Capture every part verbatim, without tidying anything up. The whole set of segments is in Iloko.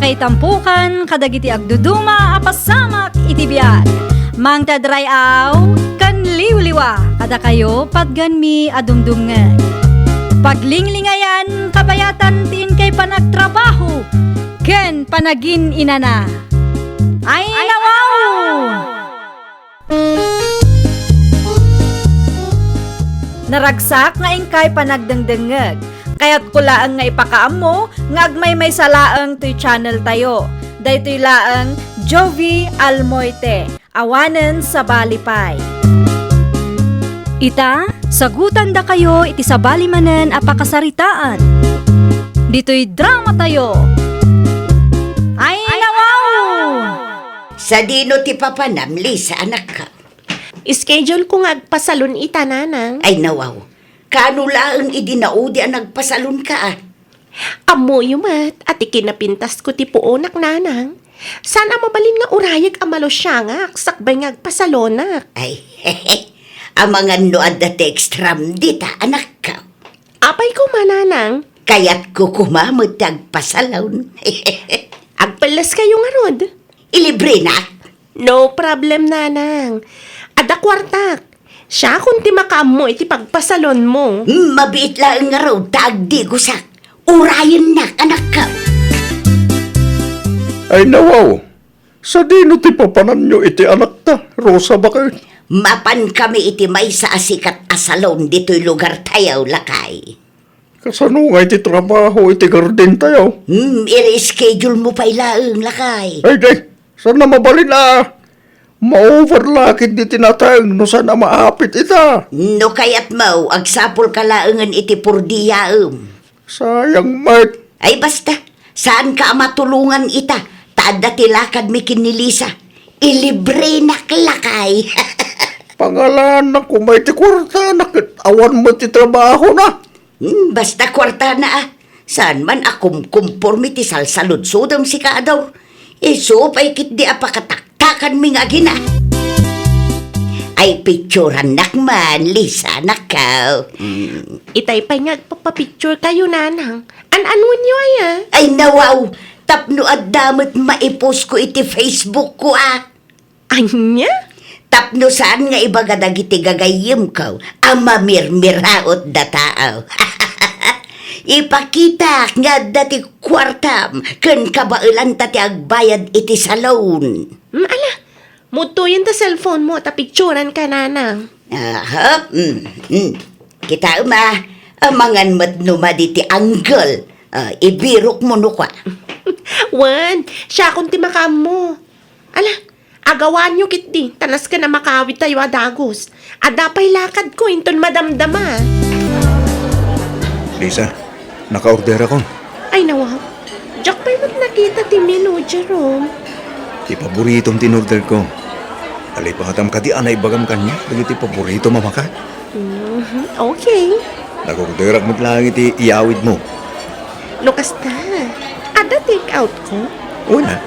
Itampukan kadagiti agduduma a pasamak iti biag. Mangted ray-aw ken liwliwa kadakayo patgenmi a dumdumngeg. Paglinglingayan kabayatan ti inkay panagtrabaho ken panagin-inana. Ay, nawaw! Naragsak nga inkay panagdengdengngeg. Kayatko laeng nga ipakaammo nga agmaymaysa laeng toy channel tayo. Daytoy laeng Jovie Almoite, awanen sabali pay. Ita, sagutandakayo iti sabali manen a pakasaritaan. Ditoy drama tayo. Ay, nawaw! Sadino ti papanam, Lisa, anakko? Schedule ko nga agpasalon ita, nanang. Ay, nawaw. Kaano laeng idi naudi a nagpasalonka, a? Ammoyo met a ti kinapintasko ti puonak, nanang. Saan a mabalin nga urayek a malusiangak sakbay nga agpasalonak. Ay, amangan no adda ti extram dita, anakko. Apay koma, nanang? Kayatko koma met ti agpasalon. Agpelleskayo ngarud? Ilibrenak? No problem, nanang. Adda kuartak. Siakon ti makaammo iti pagpasalonmo. Hmm, mabiit laeng ngarud ta agdigosak. Urayennak, anakko. Ay, nawaw. Sadino ti papananyo iti anakta, Rosa, baket? Mapankami iti maysa a sikat a salon ditoy lugartayo, lakay. Kasano ngay ti trabaho iti garden tayo? Hmm, i-reschedule mo pay laeng, lakay. Ay, di. Saan na mabalin a? Ma-over la ketdi ti nateng no saan a maapit ita. No kayatmo, agsapulka laengen iti purdiyaem. Sayang met. Ay, basta. Saanka a matulongan ita, ta adda ti lakadmi ken ni Lisa. Ilibrenak, lakay. Pangalanak koma iti kuartana ket awan met ti trabahona. Hmm, basta kuartana, a. Saan man a kumkumporme ti salsaludsodem, sika a Dor. Isu pay ketdi a pakataktakanmi nga agina. Ay, picturannak man, Lisa, anakko. Hmm. Itay pay nga agpapapicturekayo, nanang. An-anuenyo aya? Ay, nawaw! Tapno adda met maipostko iti Facebook ko, a. Ania? Tapno saan nga ibaga dagiti gagayyemko a mamirmiraut dataw. Ipakitak nga adda ti kuartam ken kabaelanta ti agbayad iti salon. Mm, ala, mudtoyen ta cellphone mo ta picturanka, nanang. Aha, mm, mm. Kitaem a, amangan met no madi ti angle. Ah, ibirok mo no kua. Wen, siakon ti makaammo. Ala, agawanyo ketdi, ta nasken a makawidtayo a dagus. Adda pay lakadko inton madamdama. Lisa, nakaorderakon. Ay, nawaw. Diak pay met nakita ti menu, Jerome. Ti paboritom ti inorderko. Alipatam kadi a naibagam kaniak dagiti paboritom a makan. Mhm, okay. Nagorderak met laeng iti iyawidmo. No kasta, adda take outko? Wen a,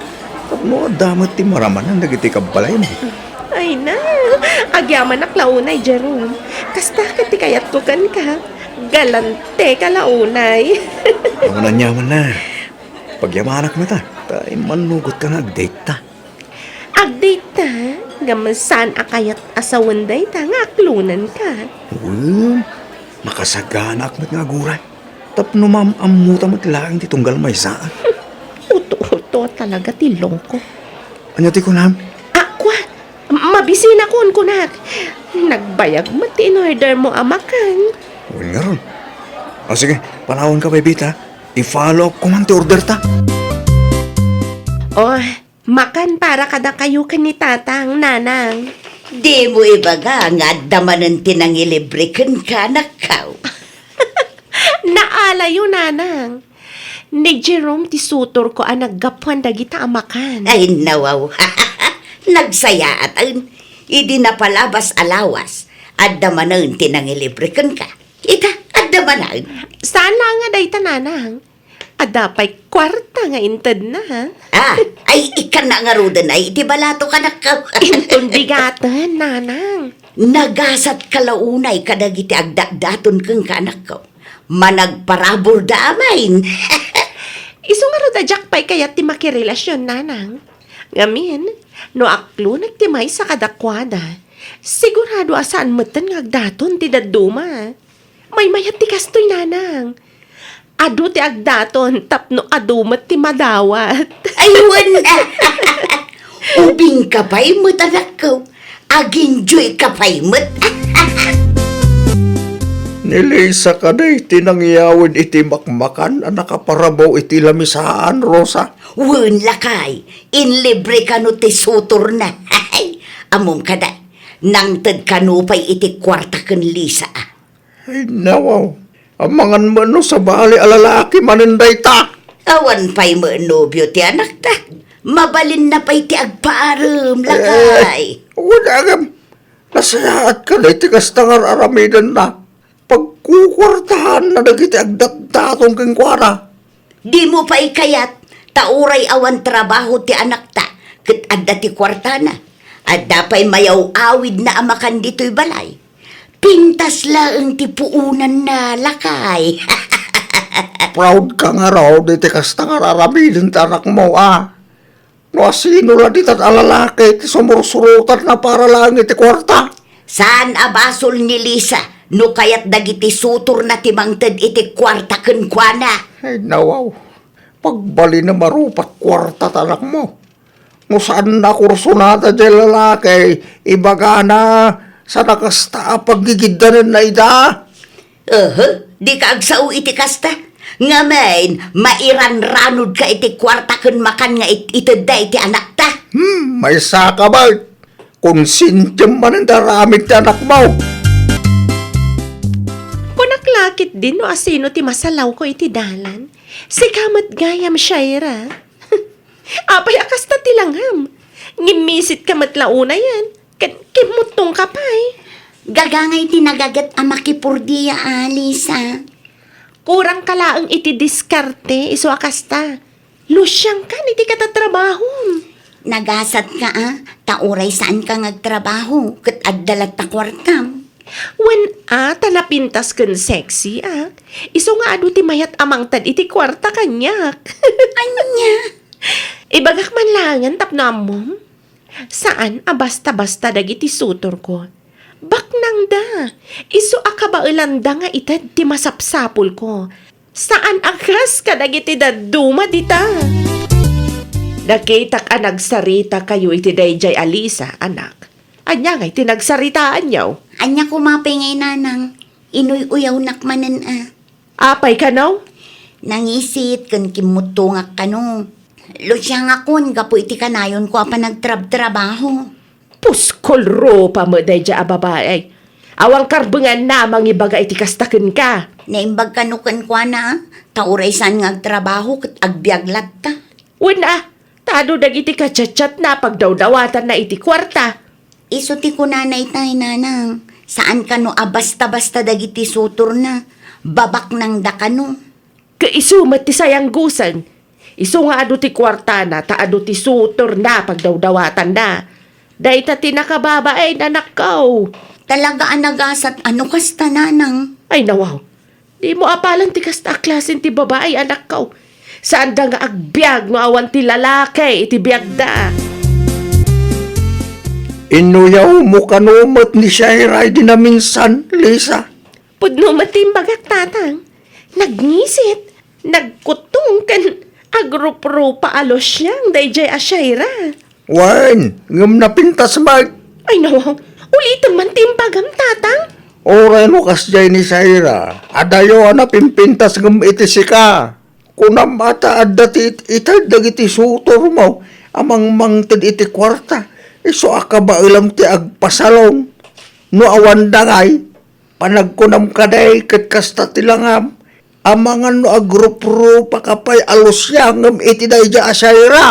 tapno adda met ti maramanan dagiti kabbalaymo. Ay na, agyamanak la unay, Jerome. Kasta ket ti kayatko kenka. Galanteka la unay. Awan aniamanna. Pagyamanak met a, ta immannugotka nga agdate ta. Agdate ta, ngem saan a kayat a sawen dayta nga aklonenka. Wen, makasaganaak met nga aguray. Tapno maam-ammota met laeng ti tunggal maysa. Uto-uto talaga ti longko. Ania ti kunam? Ah, kua, mabisinakon, kunak. Nagbayag met ti in-order mo a makan. Wen ngarud. O sige, panawanka pay, Bita. I-follow up ko man ti order ta. Oh, makan para kadakayo ken ni Tatang, Nanang. Dimo ibaga nga adda manen ti nangilibre kenka, anakko. Naalayo, Nanang. Ni Jerome ti sutorko a naggapuan dagita a makan. Ay, nawaw. Nagsayaatan. Idi napalabas a lawas, adda manen ti nangilibre kenka. Ita, adda manen. Saan la nga dayta, Nanang? Adda pay kuarta nga intedna, ha? Ah, ay, ikkanna ngaruden ay iti balato, kanakko. Inton bigaten, Nanang. Nagasatka la unay kadagiti agdatdaton kenka, anakko. Managparabur da amin. Isu ngarud a diak pay kayat ti makirelasion, nanang. Ngamin, no aklonek ti maysa kadakuada, sigurado a saan metten nga agdaton ti dadduma. Maymayat ti kastoy, nanang. Adu ti agdaton tapno adu met ti madawat. Ay, wen. Ubingka pay met, anakko. Aginjoyka pay met. Ni Lisa kadi ti nangyawid iti makmakan a nakaparabaw iti lamisaan, Rosa? Wen, lakay, inlibre kano ti sutorna. Ammom kada, nangted kano pay iti kuarta ken Lisa, a. Ay, nawaw. Amangan met no sabali a lalaki manen dayta. Awan pay met nobio ti anakta. Mabalinna pay ti agpaarem, lakay. Eh, wen, agam. Nasayaat kadi ti kasta nga ar-aramidenna. Pagkukuartaanna dagiti agdatdaton kenkuana. Dimo pay kayat, ta uray awan trabaho ti anakta, ket adda ti kuartana. Adda pay mayaw-awidna a makan ditoy balay. Pintas laeng ti puonanna, lakay. Proud ka ngarud iti kasta nga ar-aramiden ti anakmo, a. No asino la ditan a lalaki ti sumursurotanna para laeng iti kuarta? Saan a basol ni Lisa no kayat dagiti sutorna ti mangted iti kuarta kenkuana? Ay, nawaw. Pagbalinem a rupat kuarta ti anakmo. No saanna a kursonada diay lalaki, ibagana, saan a kasta a paggigiddanenna ida. Aha, dika agsao iti kasta. Ngamin, mairanranodka iti kuarta ken makan nga it-itedda iti anakta. Hmm, maysaka met. Konsientiem manen ti aramid ti anakmo. Kunak la ketdin no asino ti masalawko iti dalan. Sika met gayam, Shaira. Apay a kasta ti langam? Ngimmisit ka met la unayen, ket kimmuttong ka pay. Gagangay ti nagaget a makipurdia, a, Lisa. Kurang ka laeng iti diskarte, isu a kasta. Lusiangkan iti katatrabahom. Nagasat ka, a, ta uray saan ka nga agtrabaho, ket adda latta kuartam. Wen a, ta napintas ken sexy, a. Isu nga adu ti mayat a mangted iti kuarta kaniak. Ania? Ibagak man laengen tapno ammom. Saan a basta-basta dagiti sutorko. Baknangda. Isu a kabaelanda nga ited ti masapsapulko. Saan a kas kadagiti dadduma dita. Nakitak a nagsaritakayo iti daydiay a Lisa, anak. Ania ngay ti nagsaritaanyo? Ania koma pay ngay, nanang? Inuy-uyawnak manen a. Apay kano? Nangisit ken kimmuttongak kano. Lusiangakon gapu iti kanayonko a panagtrabtrabaho. Puskol rupa met daydiay a babai. Awan karbenganna a mangibaga iti kasta kenka. Naimbag kano kenkuana, ta uray saan nga agtrabaho ket agbiag latta. Wen a, ta adu dagiti kachatchatna a pagdawdawatanna iti kuarta. Isu ti kunana itay, nanang, saan kano a basta-basta dagiti sutorna, babaknangda kano. Ket isu met ti sayanggusen. Isu nga adu ti kuartana, ta adu ti sutorna a pagdawdawatanna. Dayta ti nakababain, anakko. Talaga a nagasat a no kasta, nanang. Ay, nawaw. Dimo apalan ti kasta a klasen ti babai, anakko. Saanda nga agbiag no awan ti lalaki iti biagda. Inuyawmo kano met ni Shaira idi naminsan, Lisa? Pudno met ti imbagak, tatang. Nagngisit, nagkuttong, ken agruprupa a lusiang daydiay a Shaira. Wen, ngem napintas met. Ay, nawaw. Ulitem man ti imbagam, tatang. Uray no kasdiay ni Shaira, adayo a napimpintas ngem iti sika. Kunam a ta adda ti it-ited dagiti sutormo a mangmangted iti kuarta, isu a kabaelam ti agpasalong. No awanda ngay, panagkunam kadi ket kasta ti langam. Amangan no agruprupa ka pay a lusiangem iti daydiay a Shaira.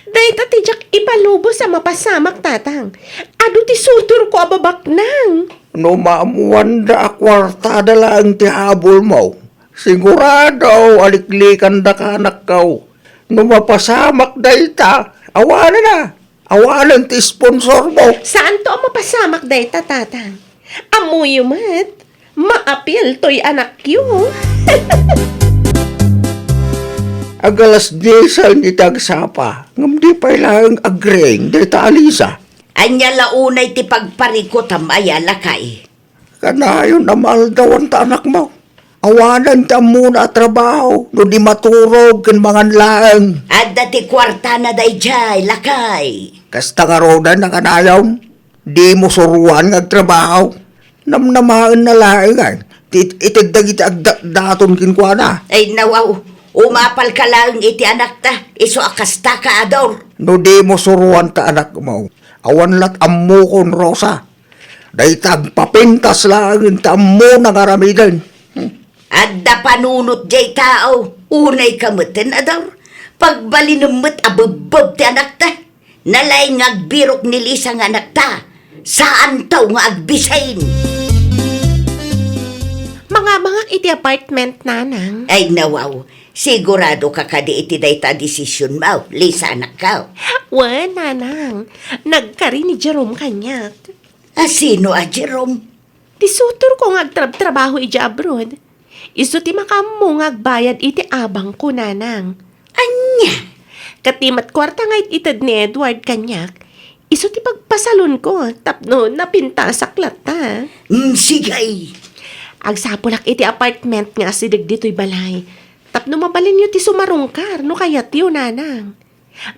Dayta ti diak ipalubos a mapasamak, tatang. Adu ti sutorko a babaknang. No maammoanda a kuartada laeng ti habulmo, sigurado a liklikandaka, anakko. No mapasamak dayta, awanen a. Awanen ti sponsormo. Saanto a mapasamak dayta, tatang. Ammoyo met, maapil toy anakyo. Ag-alas diesen iti agsapa, ngem di pay laeng agriing dayta a Lisa. Ania la unay ti pagparikutam aya, lakay? Kanayon a maaldawan ta anakmo. Awanen ti ammona a trabaho no di maturog ken mangan laeng. Adda ti kuartana daydiay, lakay. Kasta ngaruden a kanayon. Dimo suroan nga agtrabaho. Namnamaenna laeng, ay, ti ited dagiti agdatdaton kenkuana. Ay, nawaw, umapalka laeng iti anakta, isu a kastaka a Dor. No dimo suroan ta anakmo, awan lat ammokon, Rosa. Dayta agpapintas laeng ta ammona nga aramiden. Hmm. Adda panunot diay tao, unayka metten a Dor. Pagbalinem met a bebbeb ti anakta. Nalaing nga agbirok ni Lisa nga anakta, saanto nga agbisin. Mangabangak iti apartment, Nanang. Ay, nawaw. Sigurado ka kadi iti dayta a desisionmo, Lisa, anakko? Wen, Nanang. Nagkari ni Jerome kaniak. A, sino a Jerome? Ti sutorko nga agtrabtrabaho idiay abroad. Isu ti makaammo nga agbayad iti abangko, Nanang. Ania? Ket ti met kuarta nga it-ited ni Edward kaniak, isu ti pagpasalonko tapno napintasak latta. Mm, sige. Agsapulak iti apartment nga asideg ditoy balay tapno mabalinyo ti sumarungkar no kayatyo, Nanang.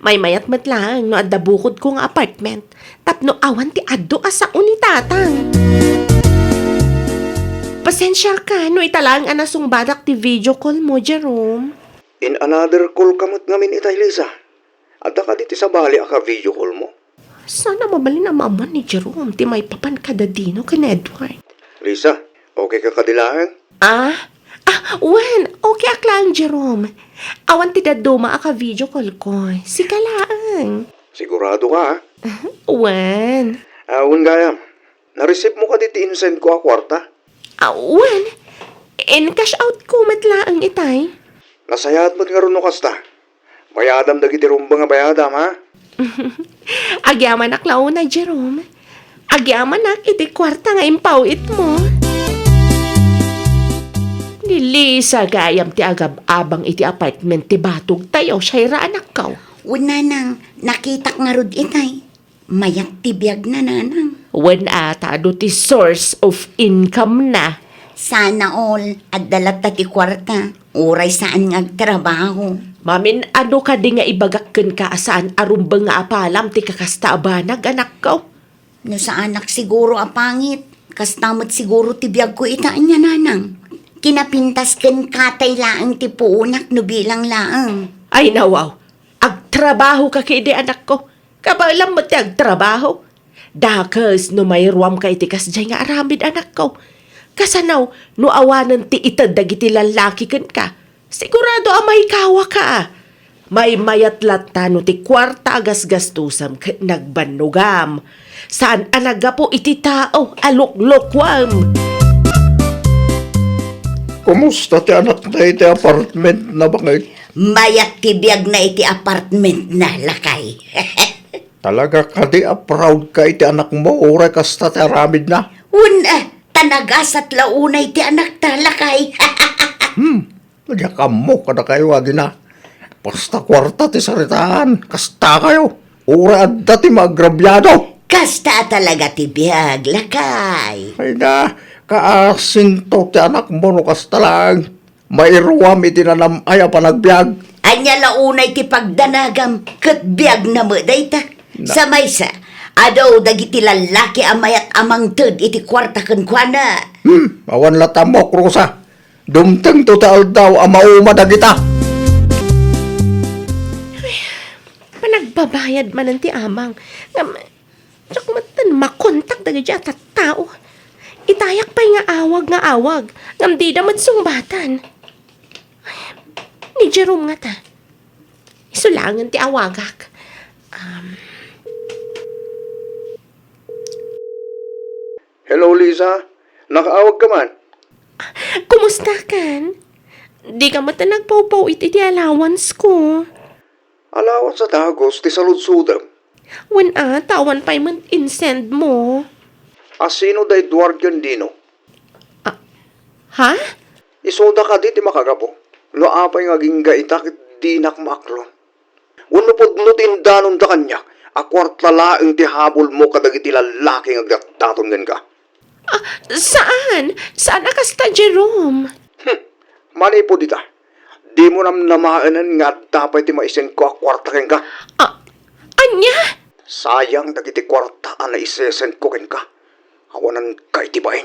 Maymayat met laeng no adda bukodko nga apartment tapno awan ti adu a sao ni Tatang. Pasensiaka no ita laeng a nasungbadak ti video call mo, Jerome. In another call ka met ngamin itay, Lisa. Adda kadi ti sabali a ka-video call mo? Saan a mabalin a maammuan ni Jerome ti maipapan kadadino ken Edward? Lisa, okay ka kadi laeng? Ah? Ah, wen, okay ak laeng, Jerome. Awan ti dadduma a ka-video call ko. Sika laeng. Sigurado ka, ha? Wen. Ah, wen gayam. Na-receive mo kadi ti insend ko a kuarta? Ah, wen. In-cash out ko met laeng itay. Nasayaat met ngarud no kasta. Bayadam dagiti rumbeng a bayadam, ha? Agyamanak la unay, Jerome. Agyamanak iti kuarta nga impaw-itmo. Ni Lisa gayam ti agab-abang iti apartment ti batogtayo, Shaira, anakko. Wen, Nanang, nakitak ngarud itay. Mayat ti biagna, Nanang. Wen a, ta adu ti source of income na. Sana all, adda latta ti kuarta, uray saan nga agtrabaho. Mamin-adu kadi nga ibagak kenka a saan a rumbeng nga apalam ti kakasta a banag, anakko? No saanak siguro a pangit, kasta met siguro ti biagko ita ania, Nanang. Kinapintas ken katay laeng ti puonak no bilang laeng. Ay, nawaw. Agtrabaho ka kidi, anakko. Kabaelam met ti agtrabaho. Dakes no mairuamka iti kasdiay nga aramid, anakko. Kasano no awanen ti ited dagiti lallaki kenka? Sigurado a maikawaka. Maymayat latta no ti kuarta a gasgastusam ket nagbannogam. Saan a naggapu iti tao a luklukuam. Kumusta ti anakta iti apartment na, bangit? Mayat ti biagna iti apartment na, lakay. Talaga kadi a proud ka iti anakmo, uray kasta ti aramidna? Wen, eh, ta nagasat la unay ti anakta, lakay. Hmm, diak ammo kadakayo, adina. Basta kuarta ti saritaan, kasta kayo. Uray adda ti maagrabiado. Kasta talaga ti biag, lakay. Ay na, kaasinto ti anakmo no kasta lang. Mairuam iti nanam-ay a panagbiag. Ania la unay ti pagdanagam ket biagna met dayta? Na- Sa maysa, adu dagiti lallaki a mayat a mangted iti kuarta kenkuana. Hmm, awan la ta ammok, Rosa. Dumtengto ti aldaw a mauma dagita. Ay, panagbabayad manen ti abang. Ngem, diak metten makontak dagiti a tattao. Itayak pay nga awag nga awag, ngem dida met sungbatan. Ay, ni Jerome ngata. Isu laengen ti awagak. Um, Hello, Lisa. Nakaawag ka man? Kumusta kan? Di ka met nagpawpaw iti, iti allowance ko. Allowance a dagos ti saludsodem. Wen a, ta awan pay met insend mo. A sino da Edward ken Dino? Ah, ha? Isuda kadi ti makagapu. No apay nga agingga ita ket dinak maaklon. Wenno pudno ti indanonda kaniak a kuarta laeng ti habulmo kadagiti lallaki nga agdatdaton kenka. Ah, saan? Saan a kasta, Jerome? Hmm, manipud ita, dimo namnamaen nga adda pay ti maisenko a kuarta kenka. Ah, ania? Sayang dagiti kuarta a naisesenko kenka. Awananka iti bain.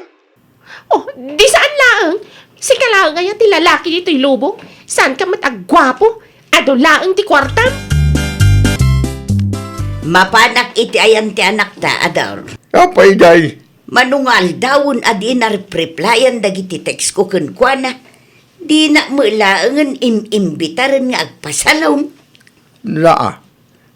Oh, di saan laeng? Sika laeng aya ti lalaki ditoy lubong? Saanka met a guapo? Adu laeng ti kuartam? Mapanak iti ayan ti anakta, Ador. Apay, Jay? Mano nga aldawen a di narep-replyan dagiti textko kenkuana, dinak met laengen im-imbitaren nga agpasalon. Naa,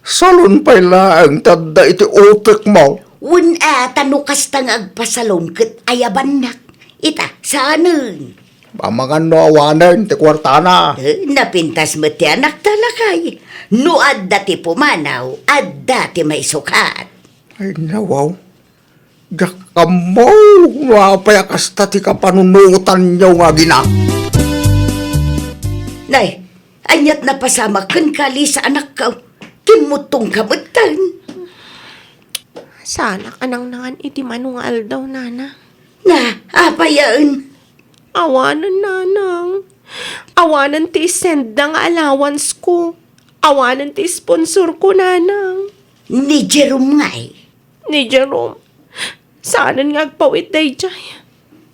salon pay laeng ti adda iti utekmo. Wen a, ta no kasta nga agpasalon ket ayabannak. Ita, saanen? Amangan no awanen ti kuartana. Eh, napintas met ti anakta, lakay. No adda ti pumanaw, adda ti maisukat. Ay, nawaw. Diak ammo no apay a kasta ti kapanunotanyo nga agina. Nay, ania't napasamak kenka, Lisa, anakko? Kimmuttongka metten. Saanak a nangnangan iti mano nga aldaw, Nana. Na, apayen? Awanen, Nanang. Awanen ti isendda nga allowance ko. Awanen ti sponsor ko, Nanang. Ni Jerome ngay? Ni Jerome. Saanen nga agpaw-it daydiay.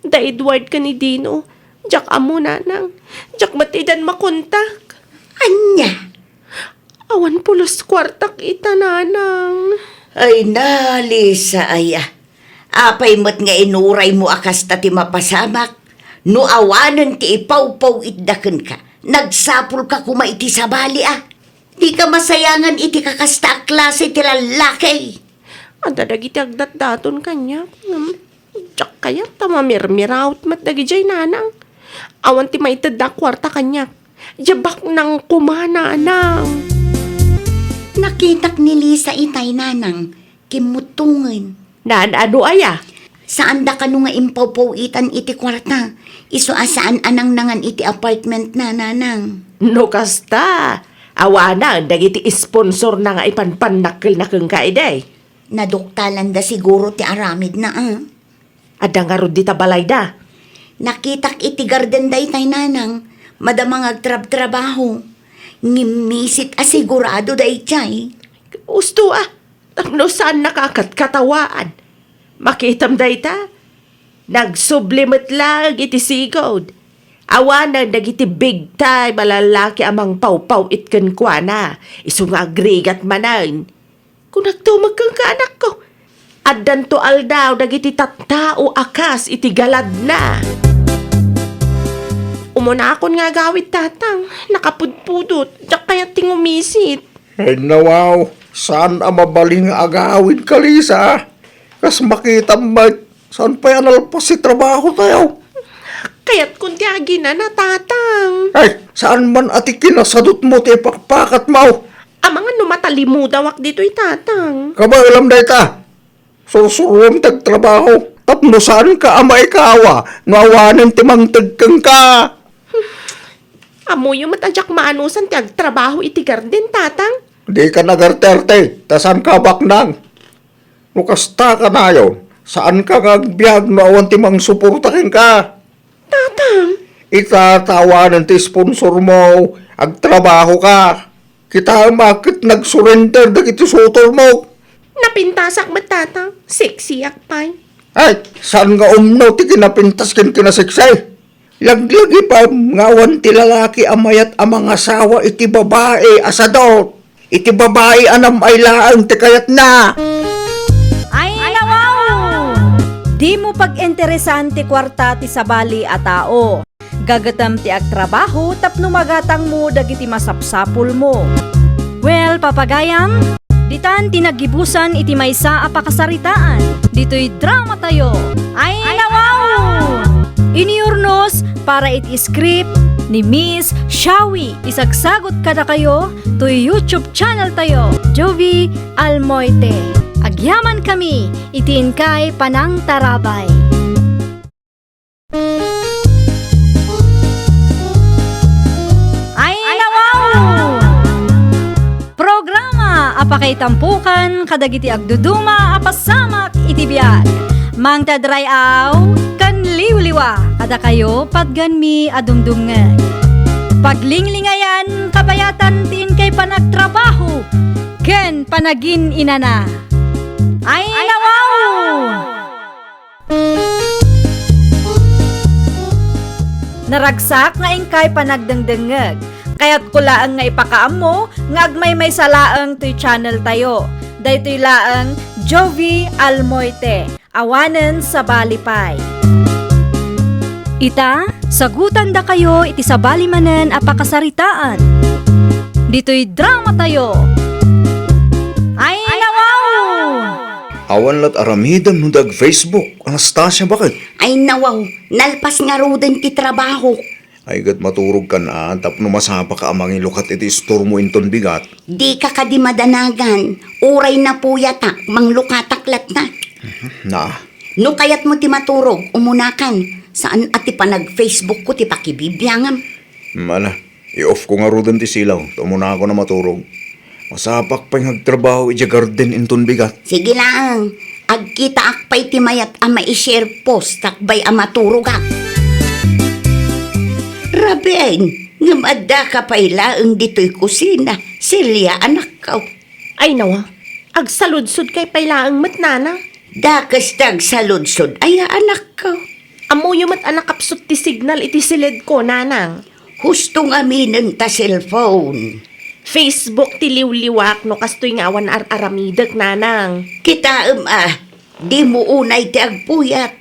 Da Edward ken ni Dino. Diak ammo, Nanang. Diak met idan makontak. Ania? Awan pulos kuartak ita, Nanang. Ay na, Lisa, aya. Apay met nga inuraymo a kasta ti mapasamak? No awanen ti ipawpaw-itda kenka, nagsapulka koma iti sabali a. Dika masayangan iti kakasta a klase ti lallaki. Adda dagiti agdatdaton kaniak, ngem diak kayat ta mamirmiraot met dagidiay, Nanang. Awan ti maitedda a kuarta kaniak. Diay baknang koma, Nanang. Nakitak ni Lisa itay, Nanang. Kimmuttongen. Naan-ano aya? Saanda kano nga impawpaw-itan iti kuarta. Isu a saan a nangnangan iti apartmentna, Nanang. No kasta, awanen dagiti sponsorna nga ipanpannakkelna kenka idi. Naduktalanda siguro ti aramidna, a. Adda ngarud dita balayda? Nakitak iti garden daytay, Nanang. Madama nga agtrabtrabaho. Ngem misit a sigurado daytay. Usto a, tapno saannaka a katkatawaan. Makitam dayta? Nagsubli met laeng iti sigud. Awanen dagiti big time a lallaki a mangpawpaw-it kenkuana. Isu nga agrigat manen. Kunakto met kenka, anakko. Addanto aldaw dagiti tattao a kas iti galadna. Umunakon nga agawid, Tatang. Nakapudpudot. Diak kayat ti ngumisit. Ay, nawaw. Saan a mabalin nga agawidka, Lisa. Kas makitam met, saan pay a nalpas ti trabahotayo? Kayatkon ti aginana, Tatang. Ay, saan man a ti kinasadutmo ti ipakpakatmo? Amangan no matalimudawak ditoy, Tatang. Kabaelam dayta. Sursuruam ti agtrabaho. Tapno saanka a maikawa no awanen ti mangted kenka. Ammoyo met a diak maanusan ti agtrabaho iti garden, Tatang. Dika nagarte-arte, ta saanka a baknang. No kasta kanayon, saanka nga agbiag no awan ti mangsuporta kenka. Tatang! Ita, ta awanen ti sponsormo, agtrabahoka. Kitaem a ket nagsurrender dagiti sutormo. Napintasak met, Tatang. Sexiak pay. Ay, saan nga umno ti kinapintas ken kinaseksi? Laglagipem nga awan ti lalaki a mayat a mangasawa iti babai a sadot, iti babai a nam-ay laeng ti kayatna. Ay, nawaw! Dimo pag-interesan ti kuarta ti sabali a tao. Gagatam ti agtrabaho tapno magatangmo dagiti masapsapulmo. Well, papagayam, ditan ti naggibusan iti maysa a pakasaritaan ditoy dramatayo. Ay, nawaw! Iniurnos para iti script ni Miss Shawi. Isagsagut kadakayo toy YouTube channel tayo, Jovie Almoite. Agyamankami iti inkay panangtarabay. Ay, nawaw! Itampukan kadagiti agduduma a pasamak iti biag. Mangted ray-aw ken liwliwa kadakayo patganmi a dumdumngeg. Paglinglingayan, kabayatan ti inkay panagtrabaho ken panagin-inana. Ay, nawaw! Naragsak nga inkay panagdengdengngeg. Kayatko laeng nga ipakaammo nga agmaymaysa laeng toy channel tayo. Daytoy laeng Jovie Almoite, awanen sabali pay. Ita, sagutandakayo iti sabali manen a pakasaritaan. Ditoy drama tayo. Ay, nawaw! Awan lat aramidem no dag-Facebook, Anastasia, baket? Ay, nawaw, nalpas ngaruden ti trabaho. Ay, ket maturogkan a, tapno masapaka a mangilukat iti istormo inton bigat. Dika kadi madanagan, uray napuyatak, manglukatak latta. Na. No kayatmo ti maturog, umunakan. Saan a ti panag-Facebook ko ti pakibibiangam. Mala, i-off ko ngaruden ti silaw, ta umunakon a maturog. Masapak pay nga agtrabaho idiay garden inton bigat. Sige laeng, agkitaak pay ti mayat a mai-share post sakbay a maturogak. Rabiin, ngem addaka pay laeng ditoy kusina, Celia, anakko. Ay, nawa, agsaludsodkay pay laeng met, nanang. Dakes ti agsaludsod aya, anakko? Ammoyo met a nakapsut ti signal iti siledko, nanang. Husto ngaminen ta cellphone. Facebook ti liwliwak no kastoy nga awan ar-aramidek, nanang. Kitaem a, dimo unay ti agpuyat.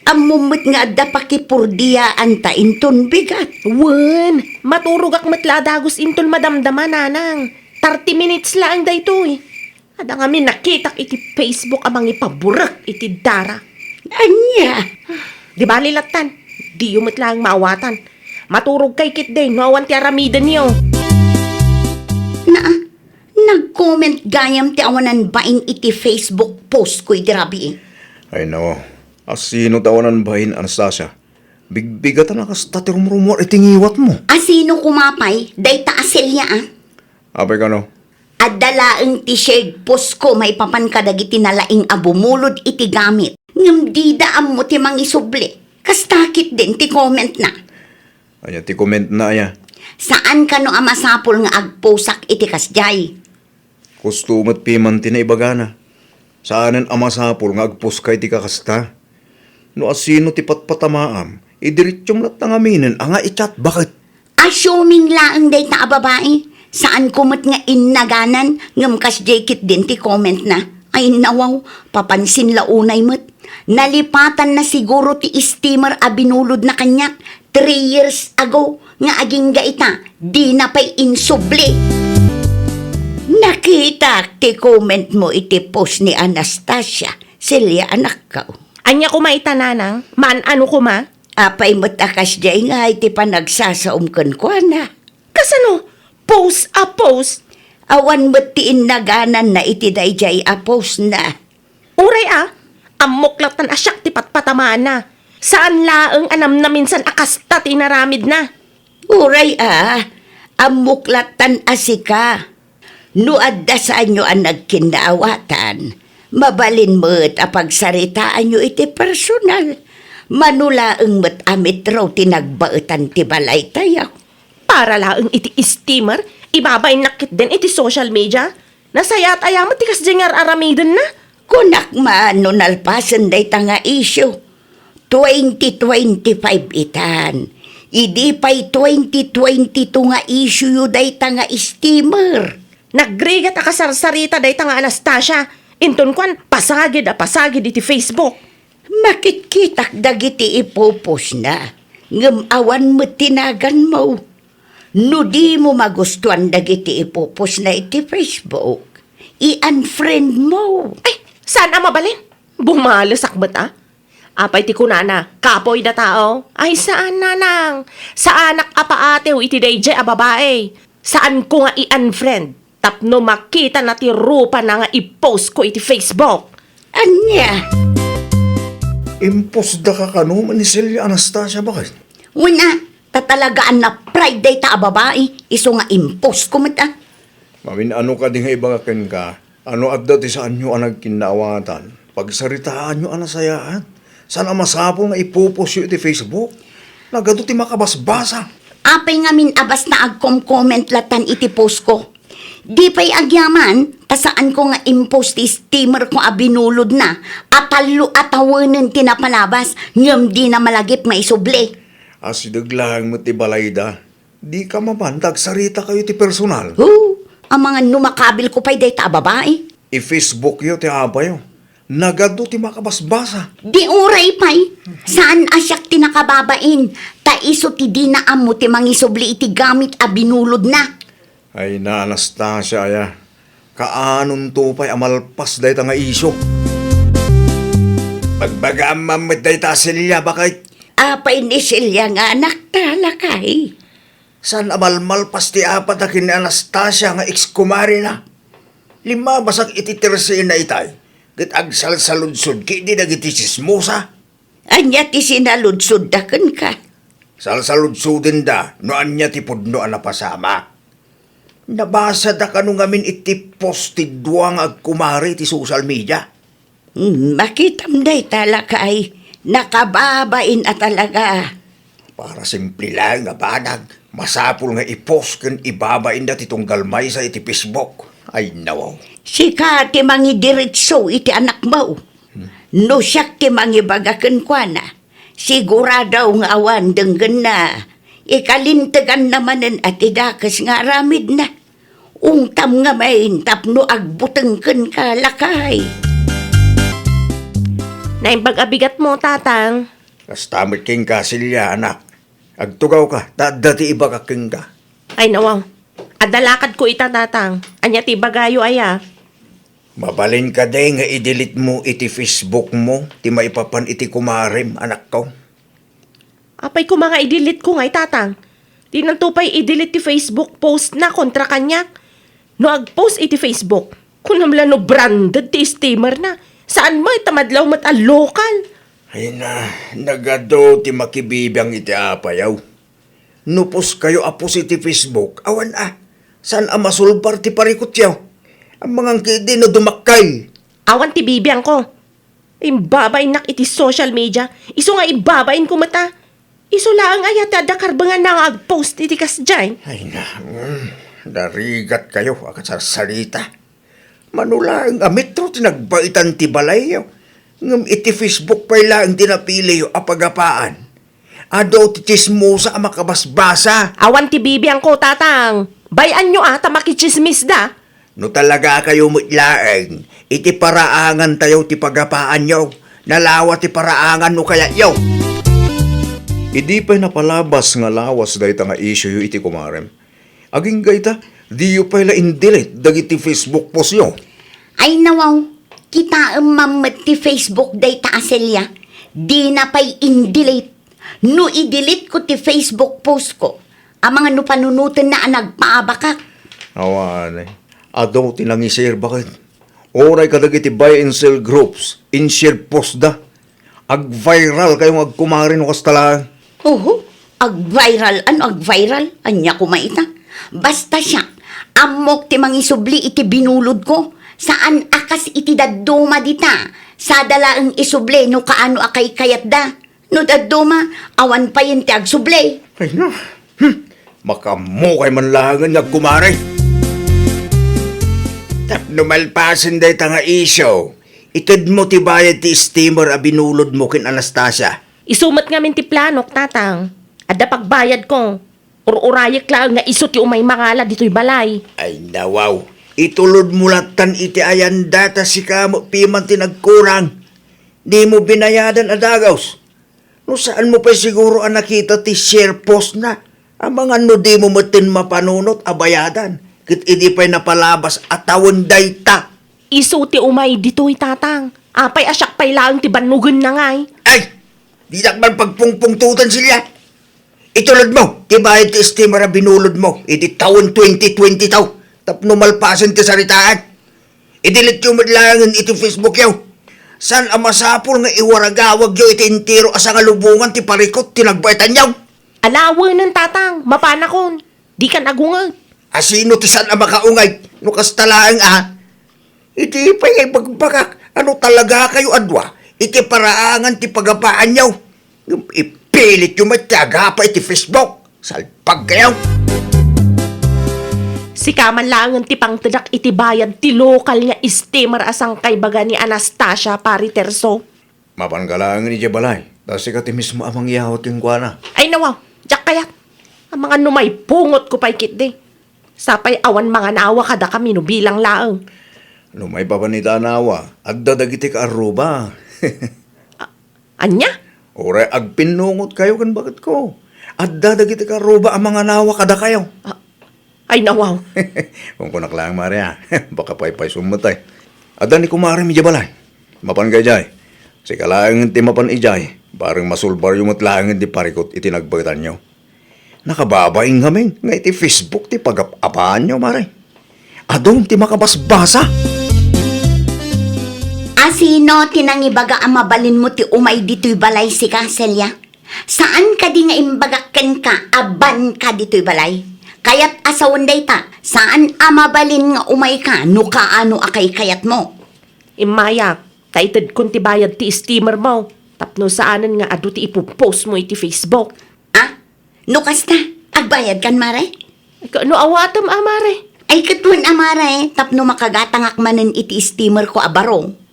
Ammom met nga adda pakipurdiaanta inton bigat. Wen, maturogak met la a dagus inton madamdama, nanang. Thirty minutes laeng daytoy. Adda ngamin nakitak iti Facebook a mangipaburek iti dara. Ania? Di bali lattan, diyo met laeng maawatan. Maturogkay ketdi no awan ti aramidenyo. Naa, nag-comment gayam ti awanan bain iti Facebook post ko iti rabii. Ay, no. Asino ti awanan bain, Anastasia? Bigbigatan a kasta ti rumrumuar iti ngiwatmo. Asino koma pay? Dayta a Celia, a. Apay kano? Adda laeng ti shared post ko maipapan kadagiti nalaing a bumulod iti gamit. Ngem dida ammo ti mangisubli. Kasta ketdin ti comment na. Ania ti comment na aya? Saan kano a masapul nga agposak iti kasdiay? Husto met piman ti naibagana. Saanen a masapul nga agposka iti kakasta. No asino ti patpatamaam, idiretsum latta ngaminen a nga i-chat, baket? Assuming laeng dayta a babai, saanko met nga innaganan ngem kasdiay ketdin ti comment na. Ay, nawaw, papansin la unay met. Nalipatanna siguro ti steamer a binulodna kaniak three years ago nga agingga ita, dina pay insubli. Nakitak ti comment mo iti post ni Anastasia, Celia, anakko. Ania koma ita, nanang? Maan-ano koma? Apay met a kasdiay ngay ti panagsasaom kenkuana? Kasano? Post a post? Awan met ti innagananna iti daydiay a post na. Uray a, ammok lattan a siak ti patpatamaanna. Saan laeng a namnaminsan a kasta ti inaramidna. Uray a, ammok lattan a sika. No adda saanyo a nagkinnaawatan, mabalin met a pagsaritaanyo iti personal. Mano laeng met a metro ti nagbaetan ti balaytayo. Para laeng iti steamer, ibabainnak ketdin iti social media. Nasayaat aya met ti kasdiay nga ar-aramidenna? Kunak man no nalpasen dayta nga issue. Twenty twenty-five itan. Idi pay twenty twenty-two nga issue-yo dayta nga steamer. Nagrigat a kasarsarita dayta nga Anastasia. Inton kuan, pasagid a pasagid iti Facebook. Makitkitak dagiti ipupusna, ngem awan met ti naganmo. No dimo magustuan dagiti ipupusna iti Facebook, i-unfriend mo. Ay, saan a mabalin? Bumalesak met a. Apay ti kunana, kapoy da tao? Ay, saan, nanang. Saanak a paatew iti daydiay a babai. Saanko nga i-unfriend tapno makitana ti rupana nga i-post ko iti Facebook. Ania? Impostda ka kano ni Celia, Anastasia, baket? Wen a, ta talaga a na-pride dayta a babai, isu nga impost ko met a. Mamin-ano kadi nga ibaga kenka, Ano adda ti saanyo a nagkinnaawatan? Pagsaritaanyo a nasayaat. Saan a masapul nga ipupusyo iti Facebook? Nagadu ti makabasbasa. Apay ngamin a basta agkom-comment latan iti post ko? Di pay agyaman, ta saanko nga impost ti steamer ko a binulodna, a tallo a tawenen ti napalabas, ngem dina malagip nga isubli. Asideg laeng met ti balayda. Dika mapan ta agsarita kayo ti personal. Huh? Amangan no makabil ko pay dayta a babai. I-Facebook yo ti apayo. Nagadu ti makabasbasa. Di uray pay, saan a siak ti nakababain, ta isu ti dina ammo ti mangisubli iti gamit a binulodna. Ay na, Anastasia, aya. Kaanonto pay a malpas dayta nga isyu? Pagbagaam man met dayta a Celia, baket. Apay ni Celia nga anakta, lakay? Saan a malmalpas ti apat a ken ni Anastasia nga ex-kumarena? Limmabasak iti terse na itay, ket agsalsaludsod ket idi dagiti tsismosa. Ania ti sinaludsodda kenka? Salsaludsodenda no ania ti pudno a napasamak. Nabasada kano ngamin iti post ti dua nga agkumare iti social media? Hmm, makitam dayta, lakay. Nakababain a talaga. Para simple laeng a banag, masapul nga i-post ken ibabainda ti tunggal maysa iti Facebook. Ay, nawaw. Sika ti mangidiretso iti anakmo. Hmm. No siak ti mangibaga kenkuana, sigurado nga awan denggenna. Ikalinteganna manen a ti dakes nga aramidna. Ungtam ngamin tapno agbuteng kenka, lakay. Naimbag a bigatmo, Tatang. Kasta met kenka, Celia, anak. Agtugawka, ta adda ti ibagak kenka. Ay, nawaw. Adda lakadko ita, Tatang. Ania ti ibagayo, aya? Mabalin kadi nga i-delete mo iti Facebook mo ti maipapan iti kumarem, anakko? Apay koma nga i-delete ko ngay, Tatang? Dinanto pay i-delete ti Facebook post na kontra kaniak. No ag-post iti Facebook, kunam la no branded ti steamer na. Saan met ta madlaw met a local. Ay na, nagadu ti makibibiang iti apayaw. No post kayo a post iti Facebook, awan a. Saan a masulbar ti parikutyo? Amangan ketdi no dumakkel. Awan ti bibiangko. Imbabainnak iti social media. Isu nga ibabainko met a. Isu laeng aya ti adda karbenganna nga ag-post iti kasdiay. Ay na, mm, narigat kayo a kasarsarita. Mano laeng a metro ti nagbaitan ti balayyo, ngem iti Facebook pay laeng ti napiliyo a pagapaan. Adu ti tsismosa a makabasbasa. Awan ti bibiangko, Tatang. Bay-anyo a ta makitsismisda. No talaga kayo met laeng, iti paraangan tayo ti pagapaanyo. Nalawa ti paraangan no kayatyo. Idi pay napalabas nga lawas dayta nga issueyo iti kumarem, agingga ita, diyo pay la in-delete dagiti Facebook postyo? Ay nawaw, kitaem man met ti Facebook dayta a Celia. Dina pay in-delete. No i-delete ko ti Facebook post ko, amangan no panunotenna a nagpaabakak. Awan, eh. Adu ti nangi-share baket. Uray kadagiti buy and sell groups, in-share post da. Ag-viral kayo nga agkumare no kasta laeng. Oho, ag-viral? Ano ag-viral? Ania koma ita? Basta siak, ammok ti mangisubli iti binulod ko. Saan a kas iti dadduma dita. Sada laeng isubli no kaano a kaykayatda. No dadduma, awan payen ti agsubli. Ay na. Hmm. Makaammo kay man laengen nga agkumare. Tapno malpasen dayta nga isyu, itedmo ti bayad ti steamer a binulodmo ken Anastasia. Isu met ngamin ti planok, Tatang. Adda pagbayadko. Ur-urayek laeng nga isu ti umay mangala ditoy balay. Ay, nawaw. Itulodmo lattan iti ayanda ta sika met piman ti nagkurang. Dimo binayadan a dagus. No saanmo pay siguro a nakita ti share post na, amangan no dimo metten mapanunot a bayadan, ket idi pay napalabas a tawen dayta. Isu ti umay ditoy, Tatang. Apay a siak pay laeng ti bannogenna ngay? Ay! Dinak man pagpungpungtotan, Celia. Itulodmo ti bayad ti steamer a binulodmo idi tawen twenty twenty-two tapno malpasen ti saritaan. I-delete yo met laengen iti Facebook yo. Saan a masapul nga iwaragawag yo iti entero a sangalubongan ti parikut ti nagbaetan yo? Alawenen, Tatang, mapanakon. Dikan agungeg. A sino ti saan a makaungeg no kasta laeng a? Iti pay nga ibagbagak, ano talaga kayo a dua iti paraangan ti pagapaanyo? Ipilityo met ti agapa iti Facebook. Salpagkayo! Sika man laengen ti pangtedak iti bayad ti lokal nga steamer a sangkaibaga ni Anastasia, Pari Terso. Mapanka laengen idiay balay, ta sika ti mismo a mangyawat kenkuana. Ay, nawaw, diak kayat. Amangan no maipungotko pay ketdi. Sapay awan manganawa kadakami no bilang laeng. No maipapan ita a nawa, adda dagiti kaarruba. A-, ania? Uray agpinnungotkayo ken baketko. Adda dagiti kaarruba a manganawa kadakayo. A-, ay, nawaw. Kunkunak laeng, Mare, a. Baka paypaysom met, ay. Adda ni kumarem idiay balay. Mapanka idiay. Sika laeng ti mapan idiay. Bareng masulbaryo met laeng ti parikut iti nagbaetanyo. Nakababain ngamin nga iti Facebook ti pagap-apaanyo, Mare. Adun ti makabasbasa. A, sino ti nangibaga a mabalinmo ti umay ditoy balay, sika, Celia? Saan kadi nga imbagak kenka a banka ditoy balay? Kayat a sawen dayta, saan a mabalin nga umayka no kaano a kaykayatmo. Immayak, ta itedkon ti bayad ti steamer mo, tapno saanen nga adu ti ipopost mo iti Facebook. A? No kasta, agbayadkan, Mare? Ay, ka-, no awatem a, Mare? Ay, ket wen a, Mare, tapno makagatangak manen iti steamer ko a baro.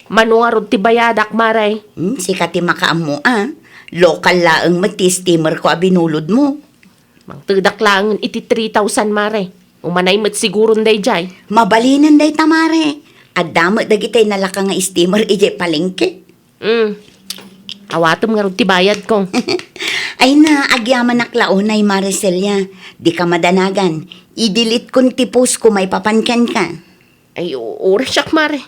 Mano ngarud ti bayadak, Mare? Hmm, sika ti makaammo a. Lokal laeng met ti steamer ko a binulodmo. Mangtedak laengen iti three thousand, Mare. Umanay met siguron daydiay. Mabalinen dayta, Mare. Adda met dagiti nalaka nga steamer idiay palengke. Hmm. Awatem ngarud ti bayadko. Ay na, agyamanak la unay, Mare Celia. Dika madanagan. I-delete kon ti post ko maipapan kenka. Ay, u-, uray siak, Mare.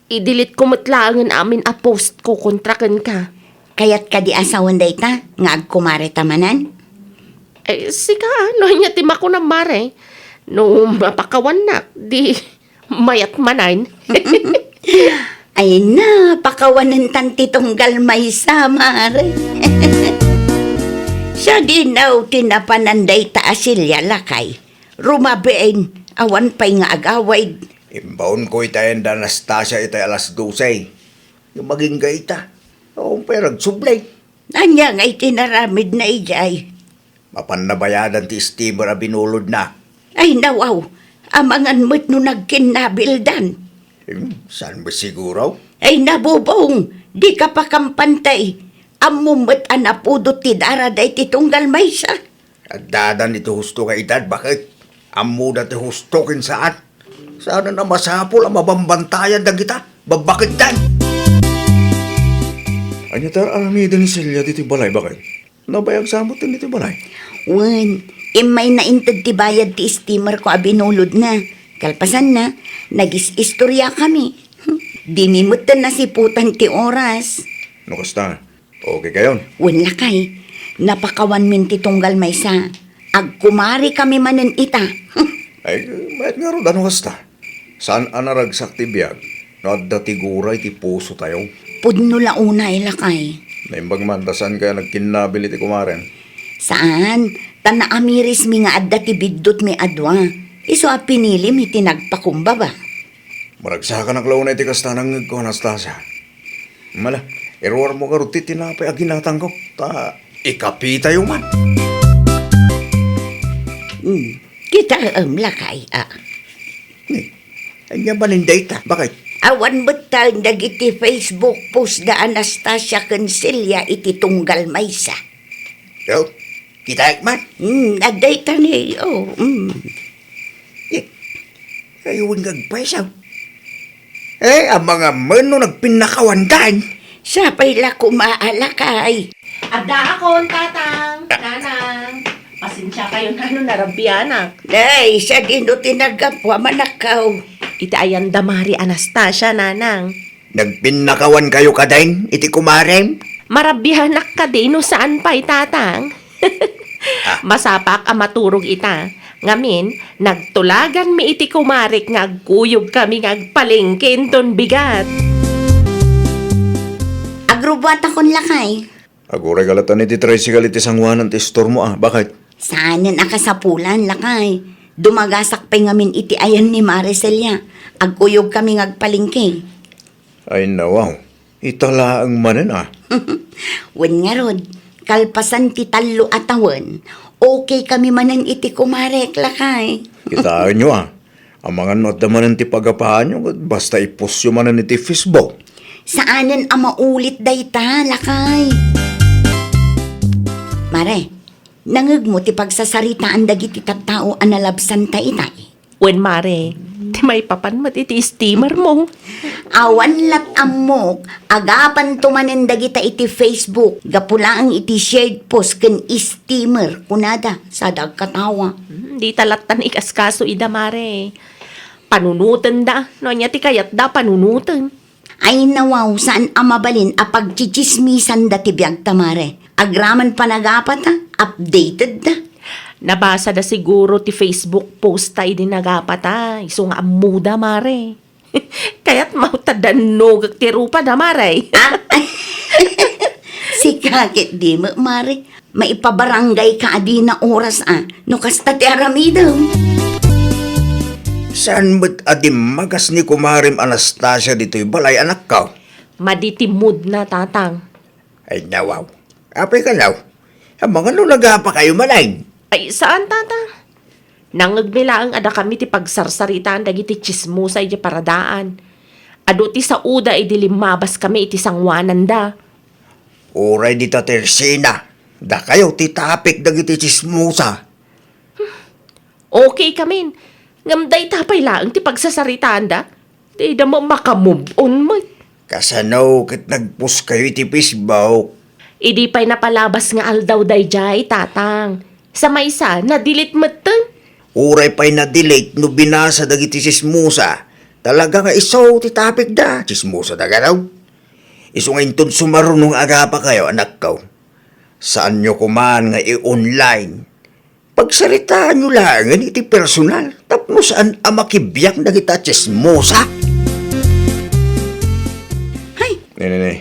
I-delete ko met laengen amin a post ko kontra kenka. Kayat kadi a sawen dayta nga agkumareta manen? Ay, sika, no ania ti makunam, Mare? No mapakawannak, di mayat manen. Ay na, pakawanentan ti tunggal maysa, Mare. Sadino ti napanan dayta a Celia, lakay? Rumabiin, awan pay nga agawid. Imbaonko ita ken da Anastasia itay alas dose. Ngem agingga ita. Awan pay ragsubli. Ania ngay ti naramidna idiay? Mapanna bayadan ti steamer a binulodna. Ay, nawaw. Amangan met no nagkinnabildan. Hmm, saan mo siguro? Ay, nabubong. Dika pakampantay. Ammom met a napudot ti dara daytoy tunggal maysa. Addadan iti husto nga edad, baket? Ammoda ti husto ken saan. Saan a masapul a mabambantayan dagita babaketdan. Ania ti ar-aramiden ni Celia ditoy balay, baket? Nabayag sa met ditoy balay. Wen, immayna inted ti bayad ti steamer ko a binulodna. Kalpasanna, nagis-istoriakami. Dimi met nasiputan ti oras. No kasta, okay kayon? Wen, lakay, napakawanmin ti tunggal maysa. Agkumarikami manen ita. Ay, mayat ngarud a no kasta. Saan a naragsak ti biag no adda ti gura iti pusotayo? Pudno la unay, lakay. Naimbag man ta saan kaya nagkinnabil iti kumarem? Saan, ta naamirismi nga adda ti biddutmi a dua. Isu a pinilim iti nagpakumbaba. Maragsakanak la unay ti kasta nangngegko, Anastasia. Mala, iruarmo ngarud ti tinapay a ginatangko, ta ikapitayo man. Hmm, kitaem, lakay, a. Ni, ania manen dayta, baket? Awan met taeng dagiti Facebook post da Anastasia ken Celia iti tunggal maysa. Yo, kitaek man. Hmm, adda ita ni, oh, hmm. Eh, kayo nga agpaysaw. Eh, amangan no nagpinnakawandan. Sapay la koma a, lakay. Addaakon, Tatang, Nanang. Pasensiakayon no narabianak. Nay, sadino ti naggapu a manakkaw? Iti ayan da Mari Anastasia, Nanang. Nagpinnakawankayo kadin iti kumarem? Marabianak kadi no saan pay, Tatang? Ah. Masapak a maturog ita. Ngamin, nagtulaganmi iti kumarek nga agkuyogkami nga agpalengke inton bigat. Agrubuatakon, lakay. Aguray kalatan iti tricycle iti sanguanan ti istormo, a, baket? Saanen a kasapulan, lakay. Dumagasak pay ngamin iti ayan ni Mare Celia. Agkuyogkami nga agpalengke. Ay, nawaw. Ita laeng manen, a. Wen ngarud, kalpasan ti tallo a tawen, okay kami manen iti kumarek, lakay. Kitaenyo, a. Amangan no adda manen ti pagapaanyo, ket basta i-postyo manen iti Facebook. Saanen a maulit dayta, lakay. Mare, nangngegmo ti pagsasaritaan dagiti tattao a nalabsanta itay? Wen, Mare, ti maipapan met iti steamer mo. Awan lat ammok, agapanto manen dagita iti Facebook, gapu laeng iti shared post ken steamer, kunada, sada agkatawa. Hmm, dita lattan ikaskaso ida, Mare. Panunotenda, no ania ti kayatda panunoten. Ay, nawaw, saan a mabalin a pagtsitsismisanda ti biagta, Mare. Agraman panagapata, updated da. Nabasada siguro ti Facebook post ta idi nagapata, isu nga ammoda, Mare. Kayat mawta dannogek ti rupada, Mare. Ah? Sika ket di met, Mare. Maipabarangay ka a dina oras, a, no kasta ti aramidem. Saan met a dimmagas ni Kumarem Anastasia ditoy balay, anakko? Madi ti moodna, Tatang. Ay, nawaw. Apay kano? Amangan no nagapakayo manen? Ay, saan, Tatang? Nangngegmi laeng a dakami ti pagsarsaritaan dagiti tsismosa idiay paradaan. Adu ti saoda idi limmabaskami iti sangoananda. Uray dita ti Ersina, dakayo ti topic dagiti tsismosa. Okay kamin, ngem dayta pay laeng ti pagsasaritaanda. Dida met maka-move on met. Kasano ket nag-post kayo iti Facebook? Idi pay napalabas nga aldaw daydiay, Tatang. Sa maysa, na-delete metten. Uray pay na-delete no binasa dagiti tsismosa. Talaga nga isu ti topic da, tsismosa da gadaw. Isu nga inton sumaruno nga agapakayo, anakko. Saanyo koman nga i-online. Pagsaritaanyo laengen iti personal tapno saan a makibiang dagita a tsismosa. Hay! Ne, ne, ne.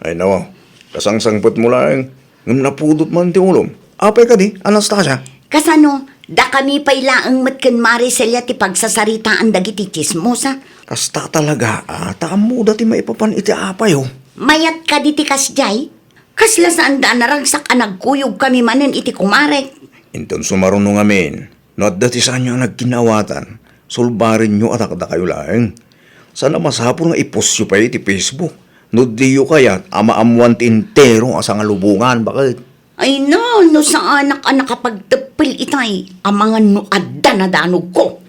Ay, nawaw. Kasangsangpetmo laeng. Ngem napudot man ti ulom. Apay kadi, Anastasia? Kasano, dakami pay laeng met ken Mare Celia ti pagsasaritaan dagiti tsismosa? Kasta talaga, a, ta ammoda ti maipapan iti apayo. Mayat kadi ti kasdiay? Kasla saanda a naragsak a nagkuyogkami manen iti kumarek. Inton sumaruno ngamin, no adda ti saanyo a nagkinnaawatan, sulbarenyo a dakdakayo laeng. Saan a masapul nga i-postyo pay iti Facebook, no diyo kayat a maammoan ti entero a sangalubongan, baket. Ay no, no saanak a nakapagteppel itay, amangan no adda nadanogko.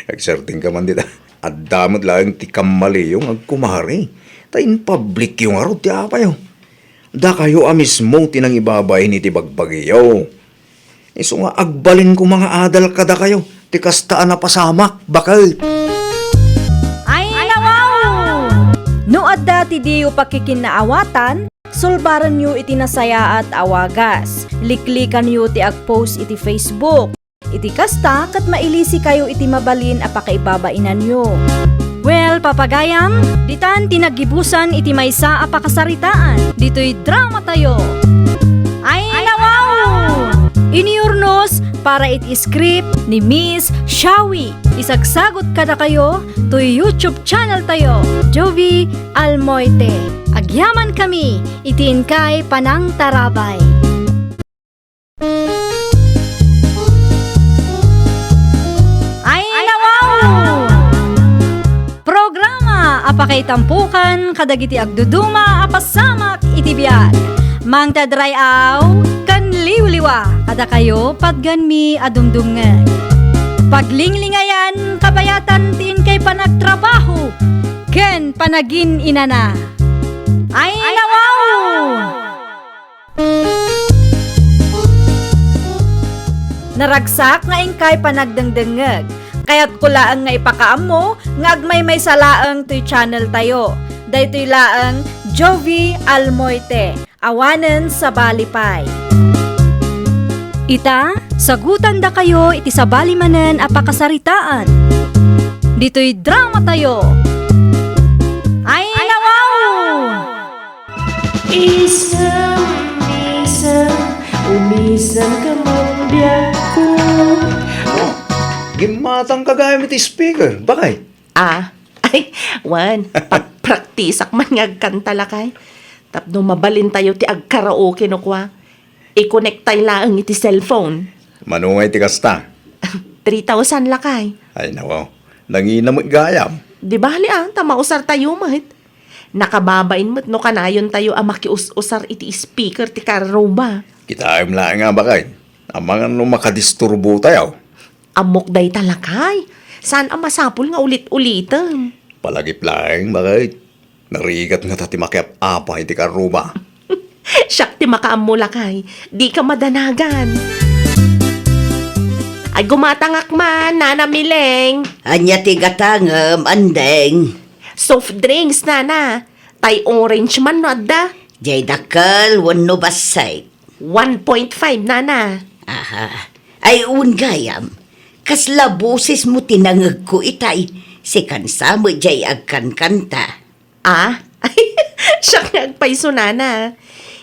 Agsertingka man dita. Adda met laeng ti kammaliyo nga agkumare, ta in-publicyo ngarud ti apayo. Dakayo a mismo ti nangibabain iti bagbagiyo. Isu nga agbalin koma nga adal kadakayo ti kasta a napasamak, baket. Ay, nawaw! No adda ti diyo pakikinnaawatan, sulbarenyo iti nasayaat a wagas. Liklikanyo ti ag-post iti Facebook. Iti kasta, ket mailisikayo iti mabalin a pakaibabainanyo. Well, papagayam, ditan ti naggibusan iti maysa a pakasaritaan ditoy dramatayo. Ay, nawaw! Inurnos para iti script ni Miss Shawi. Isagsagot kadakayo toy YouTube channel tayo, Jovi Almoite. Agyaman kami iti inkay panangtarabay. Ay, nawaw! Programa a pakaitampokan kadagiti agduduma a pasamak iti biag. Mangted ray-aw ken liwliwa kadakayo patgenmi a dumdumngeg. Paglinglingayan kabayatan ti inkay panagtrabaho ken panagin-inana. Ay, nawaw! Naragsak nga inkay panagdengdengngeg. Kayatko laeng nga ipakaammo nga agmaymaysa laeng toy channel tayo. Daytoy laeng Jovi Almoite, awanen sabali pay. Ita, sagutandakayo iti sabali manen a pakasaritaan. Ditoy dramatayo. Ay, nawaw! Isem, isem, umisem ka man biagko. Gimmatangka gayam iti speaker, bakay? Ah, ay, wen, pagpraktisak man nga agkanta, lakay. Tapno mabalintayo ti agkaraoke no kua. I-connecttay laeng iti cellphone. Mano nga iti kasta? Three thousand, lakay. Ay, nako. Nangina met gayam. Di bali, ah, ta mausartayo met. Nakababain met no kanayontayo a makius-usar iti speaker ti karruba. Kitaem laeng a, bakay. Amangan no makadisturbotayo. Ammok dayta, lakay. Saan a masapul nga ulit-ulitem? Palagip laeng, bakay. Narigat ngata ti makiap-apa iti karruba. Siak ti makaammo, lakay. Dika madanagan. Ay, gumatangak man, Nana Miling. Ania ti gatangem, Andeng? Soft drinks, Nana. Tay orange man no adda. Jay dakkel wenno bassit? One point five, Nana. Aha. Ay, wen gayam. Kasla bosesmo ti nangegko itay. Sikan sa met jay agkankanta. Ah? Siak nga agpayso, Nana.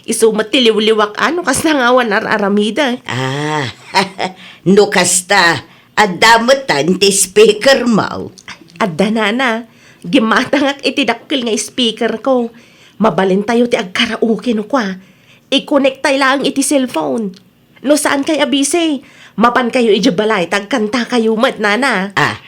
Isu met ti liwliwak, ano, kasla nga awan ar-aramidek. Ah, no kasta, adda metten ti speakermo. Adda, Nana. Gimmatangak iti dakkel nga speakerko. Mabalintayo ti agkaraoke no kua. I-connecttay laeng iti cellphone. No saankay a busy, mapankayo idiay balay ta agkantakayo met, Nana. Ah,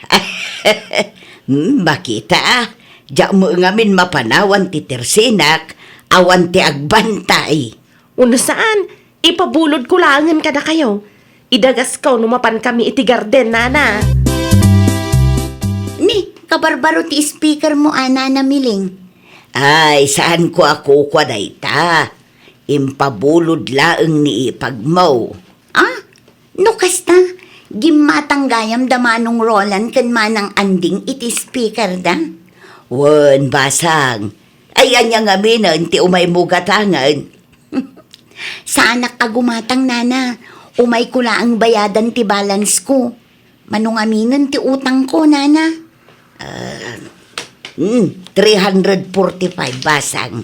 hmm, makita, ah. Diak met ngamin mapanawan ti tersinak, awan ti agbantay. Wenno saan, ipabulodko laengen kadakayo. Idagasko no mapankami iti garden, Nana. Ni, kabarbaro ti speakermo a, Nana Miling. Ay, saanko a kukua dayta. Impabulod laeng ni ipagmo. Ah? No kasta, gimmatang gayam da Manong Roland ken Manang Anding iti speakerda? Wen, basang. Ay, ania ngaminen ti umaymo gatangen? Saanak a gumatang, Nana. Umayko laeng bayadan ti balance ko. Mano ngaminen ti utangko, Nana? Ah, hmm, three hundred forty-five, basang.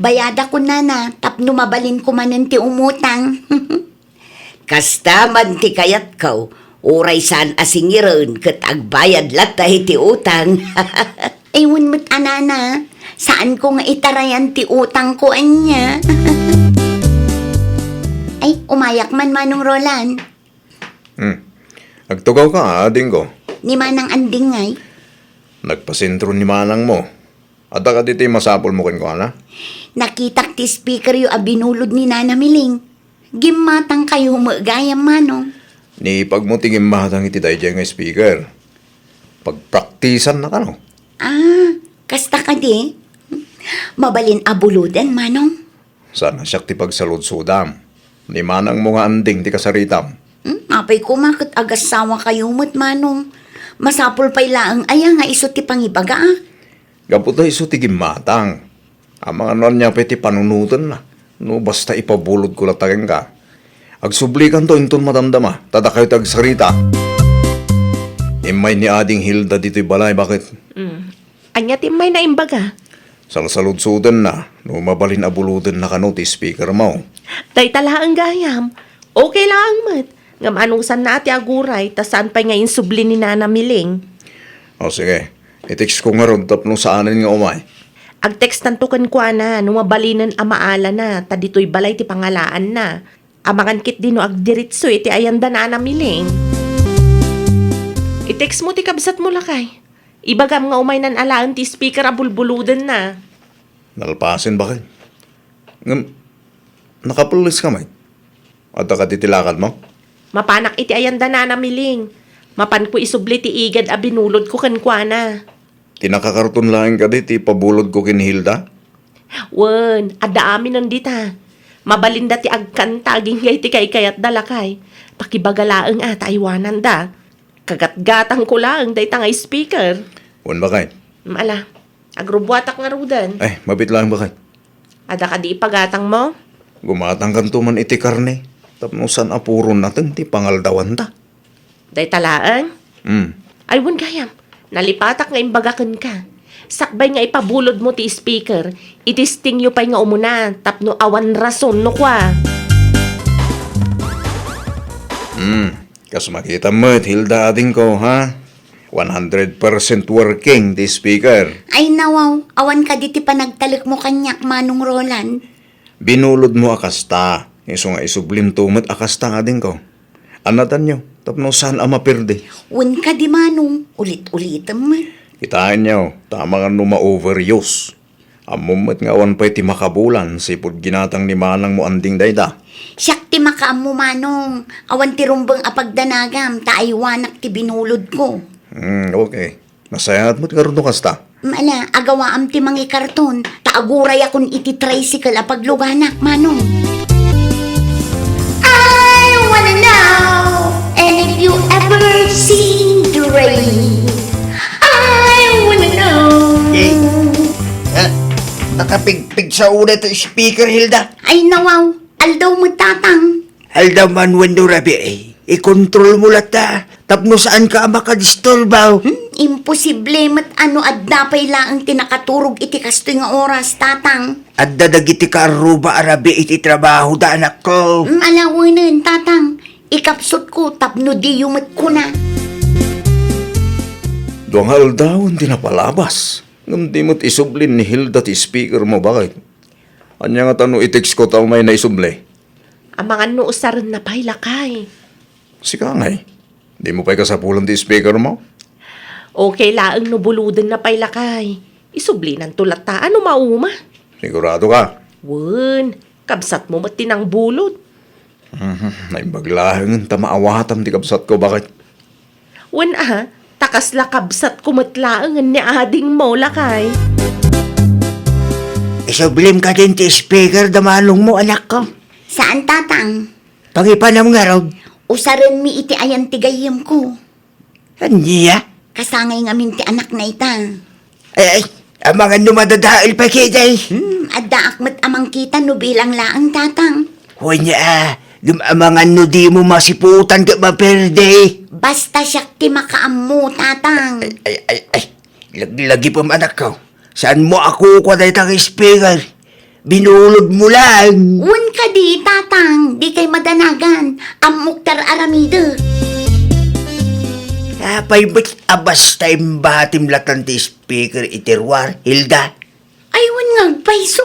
Bayadakon, Nana, tapno mabalinko manen ti umutang. Kasta man ti kayatko, uray saan a singiren ket agbayad latta iti utang. Ay, wen met a, Nana, saanko nga itarayan ti utangko ania. Ay, umayak man, Manong Roland. Hmm. Agtugawka, adingko. Ni Manang Anding ngay? Nagpasentro ni manangmo. Adda kadi ti masapulmo kenkuana? Nakitak ti speakeryo a binulod ni Nana Miling. Gimmatangkayo met gayam, Manong. Ni ipagmo ti gimmatang iti daydiay nga speaker. Pagpraktisanna kano? Ah, kasta kadi? Mabalin a buloden, Manong? Saan a siak ti pagsaludsodam. Ni manangmo nga Anding ti kasaritam. Hmm, apay koma ket agassawakayo met, Manong. Masapul pay laeng aya nga isu ti pangibaga, ah? Gapu ta isu ti gimmatang. Amangan no ania pay ti panunotenna. No basta ipabulodko latta kenka. Agsublikanto inton madamdama, ta dakayo ti agsarita. Immay ni Ading Hilda ditoy balay, baket? Hmm. Ania ti immay na imbaga? Salsaludsodenna no mabalin a bulodenna kano ti speakermo. Dayta laeng gayam. Okay laeng met. Ngem anusanna a ti aguray, ta saan pay nga insubli ni Nana Miling. O, sige. I-text ko ngarud tapno saanen nga umay. Agtextanto kenkuana no mabalinen a maalana, ta ditoy balay ti pangalaanna. Amangan ketdi no agdiritso iti ayanda Nana Miling. I-text mo ti kabsatmo, lakay. Ibagam nga umaynan alaen ti speaker a bulbulodenna. Nalpasen, baket. Ngem, nakapelleska met? Adda kadi ti lakadmo? Mapanak iti ayanda Nana Miling. Mapanko isubli ti igad a binulodko kenkuana. Kinakakarton laeng kadi ti pabulodko ken Hilda? Wen, adda aminen dita. Mabalinda ti agkanta agingga iti kaykayatda, lakay. Pakibaga laeng a ta aywananda. Kagatgatangko laeng dayta nga speaker. Wen, baket. Mm, ala, agrubbuatak ngaruden. Ay, mabiit laeng, baket. Adda kadi ipagatangmo? Gumatangkanto man iti karne. Tapno saan a puro nateng ti pangaldawanta. Dayta laeng? Mm. Ay, wen gayam. Nalipatak nga imbaga kenka. Sakbay nga ipabulodmo ti speaker, itestingyo pay nga umuna tapno awan rason no kua. Mm. Kas makitam met, Hilda, adingko, ha? One hundred percent working ti speaker. Ay, nawaw, awan kadi ti panagtalekmo kaniak, Manong Roland? Binulodmo a kasta, isu nga isublimto met a kasta, adingko. Annatanyo, tapno saan a maperde. Wen kadi, Manong, ulit-ulitem met. Kitaenyo, ta amangan no ma-overuse. Ammom met nga awan pay ti makabulan, sipud ginatang ni manangmo Anding dayta. Siak ti makaammo, Manong. Awan ti rumbeng a pagdanagam, ta aywanak ti binulodko. Hmm, okay. Nasayaat met ngarud no kasta. Mala, agawaam ti mangikarton, ta agurayakon iti tricycle a pagluganak, Manong. I wanna know, and if you ever seen the rain, I wanna know. Eh, ah, nakapigpigsa unay ti speaker, Hilda. Ay, nawaw. Aldaw met, Tatang. Aldaw man wenno rabii, ikontrolmo latta. Tapno saanka a makadisturbo. Hmm, imposible met a no adda pay laeng ti nakaturog iti kastoy nga oras, Tatang. Adda dagiti kaarruba a rabii iti trabahoda, anakko. Hmm, alawenen, Tatang. Ikapsutko tapno diyo met kuna. Dua nga aldawen ti napalabas, ngem di met isublin ni Hilda ti speakermo, baket. Ania ngata no i-textko ta umay naisubli? Amangan no usarenna pay, lakay. Sika ngay, dimo pay kasapulan ti speakermo? Okay laeng no bulodenna pay, lakay. Isublinanto latta a no mauma. Siguradoka? Wen, kabsatmo met ti nangbulod. Mhm, naimbag laengen ta maawatam ti kabsatko, baket. Wen a, ta kasla kabsatko met laengen ni adingmo, lakay. Isublim kadin ti speaker da manongmo, anakko? Saan, Tatang. Pangipanam ngarud. Usarenmi iti ayan ti gayyemko. Ania? Kasangay ngamin ti anakna ita. Ay, ay, amangan no madadael pay ketdi. Hmm, addaak met a mangkita no bilang laeng, Tatang. Wen a, ngem amangan no dimo masiputan ket maperde. Basta siak ti makaammo, Tatang. Ay, ay, ay, ay. Laglagipem, anakko. Saanmo a kukua dayta nga speaker? Binulodmo laeng. Wen kadi, Tatang, dikay madanagan. Ammok ti ar-aramidek. Apay met a basta imbatim latan ti speaker iti ruar, Hilda? Ay, wen nga agpayso.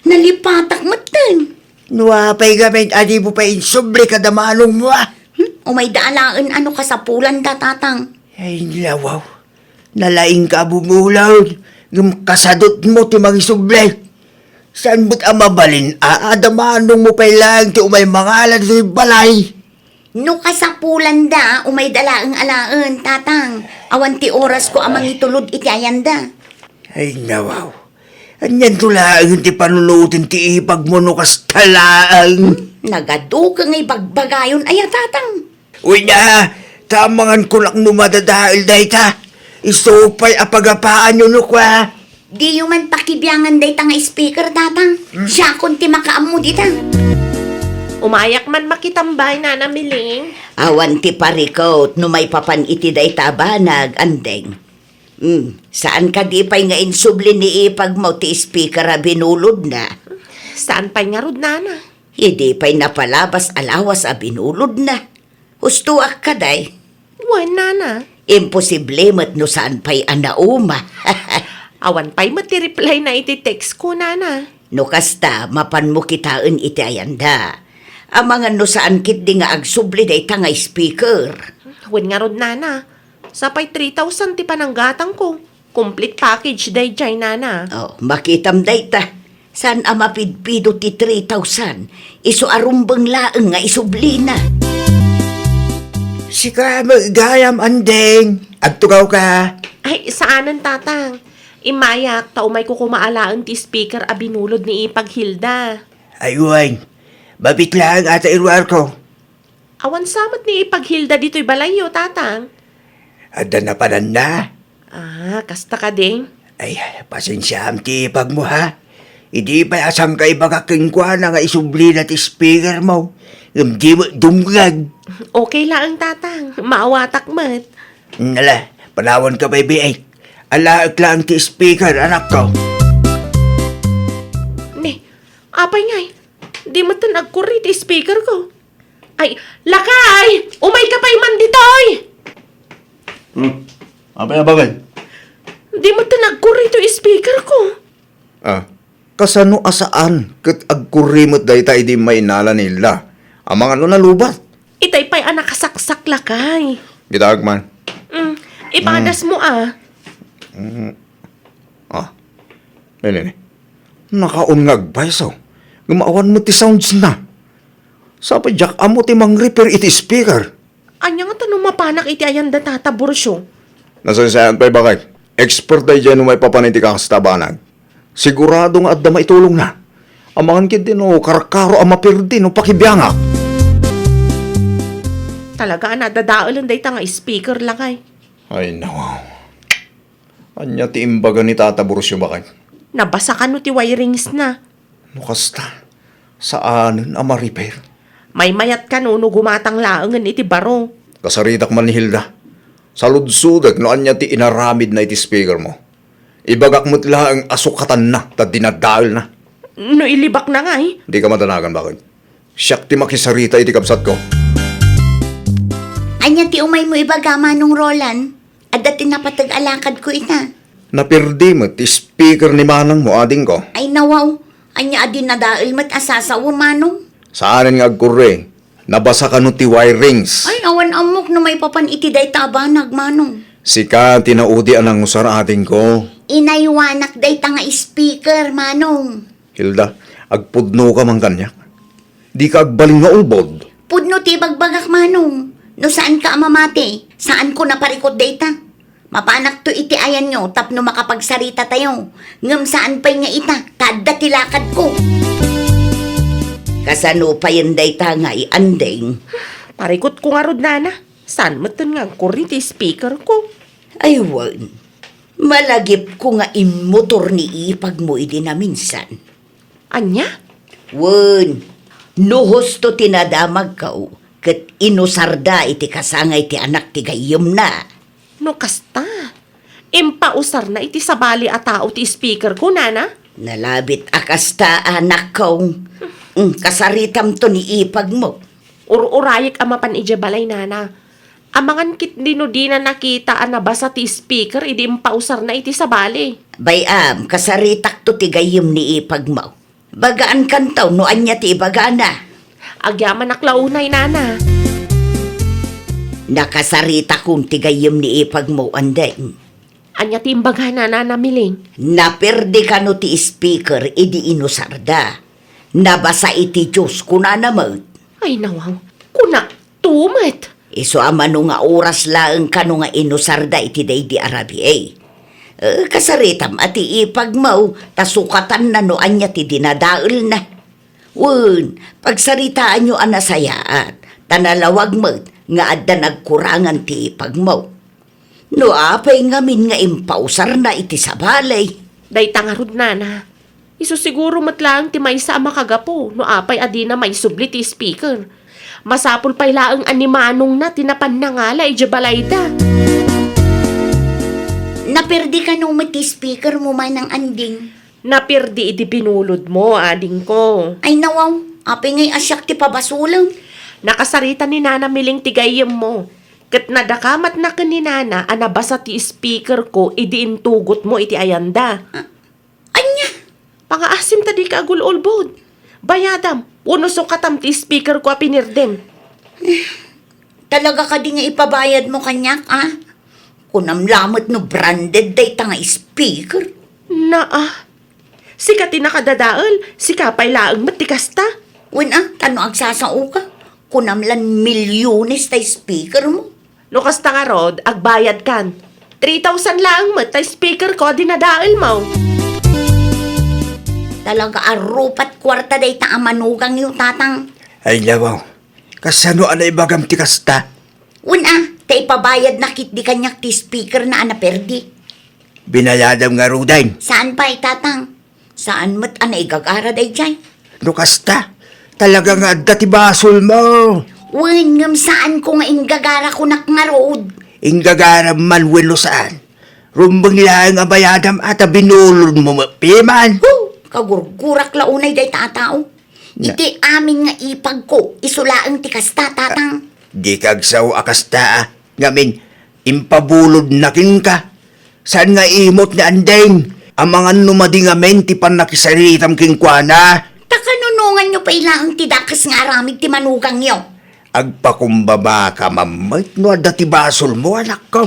Nalipatak metten. No apay ngamin a dimo pay insubli kada manongmo, a? Hmm? Umayda alaen a no kasapulanda, Tatang. Ay, nawaw. Nalaingka a bumulod, ngem kasadutmo ti mangisubli. Saan met a mabalin a adda manongmo pay laeng ti umay mangala ditoy balay? No kasapulanda, umayda laeng alaen, Tatang. Awan ti orasko a mangitulod iti ayanda. Ay, nawaw. Anianto laeng ti panunoten ti ipagmo no kasta laeng? Nagaduka nga ibagbagayon aya, Tatang. Uy na, ta amangan ko no madadael dayta. Isu pay a pagapaanyo no kua. Diyo man pakibiangan dayta nga speaker, Tatang. Hmm? Siakon ti makaammo dita. Umayak man makitambay, Nana Miling. Awan ti parikut no maipapan iti dayta a banag, Andeng. Hmm, saan kadi pay nga insubli ni ipagmo ti speaker a binulodna? Saan pay ngarud, Nana? Idi pay napalabas a lawas a binulodna. Hustoak kadi. Wen, Nana. Imposible met no saan pay a nauma. Awan pay met ti reply na iti text ko, Nana. No kasta, mapanmo kitaen iti ayanda. Amangan no saan ketdi nga agsubli dayta nga speaker. Wen ngarud, Nana. Sapay three thousand ti pananggatangko. Complete package daydiay, Nana. Oh, makitam dayta. Saan a mapidpido ti three thousand? Isu a rumbeng laeng nga isublina. Sika met gayam, Andeng. Agtugawka. Ay, saanen, Tatang. Immayak, ta umayko koma alaen ti speaker a binulod ni Ipag Hilda. Ay, wen. Mabit laeng a ta iruarko. Awan sa met ni Ipag Hilda ditoy balayyo, Tatang. Adda napananna? Ah, kasta kadi? Ay, pasensiaam ti ipagmo, ha? Idi pay a saan ka ibaga kenkuana nga isublina ti speakermo, ngem di met dumngeg. Okay laeng, Tatang. Maawatak met. Nala, panawanka pay biit. Alaek laeng ti speaker, anakko. Ni, apay ngay? Di metten agkurri ti speakerko. Ay, lakay! Umayka pay man ditoy! Hmm. Apay a baket? Di met nagkurri toy speaker ko. Ah, kasano a saan ket agkurri met dayta idi mainnala ni Hilda? Amangan no nalubat. Itay pay a nakasaksak, lakay. Bitak man. Mm, ipadas mo, ah. Mm. Ah. Nini, nini. Nakaon nga agbayso. Ngem awan met ti sounds na. Sapay diak ammo ti mang-repair iti speaker. Ania ngata no mapanak iti ayanda, Tata Burcio? Nasaysayaan pay, baket. Expert daydiay no maipapan iti kakasta a banag. Sigurado nga adda maitulongna. Amangan ketdi no karkaro a maperdi no pakibiangak. Talaga a nadadaelen dayta nga speaker, lakay. Ay, nawaw. Ania ti imbaga ni Tata Burcio, baket? Nabasa kano ti wirings na. No kasta, saanen a ma-repair. Maymayat kano no gumatang laengen iti baro. Kasaritak man ni Hilda. Saludsodek no ania ti inaramidna iti speaker mo. Ibagak met laeng a sukatanna ta dinadaelna. No ilibakna ngay? Dika madanagan, baket. Siak ti makisarita iti kabsatko. Ania ti umaymo ibaga, Manong Roland? Adda ti napateg a lakadko ita. Naperdi met ti speaker ni manangmo, adingko. Ay, nawaw. Ania a dinadael met a sasawen, Manong? Saanen nga agkurri. Nabasa kano ti wirings? Ay, awan ammok no maipapan iti dayta a banag, Manong. Sika ti naudi a nangusar, adingko. Inaywanak dayta nga speaker, Manong. Hilda, agpudnoka man kaniak. Dika agbalin nga ulbod. Pudno ti ibagbagak, Manong. No saanka a mamati, saanko naparikut dayta. Mapanakto iti ayanyo tapno makapagsarita tayo. Ngem saan pay nga ita, ta adda ti lakadko. Kasano payen dayta nga ianding? Parikutko ngarud, nana. Saan metten nga agkurri ti speaker ko? Ay, wen. Malagipko nga immotor ni ipagmo idi naminsan. Ania? Wen, no husto ti nadamagko, ket inusarda iti kasangay ti anak ti gayyemna. No kasta, impausarna iti sabali a tao ti speaker ko, nana? Nalabit a kasta, anakko. Mm, kasaritamto ni ipagmo. Ur-urayek a mapan idiay balay, nana. Amangan ketdi no dina nakita a nabasa ti speaker idi impausarna iti sabali. Bay-am, kasaritakto ti gayyem ni ipagmo. Bagaankanto no ania ti ibagana. Agyamanak la unay, nana. Nakasaritakon ti gayyem ni ipagmo, andeng. Ania ti imbagana, Nana Miling? Naperdi kano ti speaker idi inusarda. Nabasa iti Diyos, kunana met. Ay, nawaw. Kunakto met. Isu a mano nga oras laeng kano nga inusarda iti daydi a rabii. Eh, kasaritam a ti ipagmo, ta sukatanna no ania ti dinadaelna. Wen, pagsaritaanyo a nasayaat, ta nalawag met nga adda nagkurangan ti ipagmo. No apay ngamin nga impausarna iti sabali? Dayta ngarud, nana. Isu siguro met laeng ti maysa a makagapu no apay a dina maisubli ti speaker. Masapul pay laeng a ni manongna ti napan nangala idiay balayda. Naperdi kano met ti speaker mo, Manang Anding? Naperdi iti binulod mo, adingko. Ay, nawaw, apay ngay a siak ti pabasolem? Nakasarita ni Nana Miling ti gayyem mo. Ket nadakamatna ken ni Nana a nabasa ti speaker ko idi intugot mo iti ayanda. Ah, ania? Pangaasim ta dika agul-ulbod. Bayadam, wenno sukatam ti speaker ko a pinirdem. Talaga kadi nga ipabayad mo kaniak, a? Kunam lamet no branded dayta nga speaker. Naa. Sika ti nakadadael, sika pay laeng met ti kasta. Wen a, ta no agsasaoka, kunam lan milyones ta speaker mo. No kasta ngarud, agbayadkan. Three thousand laeng met ta speaker ko a dinadael mo. Talaga a rupat kuarta dayta a manugangyo, Tatang. Ay, lawaw. Kasano a naibagam ti kasta? Wen a, ta ipabayadna ketdi kaniak ti speaker na a naperdi. Binayadam ngaruden? Saan pay, Tatang? Saan met a naigagara daydiay? No kasta, talaga nga adda ti basol mo. Wen, ngem saan ko nga inggagara kunak ngarud. Inggagara man wenno saan. Rumbeng laeng a bayadam a ta binulod mo met piman. Huh! Kagurgurak la unay dayta a tao. Na- Iti amin nga ipagko, isu laeng ti kasta, Tatang. Dika agsao a kasta, a. Ngamin, impabulodna kenka. Saan nga imut ni Anding? Amangan no madi ngamin ti pannakisaritam kenkuana. Ta kanunonganyo pay laeng ti dakes nga aramid ti manugangyo. Agpakumbabaka met no adda ti basolmo, anakko.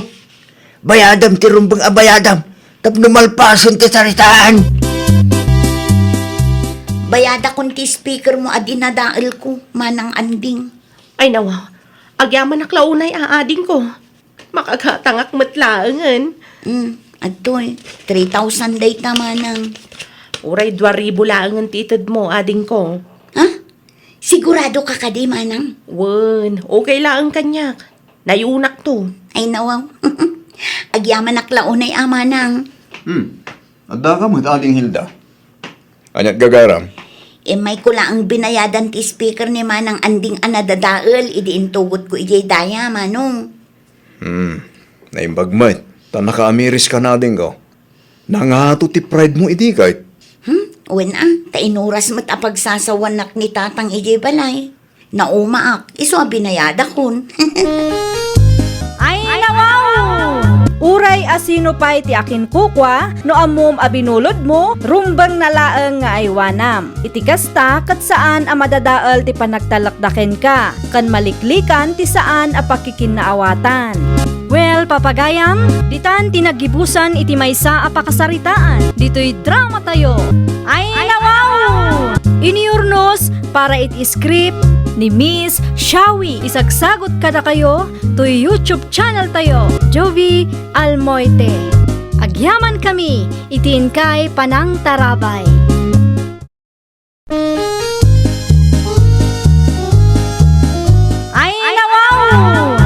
Bayadam ti rumbeng a bayadam tapno malpasen ti saritaan. Bayadakon ti speakermo a dinadaelko, Manang Anding. Ay, nawaw. Agyamanak la unay a, adingko. Makagatangak met laengen. Mm, adtoy, three thousand dayta, Manang. Uray dua ribu laengen ti itedmo, adingko. Ha? Sigurado ka kadi, Manang? Wen, okay laeng kaniak. Nayunak to. Ay, nawaw. Agyamanak la unay a, Manang. Hmm. Adda ka met, Ading Hilda. Aniat gagaram? Immay ko laeng binayadan ti speaker ni Manang Anding a nadadael idi intugot ko idiay daya, Manong. Hmm. Naimbag met. Ta nakaamiris ka, adingko. Nangato ti pride mo idi ket? Hmm? Wen a, ta inuras met a pagsasawanak ni Tatang idiay balay. Naumaak, isu a binayadakon. Ay, nawaw! Uray a sino pay ti akinkukua, no ammom a binulodmo, rumbengna laeng nga aywanam. Iti kasta, ket saan a madadael ti panagtalekda kenka, ken maliklikan ti saan a pakikinnaawatan. Well, papagayam, ditan ti naggibusan iti maysa a pakasaritaan ditoy dramatayo. Ay, nawaw! Iniurnos para iti script ni Miss Shawi. Isagsagot kadakayo toy YouTube channel tayo, Jovi Almoite. Agyamankami iti inkay panangtarabay. Ay, nawaw!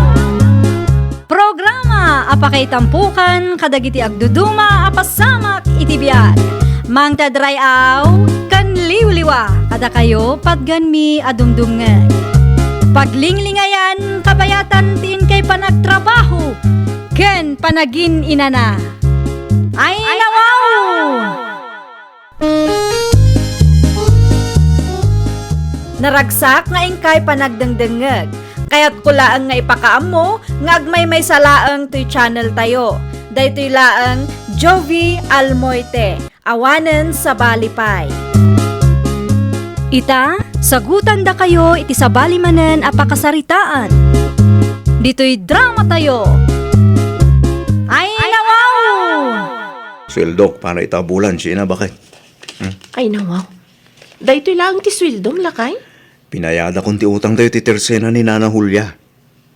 Programa a pakaitampukan kadagiti agduduma a pasamak iti biag. Mangted ray-aw ken liwliwa kadakayo patgenmi a dumdumngeg. Paglinglingayan, kabayatan ti inkay panagtrabaho ken panagin-inana. Ay, nawaw! Naragsak nga inkay panagdengdengngeg. Kayatko laeng nga ipakaammo nga agmaymaysa laeng toy channel tayo. Daytoy laeng Jovi Almoite, awanen sabali pay. Ita, sagutandakayo iti sabali manen a pakasaritaan. Ditoy dramatayo. Ay, nawaw! Sueldok para ita a bulan, sina, baket? Hmm? Ay, nawaw. Daytoy laeng ti sueldom, lakay? Pinayadakon ti utangtayo ti tersena ni Nana Julia.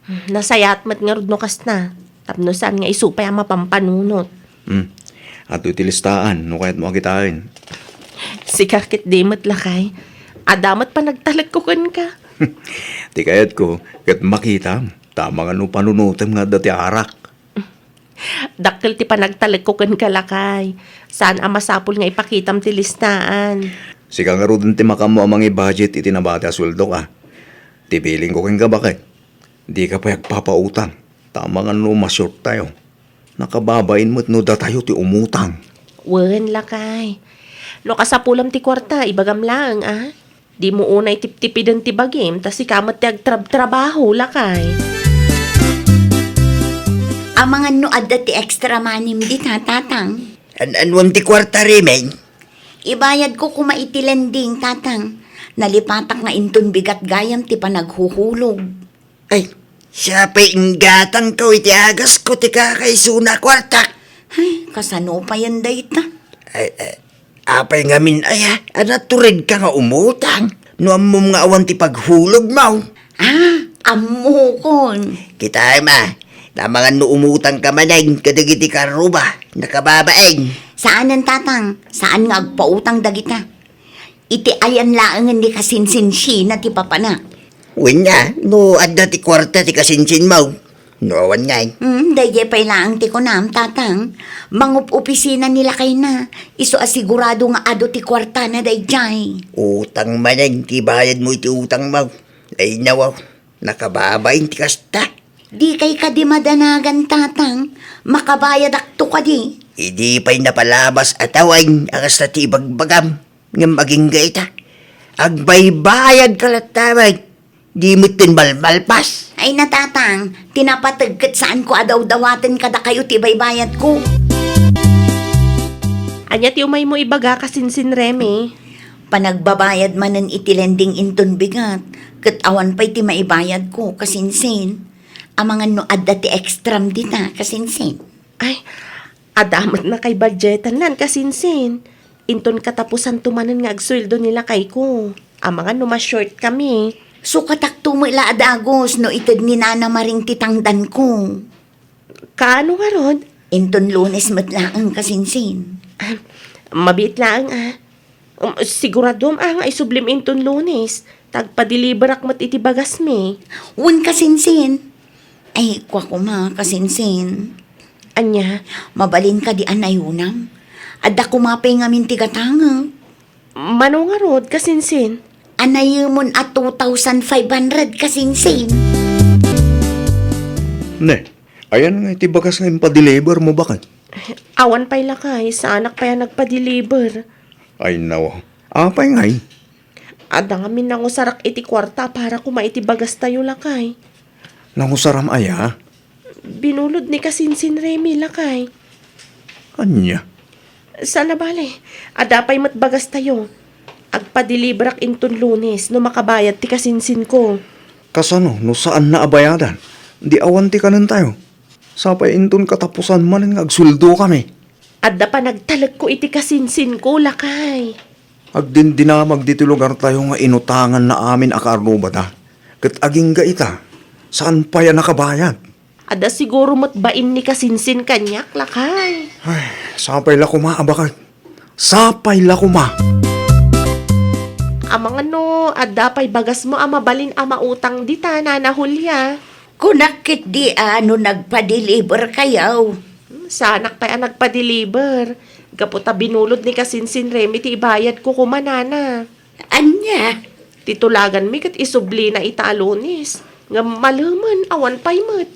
Hmm, nasayaat met ngarud no kasta. Tapno saan nga isu pay a mapampanunot. Hmm. Adtoy ti listaan, no kayatmo a kitaen. Sika ket di met, lakay. Adda met panagtalekko kenka. Ti kayatko, ket makitam. Ta amangan no panunotem nga adda ti arak. Dakkel ti panagtalekko kenka, lakay. Saan a masapul nga ipakitam ti listaan. Sika ngaruden ti makaammo a mangi-budget iti nabati a sueldok, a. Ti bilingko kenka, baket, dika pay agpapautang. Ta amangan no ma-short tayo. Nakababain met no datayo ti umutang. Wen, lakay. No kasapulam ti kuarta, ibagam laeng, a. Dimo unay tiptipiden ti bagim, ta sika met ti agtrabtrabaho, lakay. Amangan no adda ti extra money-m dita, Tatang? An-anuan ti kuarta, Rimeng? Ibayadko koma iti lending, Tatang. Nalipatak nga inton bigat gayam ti panaghuhulog. Ay, siya pay inggatangko iti agasko ti kakaisuna a kuartak. Ay, kasano payen dayta? Ay, ay, apay ngamin aya, a naturedka nga umutang? No ammom nga awan ti paghulogmo. Ah, ammokon. Kitaem a, ta amangan no umutangka manen kadagiti karruba, nakababain. Saanen, Tatang. Saan nga agpautang dagita. Iti ayan laengen ni kasinsinsiana ti papana. Wen a, no adda ti kuarta ti kasinsinmo. No awan ngay. Hmm, daydiay pay laeng ti kunam, Tatang. Mangup-opisina ni lakayna. Isu a sigurado nga adu ti kuartana daydiay. Utang manen ti bayadmo iti utangmo. Ay, nawaw. Nakababain ti kasta. Dikay kadi madanagan, Tatang. Makabayadakto kadi. Idi pay napalabas a tawen a kasta ti ibagbagam. Ngem agingga ita. Agbaybayadka latta met. Di met ti malmalpas. Ay, natatang, ti napateg ket saanko a dawdawaten kadakayo ti baybayadko. Ania ti umaymo ibaga, kasinsin Remy? Panagbabayad manen iti lending inton bigat, ket awan pay ti maibayadko, kasinsin. Amangan no adda ti extram dita, kasinsin. Ay, adda met nakay budgetan nan, kasinsin. Inton katapusanto manen nga agsueldo ni lakayko. Amangan no ma-short kami. Sukatakto met la a dagus no ited ni Nana Maring ti tangdanko. Kaano ngarud? Inton Lunes met laeng, kasinsin. Ah, mabiit laeng, ah. Um, siguraduam, ah, nga isublim inton Lunes. Ta agpadeliverak met iti bagasmi. Wen, kasinsin. Ay, kua koma, kasinsin. Ania? Mabalin kadi a nayunam? Adda koma pay ngamin ti gatangek. Mano ngarud, kasinsin? Anayemon a two thousand five hundred, kasinsin. Ne, ayan nga iti bagas nga impadeliver mo, baket? Awan pay lakay, saanak pay a nagpadeliver. Ay, nawa. Apay ngay? Adda ngamin nangusarak iti kuarta para koma iti bagastayo, lakay. Nangusaram aya? Binulod ni kasinsin Remy, lakay. Ania? Saan a bale, adda pay met bagastayo. Agpadeliverak inton Lunes no makabayad ti kasinsinko. Kasano no saanna a bayadan? Di awan ti kanentayo. Sapay inton katapusan manen nga agsueldo kami. Adda panagtalekko iti kasinsinko, lakay. Agdindinamag ditoy lugartayo nga inutanganna amin a kaarrubada. Ket agingga ita, saan pay a nakabayad. Adda siguro met bain ni kasinsin kaniak, lakay. Ay, sapay la koma, baket. Sapay la koma. Amangan no adda pay bagasmo a mabalin a mautang dita, Nana Julia. Kunak ketdi a no nagpadeliver kayo. Hmm, saanak pay a nagpadeliver. Gapu ta binulod ni kasinsin Remy ti ibayadko koma, Nana. Ania? Ti tulaganmi ket isublina ita a Lunes. Ngem malemen, awan pay met.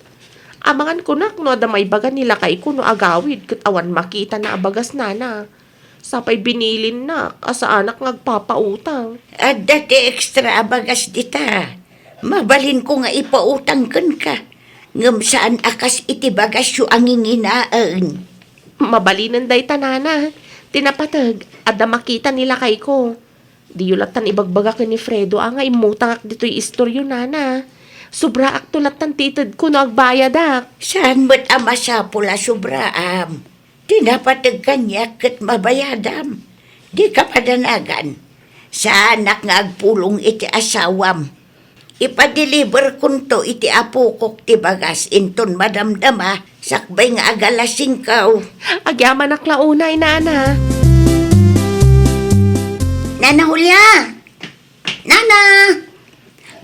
Amangan kunak no adda maibaga ni lakayko no agawid ket awan makitana a bagas, Nana. Sapay binilinnak a saanak nga agpapautang. Adda ti extra a bagas dita. Mabalinko nga ipautang kenka. Ngem saan a kas iti bagasyo a nginginaen. Mabalinen dayta, Nana. Ti napateg, adda makita ni lakayko. Diyo lattan ibagbaga ken ni Fredo a nga immutangak ditoy istoryo, Nana. Sobraakto lattan ti itedko no agbayadak. Saan met a masapul a sobraam? Ti napateg kaniak ket mabayadam. Dika padanagan. Saanak nga agpulong iti asawam. Ipadeliverkonto iti apokok ti bagas inton madamdama sakbay nga agalas singko. Agyamanak la unay, Nana. Nana Julia! Nana!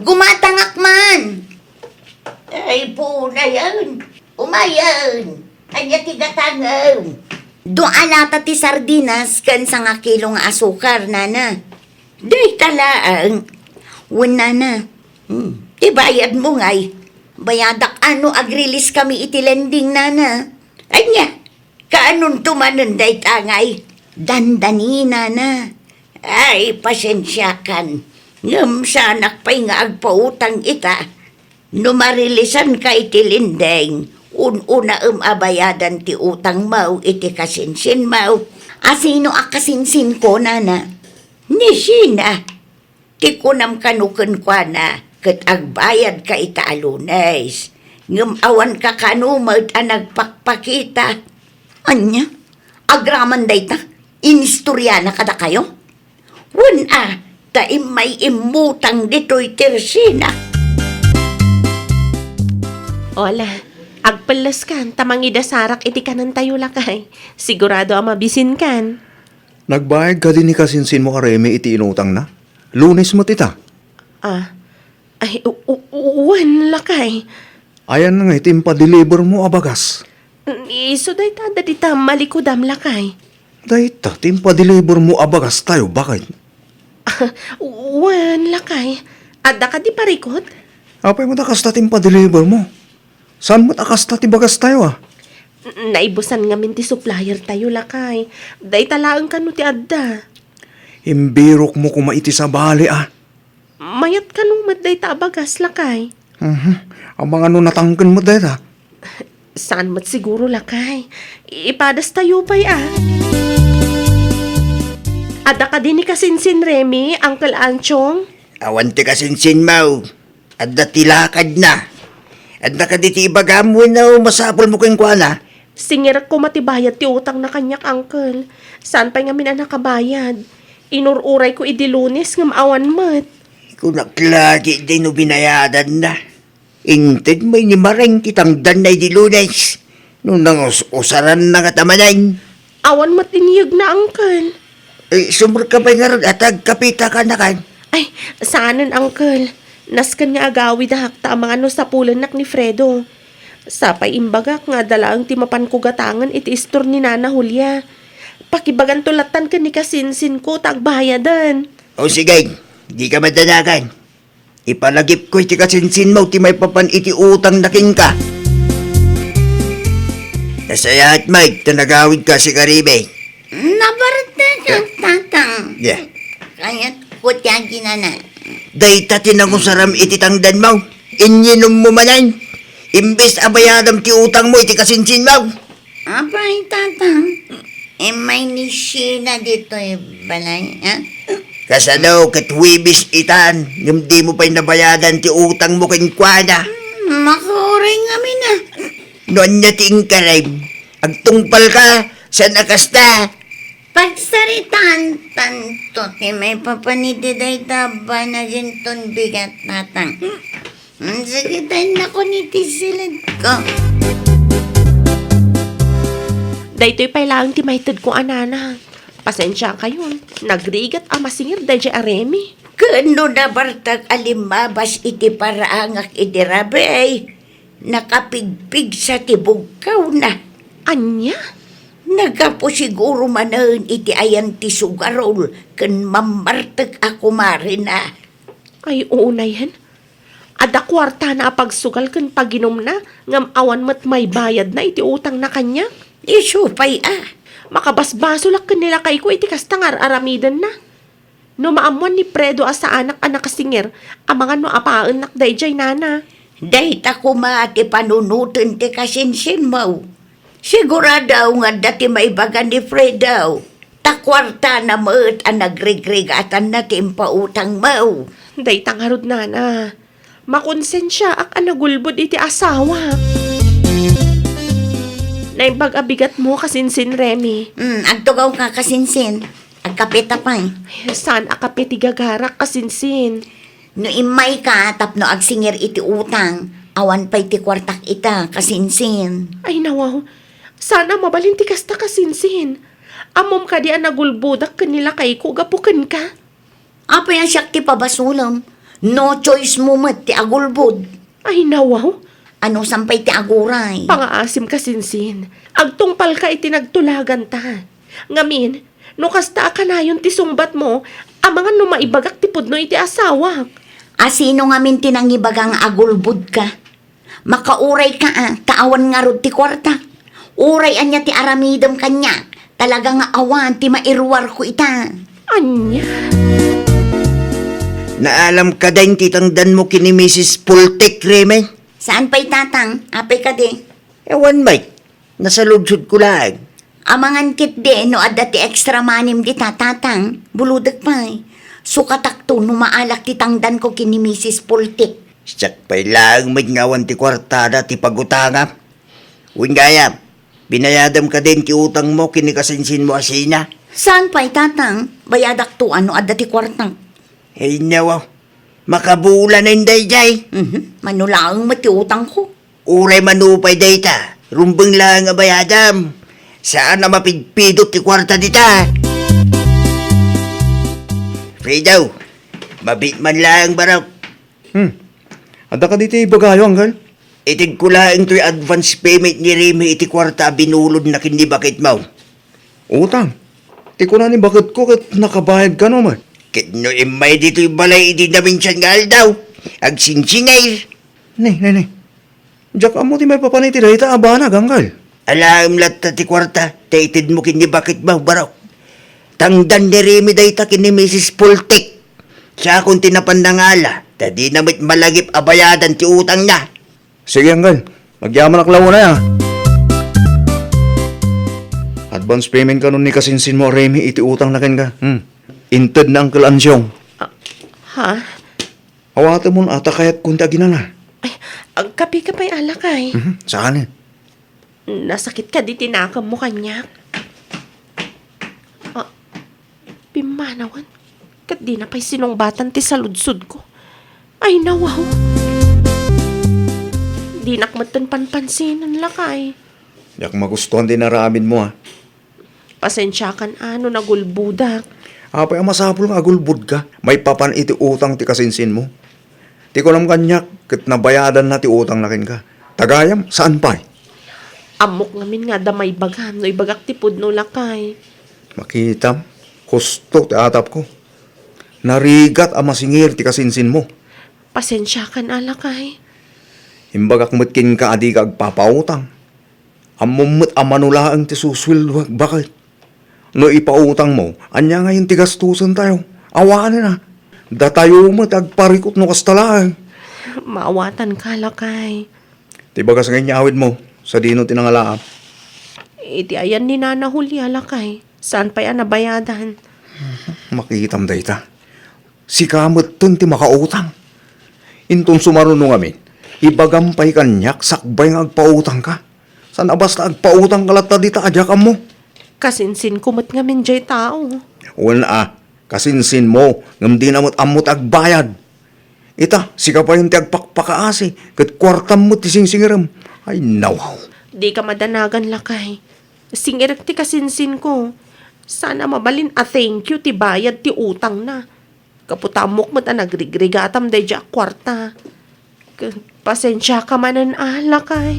Gumatangak man! Ay, punayan! Umayan! Ania ti gatangem? Dua a lata ti sardinas ken sangakilo nga asukar, Nana. Dayta laeng. Wen, Nana. Hmm. Ti bayadmo ngay. Bayadak a no agrilis kami iti lending, Nana. Ania? Kaanonto manen dayta ngay? Dandani, Nana. Ay, pasensiakan. Ngem saanak pay nga agpautang ita. No marilisanka iti lending, un-unaem a bayadan ti utangmo iti kasinsinmo. A sino a kasinsinko, Nana? Ni Sheena. Ti kunam kano kenkuana, ket agbayadka ita a Lunes. Ngem awanka kano met a nagpakpakita. Ania? Agraman dayta? Inistoriana kadakayo? Wen a, ta immay immutang ditoy ti Sheena. Ola, agpelleskan ta mangidasarak iti kanentayo, lakay. Sigurado a mabisinkan. Nagbayad kadi ni kasinsinmo a Remy iti inutangna? Lunes met ita. Ah, ay, u-, u-, wen, lakay. Ayan nga iti impadelivermo a bagas? Isu dayta, dayta malikudam, lakay. Dayta ti impadelivermo a bagastayo, baket? Wen, lakay. Adda kadi parikut? Apay met a kasta ti impadelivermo? Saan met a kasta ti bagastayo, a? Naibusan ngamin ti suppliertayo, lakay. Dayta laeng kano ti adda. Imbirokmo koma iti sabali, a. Mayat kano met dayta a bagas, lakay? Mhm. Amangan no natangken met dayta. Saan met siguro, lakay. Ipadastayo pay, a. Adda kadi ni kasinsin, Remy, Uncle Anchong? Awan ti kasinsinmo. Adda ti lakadna. Adda kadi ti ibagam wenno masapulmo kenkuana? Singirek koma ti bayad ti utangna kaniak, uncle. Saan pay ngamin a nakabayad. Inur-urayko idi Lunes ngem awan met. Kunak la ketdi no binayadanna. Inted met ni Mareng ti tangdanna idi Lunes. No nangus-usaranna ngata manen. Awan met inyegna, uncle. Eh, sumrekka pay ngarud a tagkapita kanakan. Ay, saanen, uncle. Nasken nga agawidak ta amangan no sapulennak ni Fredo. Sapay imbagak nga adda laeng ti mapanko gatangen iti istor ni Nana Julia. Pakibaganto lattan ken ni kasinsinko ta agbayaden. O sige, dika madanagan. Ipalagipko iti kasinsinmo ti maipapan iti utangna kenka. Nasayaat met ta nagawidka, Sikarimi. Nabartek, Tatang. Yeah. Kayatko ti aginana. Dayta ti nangusaram iti tangdanmo. Inyinommo manen. Imbes a bayadam ti utangmo iti kasinsinmo. Apay, Tatang? Immay ni Sheena ditoy balay, a? Kasano ket Huwebes itan, ngem dimo pay nabayadan ti utangmo kenkuana? Hmm, makauray ngamin, a. No ania ti inkarem? Agtungpalka, saan a kasta? Pagsaritaan tanto ti maipapan iti dayta a banagen ton bigat, Tatang. Mm, sige, tayo na ko ni ti silid ko. Daytoy pay laeng ti maitedko a nana. Pasensiakayon, nagrigat a masingir daydiay a Remy. Ken no nabartak a limmabas iti paraangak idi rabii, nakapigpigsa ti bugkawna. Ania? Naggapu siguro manen iti ayan ti sugarol ken mammartek a kumarina. Ay, unay, hen. Adda kuartana a pagsugal ken paginumna, ngem awan met maibayadna iti utangna kaniak. Isu pay a. Makabasbasolak ken ni lakayko iti kasta nga ar-aramidenna. No maammoan ni Fredo a saanak a nakasingir, amangan no apaennak daydiay, nana. Dayta koma ti panunoten ti kasinsinmo. Sigurado nga adda ti maibaga ni Fredo. Ta kuartana met a nagrigrigatanna ti impautangmo. Dayta ngarud, nana. Makonsensiaak a nagulbod iti asawak. Naimbag a bigatmo, kasinsin, Remy. Mm, agtugawka, kasinsin. Agkapeta pay. Ay, saan a kape ti gagarak, kasinsin? No immayka tapno agsingir iti utang, awan pay ti kuartak ita, kasinsin. Ay, nawaw. Saan a mabalin ti kasta, kasinsin. Ammom kadi a nagulbodak ken ni lakayko gapu kenka? Apay a siak ti pabasolem? No choice mo met ti agulbod. Ay, nawaw. Anusan pay ti aguray? Pangaasim, kasinsin. Agtungpalka iti nagtulaganta. Ngamin, no kasta a kanayon ti sungbatmo, amangan no maibagak ti pudno iti asawak. A sino ngamin ti nangibaga nga agulbodka? Makaurayka a, ta awan ngarud ti kuarta. Uray ania ti aramidem kaniak, talaga nga awan ti mairuarko ita. Ania? Naalam kadi ti tangdanmo ken ni Misis Pultik, Remy? Saan pay, Tatang? Apay kadi? Awan met. Nasaludsodko laeng. Amangan ketdi no adda ti extra money-m dita, Tatang, bulodek pay. Sukatakto no maalak ti tangdanko ken ni Misis Pultik. Siak pay laeng met nga awan ti kuartada ti pagutangam. Wen gayam, binayadam kadin ti utangmo ken ni kasinsinmo a Sheena? Saan pay, Tatang? Bayadakto a no adda ti kuartak. Ay, nawaw. Makabulanen daydiay. Mhm. Mano laeng met ti utangko. Uray mano pay dayta, rumbeng laeng a bayadam. Saan a mapidpidot ti kuarta dita. Fredo, mabit man laeng, barok. Hmm. Adda kadi ti ibagayo, Anggal? Itedko laeng toy advance payment ni Remy iti kuarta a binulodna ken ni baketmo. Utang. Ti kuna ni baketko ket nakabayad kano met. Ket no immay ditoy balay idi naminsan nga aldaw, agsingsingir. Ni, ni, ni. Diak ammo ti maipapan iti dayta a banag, Anggal. Alaem latta ti kuarta, ta itedmo ken ni baketmo, barok. Tangdan ni Remy dayta ken ni Misis Pultik. Siakon ti napan nangala, ta dina met malagip a bayadan ti utangna. Sige, Uncle. Agyamanak la unay, a. Advance payment kano ni kasinsinmo a Remy iti utangna kenka. Hmm. Inted ni Uncle Ansyong. Ah, ha? Awatemon a ta kayatkon ti aginana. Ay, agkapika pay a lakay. Mhm, saan, eh? Nasakit kadi ti nakemmo kaniak? Ah, pimmanawen. Ket dina pay sinungbatan ti saludsodko. Ay, nawaw. Dinak metten panpansinen, lakay. Diak magustuhan ti inaramidmo, a. Pasensiakan a no nagulbodak. Apay a masapul nga agulbodka? Maipapan iti utang ti kasinsinmo. Ti kunam kaniak, ket nabayadanna ti utangna kenka. Ta gayam, saan pay? Ammok ngamin nga adda maibagam no ibagak ti pudno, lakay. Makitam, husto ti atapko. Narigat a masingir ti kasinsinmo. Pasensiakan a, lakay. Imbagak met kenka a dika agpapautang. Ammom met a mano laeng ti susueldoak, baket. No ipautangmo, ania ngayen ti gastusentayo? Awanen a. Datayo met agparikut no kasta laeng. Maawatanka, lakay. Ti bagas nga inyawidmo, sadino ti nangalaam? Iti ayan ni Nana Julia, lakay. Saan pay a nabayadan. Makitam dayta. Sika metten ti makautang. Inton sumaruno ngamin, ibagam pay kaniak sakbay nga agpautangka. Saan a basta agpautangka latta dita a diak ammo. Kasinsinko met ngamin jay tao. Wen a, kasinsinmo, ngem dina met ammo ti agbayad. Ita, sika payen ti agpakpakaasi, ket kuartam met ti singsingirem. Ay, nawaw. Dika madanagan, lakay. Singirek ti kasinsinko. Saan a mabalin a thank you ti bayad ti utangna. Gapu ta ammok met a nagrigrigatam daydiay a kuarta. K-, pasensiaka manen a, lakay.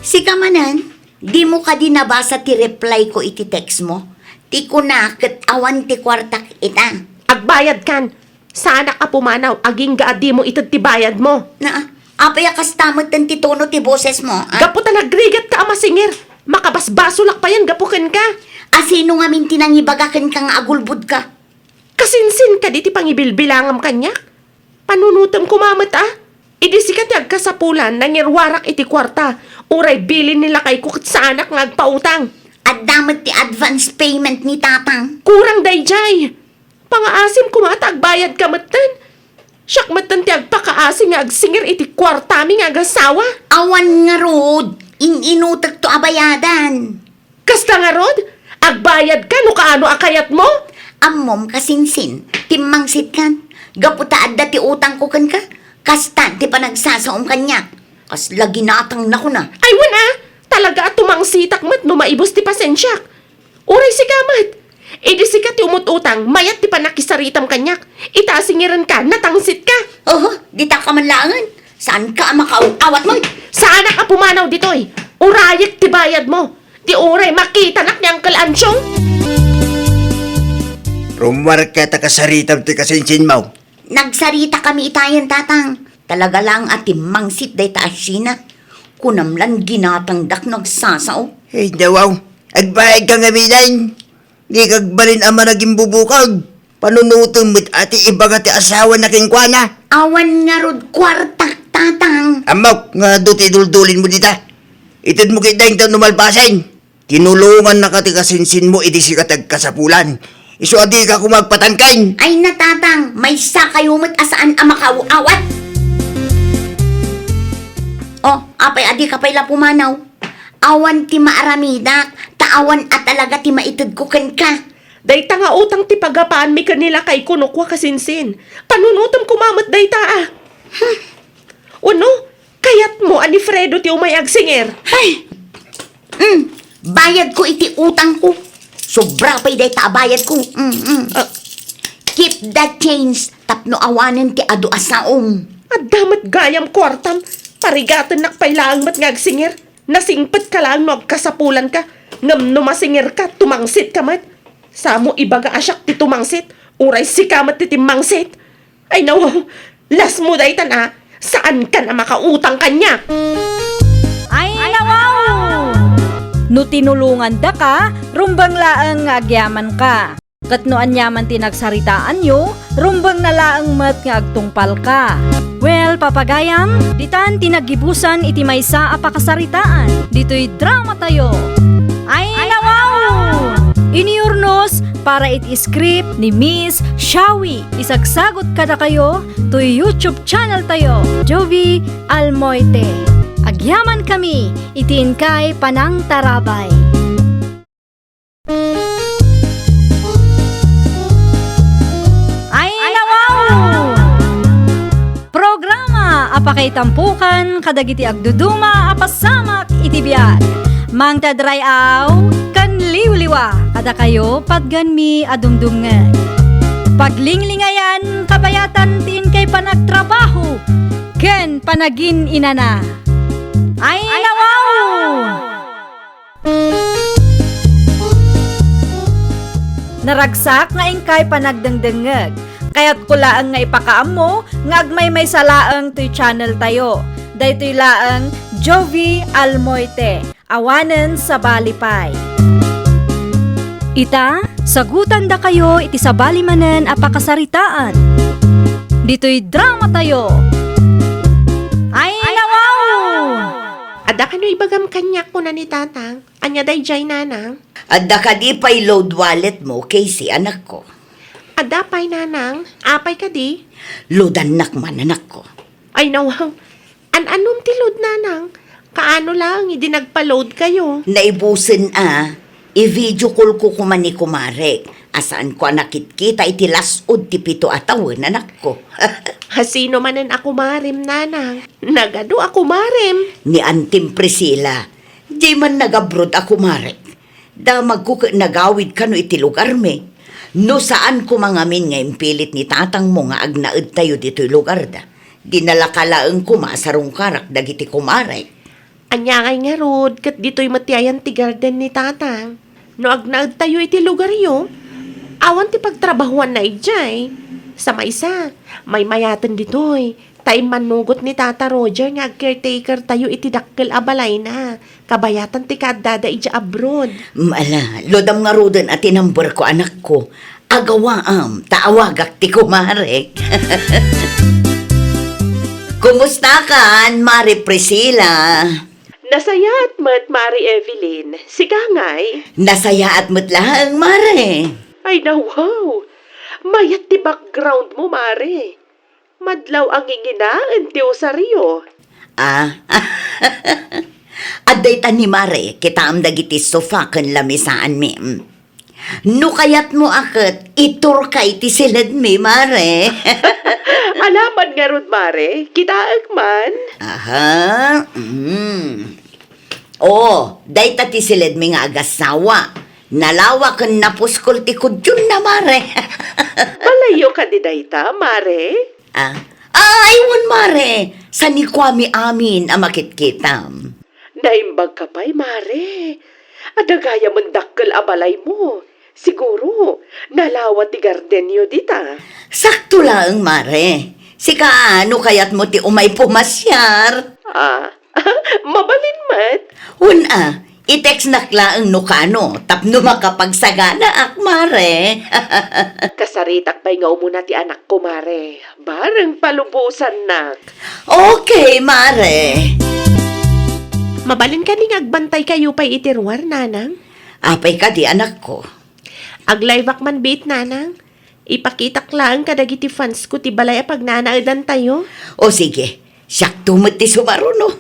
Sika manen, dimo kadi nabasa ti reply ko iti text mo? Ti kuna ket awan ti kuartak ita. Agbayadkan. Saanak a pumanaw, agingga a dimo ited ti bayadmo. Na, apay a kasta metten ti tono ti bosesmo, a? Gapu ta nagrigatka a masingir, makabasbasolak payen gapu kenka. A sino ngamin ti nangibaga kenka nga agulbodka? Kasinsin kadi ti pangibilbilangam kaniak? Panunotem koma met a. Idi sika ti agkasapulan, nangiruarak iti kuarta, uray bilin ni lakayko ket saanak nga agpautang. Adda met ti advance payment ni Tatang. Kurang daydiay. Pangaasim koma ta agbayadka metten. Siak metten ti agpakaasi nga agsingir iti kuartami nga agasawa. Awan ngarud, in-inutekto a bayadan. Kasta ngarud, agbayadka no kaano a kayatmo? Ammom, kasinsin, timmangsitkan. Gapu ta adda ti utangko kenka, kastan ti panagsasaom kaniak. Kasla ginatangna kuna. Ay, wen a, talaga a tumangsitak met no maibus ti pasensiak. Uray sika met. Idi sika ti umut-utang, mayat ti pannakisaritam kaniak. Ita a singirenka, natangsitka. Oho, dita ka man laengen. Saanka a makaaw-awat met? Saanak a pumanaw ditoy. Urayek ti bayadmo. Ti uray makitanak ni Uncle Ansyong. Rummuarka ta kasaritam ti kasinsinmo. Nagsaritakami itayen, Tatang. Talaga laeng a timmangsit dayta a Sheena. Kunam lan ginatangdak no agsasao. Ay, nawaw. Agbayadka ngaminen. Dika agbalin a managimbubukag. Panunotem met a ti ibaga ti asawana kenkuana. Awan ngarud kuartak, Tatang. Ammok nga adu ti iduldulinmo dita. Itedmo ketdi dayta no malpasen. Tinulongannaka ti kasinsinmo idi sika ti agkasapulan. Isu a dika koma agpatangken. Ay na, Tatang, maysakayo met a saan a makaaw-awat. O, apay a dika pay la pumanaw? Awan ti maaramidak, ta awan a talaga ti maitedko kenka. Dayta nga utang ti pagapaanmi ken ni lakayko no kua, kasinsin. Panunotem koma met dayta a. Hmm. Wenno, kayatmo a ni Fredo ti umay agsingir? Hay! Mm, bayadko iti utangko. Sobra pay dayta a bayadko. Mm, mm. Ah. Keep the change tapno awanen ti adu a saom. Adda met gayam kuartam. Parigatennak pay laeng met nga agsingir. Nasingpetka laeng no agkasapulanka, ngem no masingirka, tumangsitka met. Samo ibaga a siak ti tumangsit, uray sika met ti timmangsit. Ay, nawaw, lasmo daytan a, saankan a makautang kaniak. Ay, nawaw! No tinulongandaka, rumbeng laeng nga agyamanka. Ket no aniaman ti nagsaritaanyo, rumbeng na laeng met nga agtungpalka. Well, papagayam, ditan ti naggibusan iti maysa a pakasaritaan ditoy dramatayo. Ay, nawaw! Inurnos para iti script ni Miss Shawi. Isagsagot kadakayo toy YouTube channel tayo, Jovi Almoite. Agyaman kami iti inkay panangtarabay. Ay, nawaw! Programa a pakaitampukan kadagiti agduduma a pasamak iti biag. Mangted ray-aw ken liwliwa kadakayo patgenmi a dumdumngeg. Paglinglingayan kabayatan ti inkay panagtrabaho ken panagin-inana. Ay, nawaw! Naragsak nga inkay panagdengdengngeg. Kayatko laeng nga ipakaammo nga agmaymaysa laeng toy channel tayo. Daytoy laeng Jovi Almoite, awanen sabali pay. Ita, sagutandakayo iti sabali manen a pakasaritaan. Ditoy dramatayo. Ay, nawaw! Adda kano ibagam kaniak, kuna ni Tatang. Ania daydiay, Nanang? Adda kadi pay load wallet mo, Casey, anakko? Adda pay, Nanang. Apay kadi? Loadannak man, anakko. Ay, nawaw. An-anom ti load, Nanang? Kaano laeng idi nagpa-load kayo? Naibusen a. I-video call ko koma ni kumarek. A saanko a nakitkita iti las-ud ti pito a tawen, anakko. Hasino manen a kumarem, Nanang? Nagadu a kumarem? Ni Antim Priscilla. Diay man nag-abroad a kumarek. Damagko ket nagawid kano iti lugarmi. No saan koma ngamin nga impilit ni tatangmo nga agnaedtayo ditoy lugarda, dinalaka laeng koma a sarungkarak dagiti kumarek. Ania ngay ngarud ket ditoy met ti ayan ti garden ni Tatang? No agnaedtayo iti lugaryo, awan ti pagtrabahuanna idiay. Sa maysa, maymayaten ditoy, ta immanugot ni Tata Roger nga ag-caretakertayo iti dakkel a balayna, kabayatan ti kaaddada idiay abroad. Mm, ala, loadam ngaruden a ti number ko, anakko. Agawaam, ta awagak ti kumarek. Kumustakan, Mare Priscilla? Nasayaat met, Mare Evelyn. Sika ngay? Nasayaat met laeng, Mare. Ay, nawaw. Mayat ti background mo, Mare. Madlaw a nginginaen ti usaryo. Ah, adda ita ni Mare, kitaem dagiti sofa ken lamisaanmi. Mm. No kayatmo a ket, iturka iti siledmi, Mare. Alaman ngarud, Mare, kitaek man. Aha, mm. Oh, dayta ti siledmi nga agassawa. Nalawa ken napuskol ti kudionna, Mare. Balayyo kadi dayta, Mare? Ah, ay, wen, Mare. Sanikuami amin a makitkitam. Naimbagka pay, Mare. Adda gayamen dakkel a balaymo. Siguro, nalawa ti gardenyo dita. Sakto laeng, Mare. Sika, no kayatmo ti umay pumasiar? Ah, mabalin met. Wen a, i-textnak laeng no kano, tapno makapagsaganaak, Mare. Kasaritak pay nga umuna ti anakko, Mare. Bareng palubosannak. Okay, Mare. Mabalin kadi nga agbantaykayo pay iti ruar, Nanang? Apay kadi, anakko? Ag-live-ak man biit, Nanang. Ipakitak laeng kadagiti fans ko ti balay a pagnanaedantayo. O sige, siakto met ti sumaruno.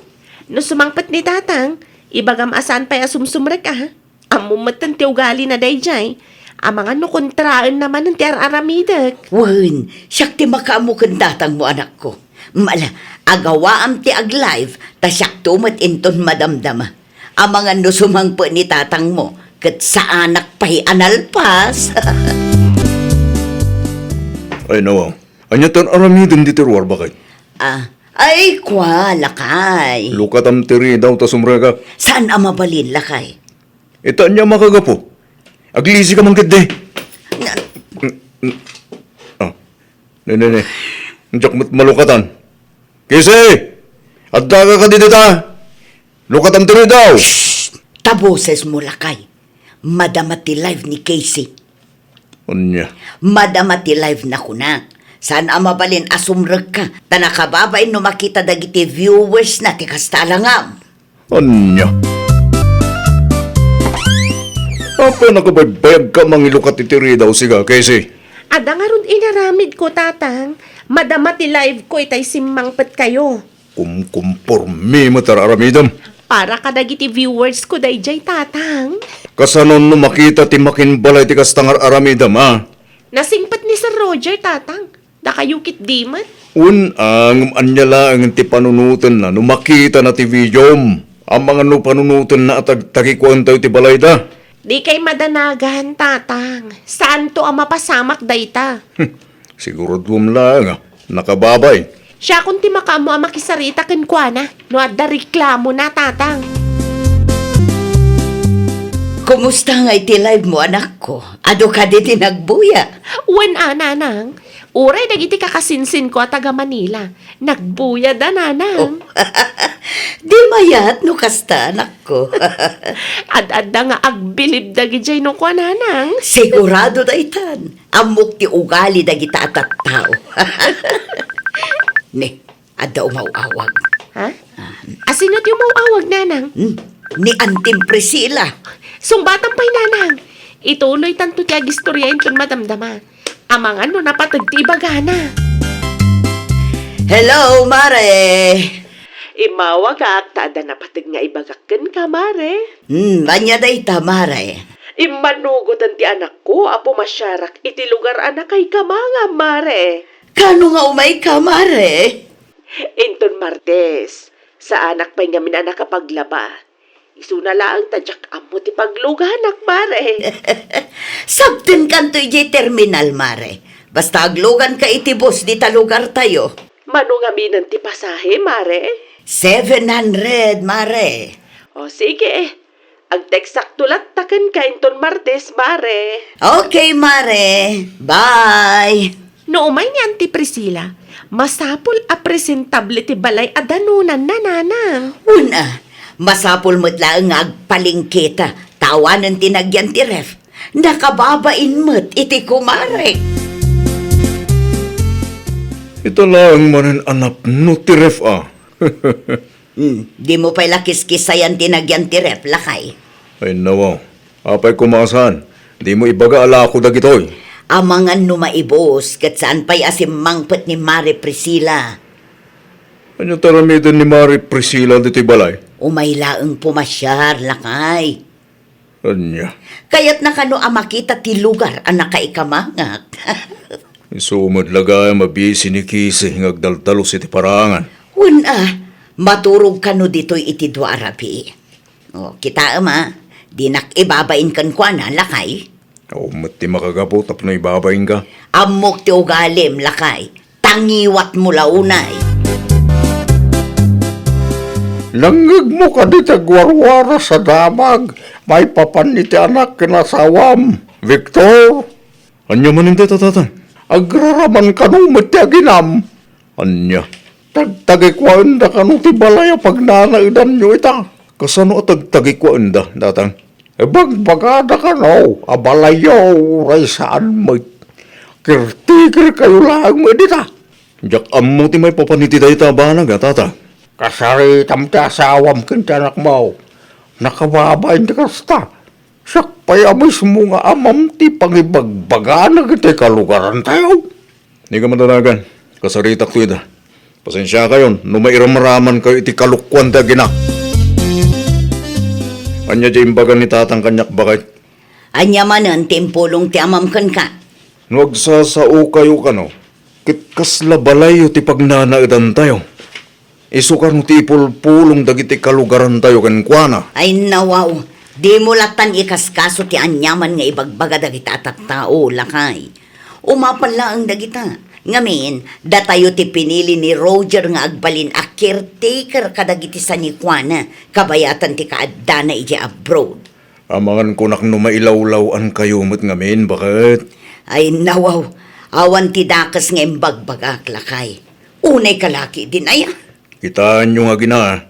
No sumangpet ni Tatang, ibagam a saan pay a sumsumrek a. Ammom metten ti ugalina daydiay. Amangan no kontraenna manen ti ar-aramidek. Wen, siak ti makaammo ken tatangmo, anakko. Mala, agawaam ti ag-live, ta siakto met inton madamdama. Amangan no sumangpet ni tatangmo, ket saanak pay a nalpas. Ay, nawaw. Ania ti ar-aramidem ditoy ruar, baket? Ah, ay, kua, lakay. Lukatam ti ridaw ta sumrekak. Saan a mabalin, lakay? Ita ania makagapu? Aglisi ka man ketdi. Na- Mm, mm. Ah. Ne, ne, ne. Diak met malukatan. Kisi! Addaka kadi dita? Lukatam ti ridaw. Shh! Ta bosesmo, lakay. Madama ti live ni Casey. Ania? Madama ti live na kunak. Saan a mabalin a sumrekka, ta nakababain no makita dagiti viewers na ti kasta a langam. Ania? Apay nakabaybayag ka mangilukat iti ridaw, siga, Casey? Adda ngarud inaramidko, Tatang. Madama ti live ko itay simmangpet kayo. Kumkumpormi met ar-aramidem. Para kadagiti viewers ko daydiay, Tatang. Kasano no makita ti makinbalay ti kasta nga ar-aramidem, a? Nasingpet ni Sir Roger, Tatang. Dakayo ketdi met. Wen, a, ngem ania laeng ti panunotenna no makitana ti videom? Amangan no panunotenna a tagtagikuentayo ti balayda? Dikay madanagan, Tatang. Saanto a mapasamak dayta. Siguraduem laeng a nakababain. Siakon ti makaammo a makisarita kenkuana no adda reklamona, Tatang. Kumusta ngay ti live mo, anakko? Adu kadi ti nagbuya? Wen a, Nanang. Uray dagiti kakasinsinko a taga Manila, nagbuyada, Nanang. Oh. Di mayat no kasta, anakko. Ad-adda nga agbilib dagidiay no kua, Nanang. Sigurado daytan. Ammok ti ugali dagita a tattao. Ne, adda umaw-awag. Ha? Ah. Asino ti umaw-awag, Nanang? Hmm, ni Antim Priscilla. Sungbatan pay, Nanang. Ituloytanto ti agistorya inton madamdama. Amangan no napateg ti ibagana. Hello, Mare. Immawagak ta adda napateg nga ibagak kenka, Mare. Hmm, ania dayta, Mare? Immanugotan ti anakko a pumasiarak iti lugar a nakaikamangam, Mare. Kano nga umayka, Mare? Inton Martes, saanak pay ngamin a nakapaglaba. Isuna laeng ta diak ammo ti pagluganak, Mare. Sabtenkanto idiay terminal, Mare. Basta agluganka iti bus dita lugartayo. Mano ngaminen ti pasahe, Mare? Seven hundred, Mare. O, sige. Agteksakto latta kenka inton Martes, Mare. Okay, Mare. Bye. No umay ni Auntie Priscilla, masapul a presentable ti balay a danonanna, Nanang. Wen a, masapul met laeng nga agpalengketa ta awanen ti nagyan ti ref. Nakababain met iti kumare. Ita laeng manen a napno ti ref a. Hmm, dimo pay la kiskisayan ti nagyan ti ref, lakay. Ay, nawaw. Apay koma a saan? Dimo ibaga a lako dagitoy. Amangan no maibus, ket saan pay a simmangpet ni Mare Priscilla. Ania ti aramiden ni Mare Priscilla ditoy balay? Umay laeng pumasiar, lakay. Ania? Kayatna kano a makita ti lugar a nakaikamangak? Isu met la gayam a bisi ni Kisi nga agdaldalus iti paraangan. Wen a, maturog kano ditoy iti dua a rabii. O, kitaem a, dinak ibabain kenkuana, lakay. Awan met ti makagapu tapno ibabainka. Ammok ti ugalim, lakay. Tangiwatmo la unay. Nangngegmo kadi ti agwarwaras a damag maipapan iti anak ken asawam, Victor? Ania manen dayta, Tatang? Agraraman kano met ti aginam? Ania? Tagtagikuaenda kano ti balay a pagnanaedanyo ita? Kasano a tagtagikuaenda, Tatang? Ibagbagada kano a balayyo uray saan met. Caretaker kayo laeng met dita. Diak ammo ti maipapan iti dayta a banag a, Tatang. Kasaritam ti asawam ken ti anakmo. Nakababain ti kasta. Siak pay a mismo nga amam ti pangibagbagana iti kalugarantayo. Dika madanagan. Kasaritakto ida. Pasensiakayon no mairamramankayo iti kalokuan ti aginak. Ania diay imbaga ni Tatang kaniak, baket? Ania manen ti impulong ti amam kenka? No agsasaokayo kano, ket kasla balayyo ti pagnanaedantayo. Isu kano ti ipulpulong dagiti kalugarantayo kenkuana. Ay, nawaw, dimo lattan ikaskaso ti aniaman nga ibagbaga dagita a tattao, lakay. Umapal laeng dagita. Ngamin, datayo ti pinili ni Roger nga agbalin a caretaker kadagiti sanikuana, kabayatan ti kaaddana idiay abroad. Amangan kunak no mailawlaw-ankayo met ngamin, baket? Ay, nawaw, awan ti dakes nga imbagbagak, lakay. Unay ka laki din, aya? Kitaenyo nga agina,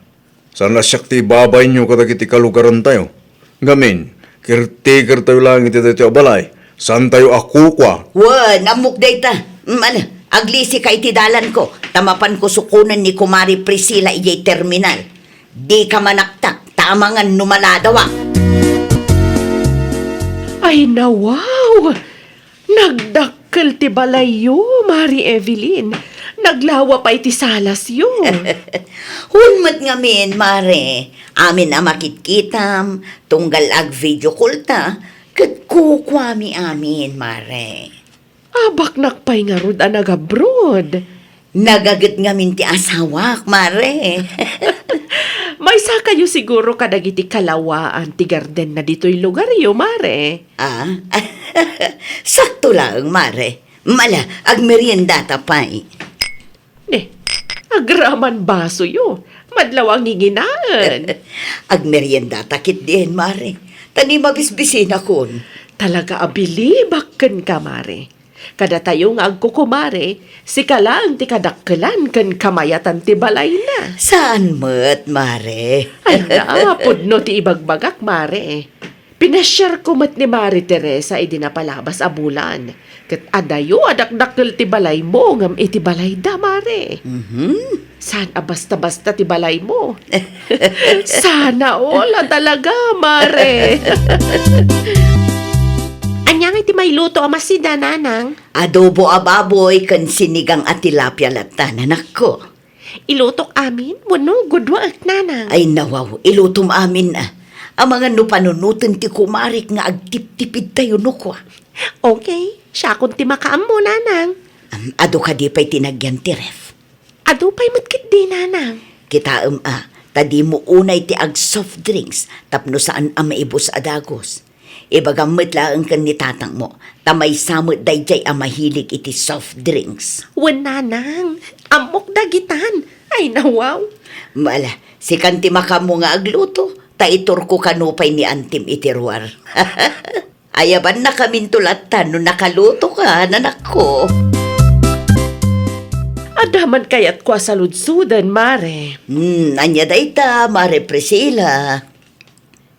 saan a siak ti ibabainyo kadagiti kalugarantayo. Ngamin, caretaker tayo laeng iti daytoy a balay. Saantayo a kukua. Wen, ammok dayta. Mm, ala, aglisika iti dalanko, ta mapanko sukonen ni Kumare Priscilla idiay terminal. Dika manaktak, ta amangan no maladawak. Ay, nawaw! Nagdakkel ti balayyo, Mare Evelyn. Naglawa pay ti salasyo. Wen met ngamin, Mare. Amin a makitkitam, tunggal ag-video call ta, ket kukuami amin, Mare. Abaknak pay ngarud a nagabroad. Nagaget ngamin ti asawak, Mare. Maysakayo siguro kadagiti kalawaan ti gardenna ditoy lugaryo, Mare. Ah? Sakto laeng, Mare. Mala, agmeriendata pay. Ne, agraman basoyo. Madlaw a nginginaen. Agmeriendata ketdin, Mare. Ta ni mabisbisinakon. Talaga a bilibak kenka, Mare. Kadatayo nga agkukumare, sika laeng ti kadakkelan ken kamayatan ti balayna. Saan met, Mare? Ay, na, pudno ti ibagbagak, Mare. Pinasiarko met ni Mare Teresa idi napalabas a bulan. Ket adayo a dakdakkel ti balaymo ngem iti balayda, Mare. Mhm. Saan a basta-basta ti balaymo. Sana all a talaga, Mare. Ania ngay ti mailuto a masida, Nanang? Adobo a baboy ken sinigang a tilapia latta, anakko. Ilutok amin wenno guduaek, Nanang? Ay, nawaw, ilutom amin, a. Amangan no panunoten ti kumarek nga agtiptipid tayo no kua. Okay, siakon ti makaammo, Nanang. Am, adu kadi pay ti nagyan ti ref? Adu pay met ketdi, Nanang. Kitaem, a, ta dimo unay ti ag-soft drinks tapno saan a maibus a dagus. Ibagam met laeng ken ni tatangmo, ta maysa met daydiay a mahilig iti soft drinks. Wen, Nanang, ammok dagitan. Ay, nawaw. Mala, sikan ti makaammo nga agluto, ta iturko kano pay ni antim iti ruar. Ayabannakaminto latta no nakalutokan, anakko. Adda man kayatko a saludsoden, Mare. Hmm, ania dayta, Mare Priscilla?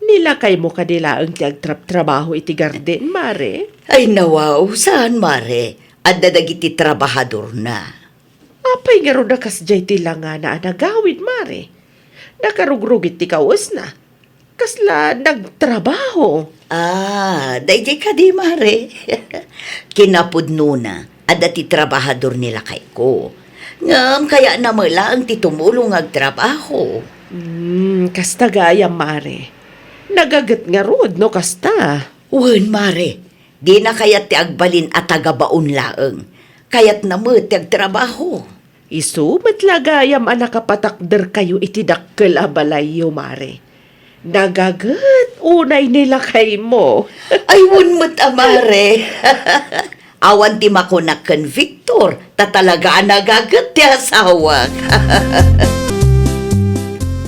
Ni lakaymo kadi laeng ti agtrabtrabaho iti garden, Mare? Ay, nawaw, saan, Mare? Adda dagiti trabahadorna. Apay ngarud a kasdiay ti langana a nagawid, Mare? Nakarugrugit ti kawesna. Kasla nagtrabaho? Ah, daydiay kadi, Mare. Kinapudnona, adda ti trabahador ni lakayko. Ngem kayatna met laeng ti tumulong nga agtrabaho. Hmm, kasta gayam, Mare. Nagaget ngarud no kasta. Wen, Mare. Dina kayat ti agbalin a tagabaon laeng. Kayatna met ti agtrabaho. Isu met la gayam a nakapatakderkayo iti dakkel a balayyo, Mare. Nagaget unay ni lakaymo. Ay, wen met a, Mare. Awan ti makunak ken Victor, ta talaga a nagaget ti asawak.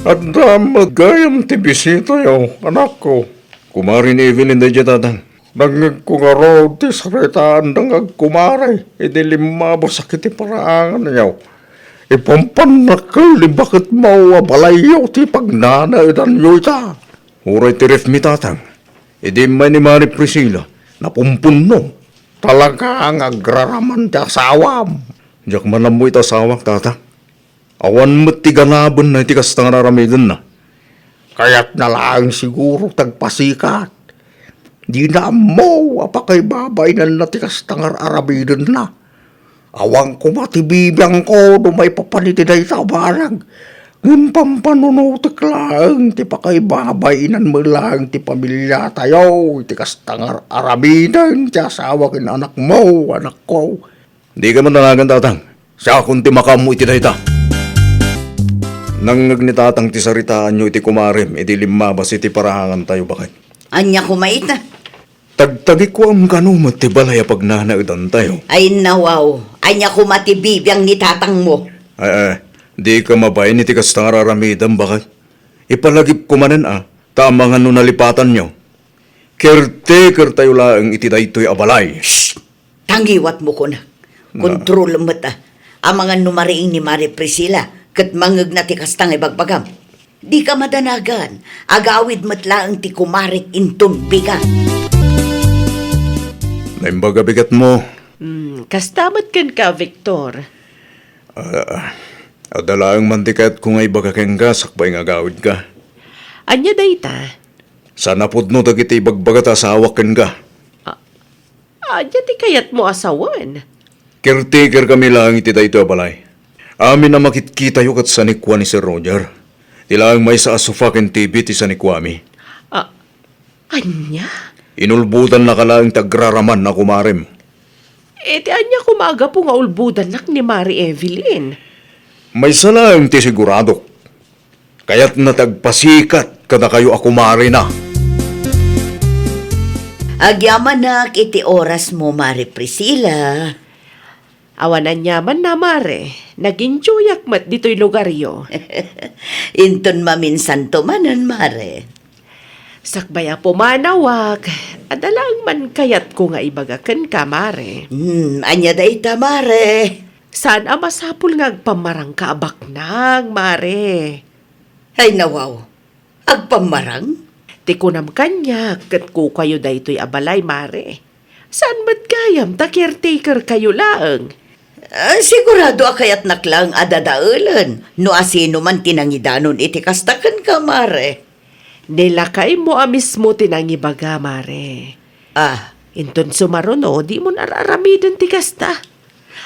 Adda met gayam ti bisitayo, anakko. Kumare ni Evelyn daydiay, tatang. Nangngegko ngarud ti saritaanda nga agkumare idi limmabas iti paraanganyo. Ipampannak ken ni baketmo a balayyo ti pagnanaedanyo ita. Uray ti refmi, tatang. Idi immay ni Mare Priscilla, napumpunno. Talaga nga agraraman ti asawam. Diak man ammo iti asawak, tatang. Awan met ti ganabenna iti kasta nga ar-aramidenna. Kayatna laeng siguro ti agpasikat. Dina ammo a pakaibabainanna ti kasta nga ar-aramidenna. Awan koma ti bibiangko no maipapan iti dayta a banag. Ngem pampanunotek laeng ti pakaibabainan met laeng ti pamiliatayo iti kasta nga ar-aramiden ti asawa ken anakmo, anakko. Dika madanagan, tatang. Siakon ti makaammo iti dayta. Nangngeg ni tatang ti saritaanyo iti kumarem idi limmabas iti paraangantayo, baket. Ania koma ita? Tagtagikuam kano met ti balay a pagnanaedantayo. Ay, nawaw. Ania koma ti bibiang ni tatangmo? Ay, ay, dika mabain iti kasta nga ar-aramidem, baket. Ipalagipko manen a, ta amangan no nalipatanyo. Caretaker tayo laeng iti daytoy a balay. Shh! Tangiwatmo, kunak. Na- Kontrolem met, a. Amangan no mariing ni Mare Priscilla, ket mangngegna ti kasta nga ibagbagam. Dika madanagan, agawid met laeng ti kumarek inton bigat. Naimbag a bigatmo. Hmm, kasta met kenka, Victor. Ah, adda laeng man ti kayatko nga ibaga kenka sakbay nga agawidka. Ania dayta? Saan a pudno dagiti ibagbaga ta asawak kenka. Ah, ania ti kayatmo a sawen? Caretaker kami laeng iti daytoy a balay. Amin a makitkitayo ket sanikua ni Sir Roger. Ti laeng maysa a sofa ken T V ti sanikuami. Ah, ania? Inulbodannaka laeng ti agraraman a kumarem. Iti ania koma a gapu nga ulbodannak ni Mari Evelyn? Maysa laeng ti siguradok. Kayatna ti agpasikat kadakayo a kumarena. Agyamanak iti orasmo, Mari Priscilla. Awan aniamanna, Mare. Nag-enjoyak met ditoy lugaryo. Inton maminsanto manen, Mare. Sakbay a pumanawak, adda laeng man kayatko nga ibaga kenka, Mare. Hmm, ania dayta, Mare? Saan a masapul nga agpammarangka a baknang, Mare. Ay, nawaw. Agpammarang? Ti kunam kaniak ket kukayo daytoy a balay, Mare. Saan met gayam ta caretaker kayo laeng? Ah, sigurado a kayatnak laeng a dadaelen no asino man ti nangidanon iti kasta kenka, Mare. Ni lakaymo a mismo ti nangibaga, Mare. Ah. Inton sumaruno, dimon ar-aramiden ti kasta.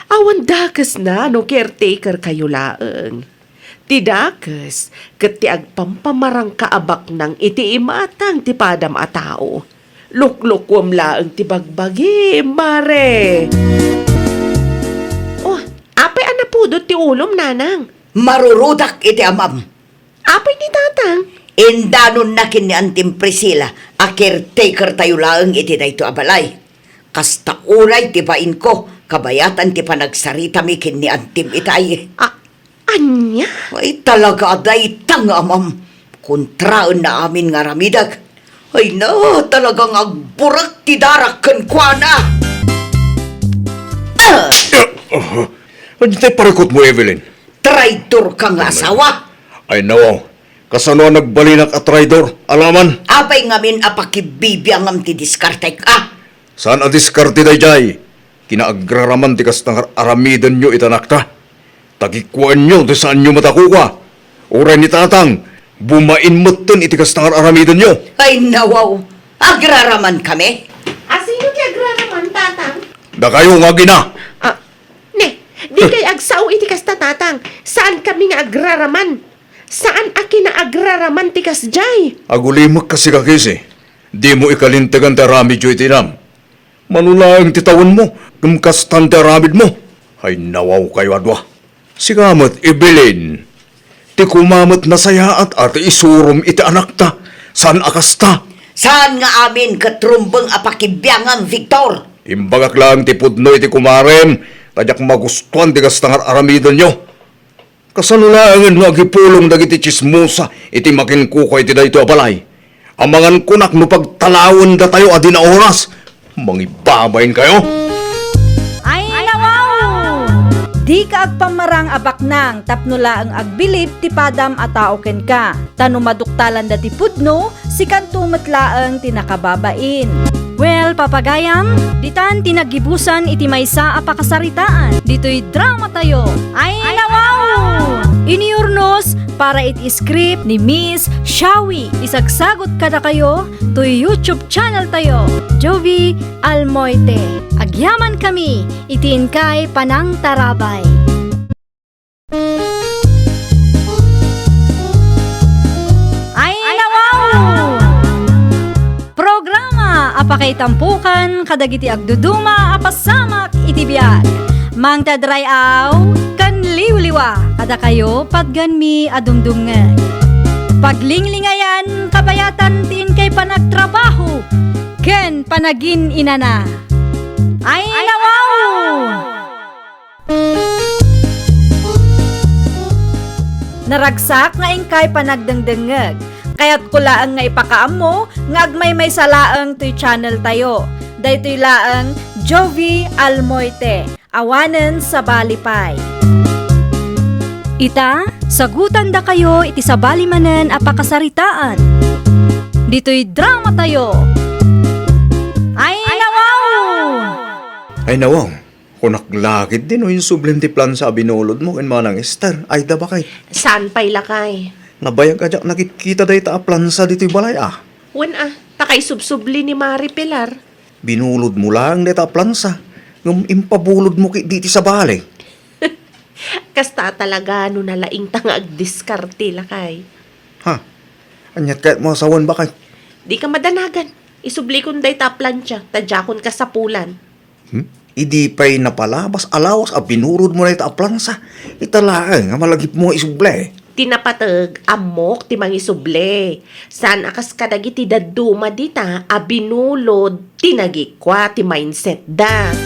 Awan dakesna no caretaker kayo laeng. Ti dakes, ket ti agpampamarangka a baknang iti imatang ti padam a tao. Luklukuem laeng ti bagbagim, Mare. Oh, apay a napudot ti ulom, Nanang? Marurudak iti amam. Apay ni Tatang? Indanonna ken ni Antim Priscilla a caretaker tayo laeng iti daytoy a balay. Kasta uray ti bainko, kabayatan ti panagsaritami ken ni Antim itay. A-, ania? Ay, talaga a dayta nga amam. Kontraenna amin nga aramidek. Ay na, talagang agburek ti darak kenkuana. Ah! Ah, ah. Ania tay parikutmo, Evelyn? Traidor ka nga asawa! Ay, nawaw. Kasano a nagbalinak a traidor, alaman? Apay ngamin a pakibibiangam ti diskartek, a? Saan a diskarte daydiay? Kinaagraraman ti kasta nga aramidenyo iti anakta. Tagikuaenyo ti saanyo met a kukua. Uray ni Tatang, bumain metten iti kasta nga aramidenyo. Ay, nawaw. Agraraman kami? Asino ti agraraman, Tatang? Dakayo nga agina. Ah, ne, dikay agsao iti kasta, Tatang. Saan kami nga agraraman. Saan a kinaagraraman ti kasdiay. Agulimek kasi, kakisi. Dimo ikalintegan ti aramidyo iti inam. Mano laeng ti tawenmo, ngem kastan ti aramidmo. Ay, nawaw kayo a dua. Sika met, Evelyn. Ti kuma met nasayaat a ti isurom iti anakta. Saan a kasta? Saan nga amin ket rumbeng a pakibiangan, Victor? Imbagak laeng ti pudno iti kumarem, ta diak magustuan ti kasta nga ar-aramidenyo. Kasano laengen no agipulong dagiti tsismosa iti makinkukua iti daytoy a balay? Amangan kunak no pagtalawendatayo a di naoras. Mangibabain kayo? Ay, nawaw! Dika agpammarang a baknang tapno laeng agbilib ti padam a tao kenka. Ta no maduktalanda ti pudno, sikanto met laeng ti nakababain. Well, papagayam, ditan ti naggibusan iti maysa a pakasaritaan ditoy dramatayo. Ay, nawaw! Inurnos para iti script ni Miss Shawi. Isagsagot kadakayo toy YouTube channel tayo, Jovi Almoite. Agyamankami iti inkay panangtarabay. Ay, nawaw! Programa a pakaitampukan kadagiti agduduma a pasamak iti biag. Mangted ray-aw ken liwliwa kadakayo patgenmi a dumdumngeg. Paglinglingayan kabayatan ti inkay panagtrabaho ken panagin-inana. Ay, nawaw! Naragsak nga inkay panagdengdengngeg. Kayatko laeng nga ipakaammo nga agmaymaysa laeng toy channel tayo. Daytoy laeng Jovi Almoite, awanen sabali pay. Ita, Sagutandakayo iti sabali manen a pakasaritaan. Ditoy dramatayo. Ay, nawaw! Ay, nawaw. Kunak la ketdi no insublim ti plansa a binulodmo ken Manang Ester. Ay, da bakay. Saan pay lakay? Nabayag a diak nakitkita dayta a plansa ditoy balay, a. Wen a, ta kay subsubli ni Mari Pilar. Binulodmo laeng dayta a plansa, ngem impabulodmo ketdi iti sabali. Kasta talaga no nalaingta nga agdiskarte, lakay. Ha? Aniat kayatmo a sawen, bakay? Dika madanagan. Isublikon dayta a plansa, ta diakon kasapulan. Hmm? Idi pay napalabas a lawas a binulodmo dayta a plansa, ita laeng a malagipmo nga isubli. Ti napateg, ammok ti mangisubli. Saan a kas kadagiti dadduma dita a binulod ti nagikua ti mindsetda.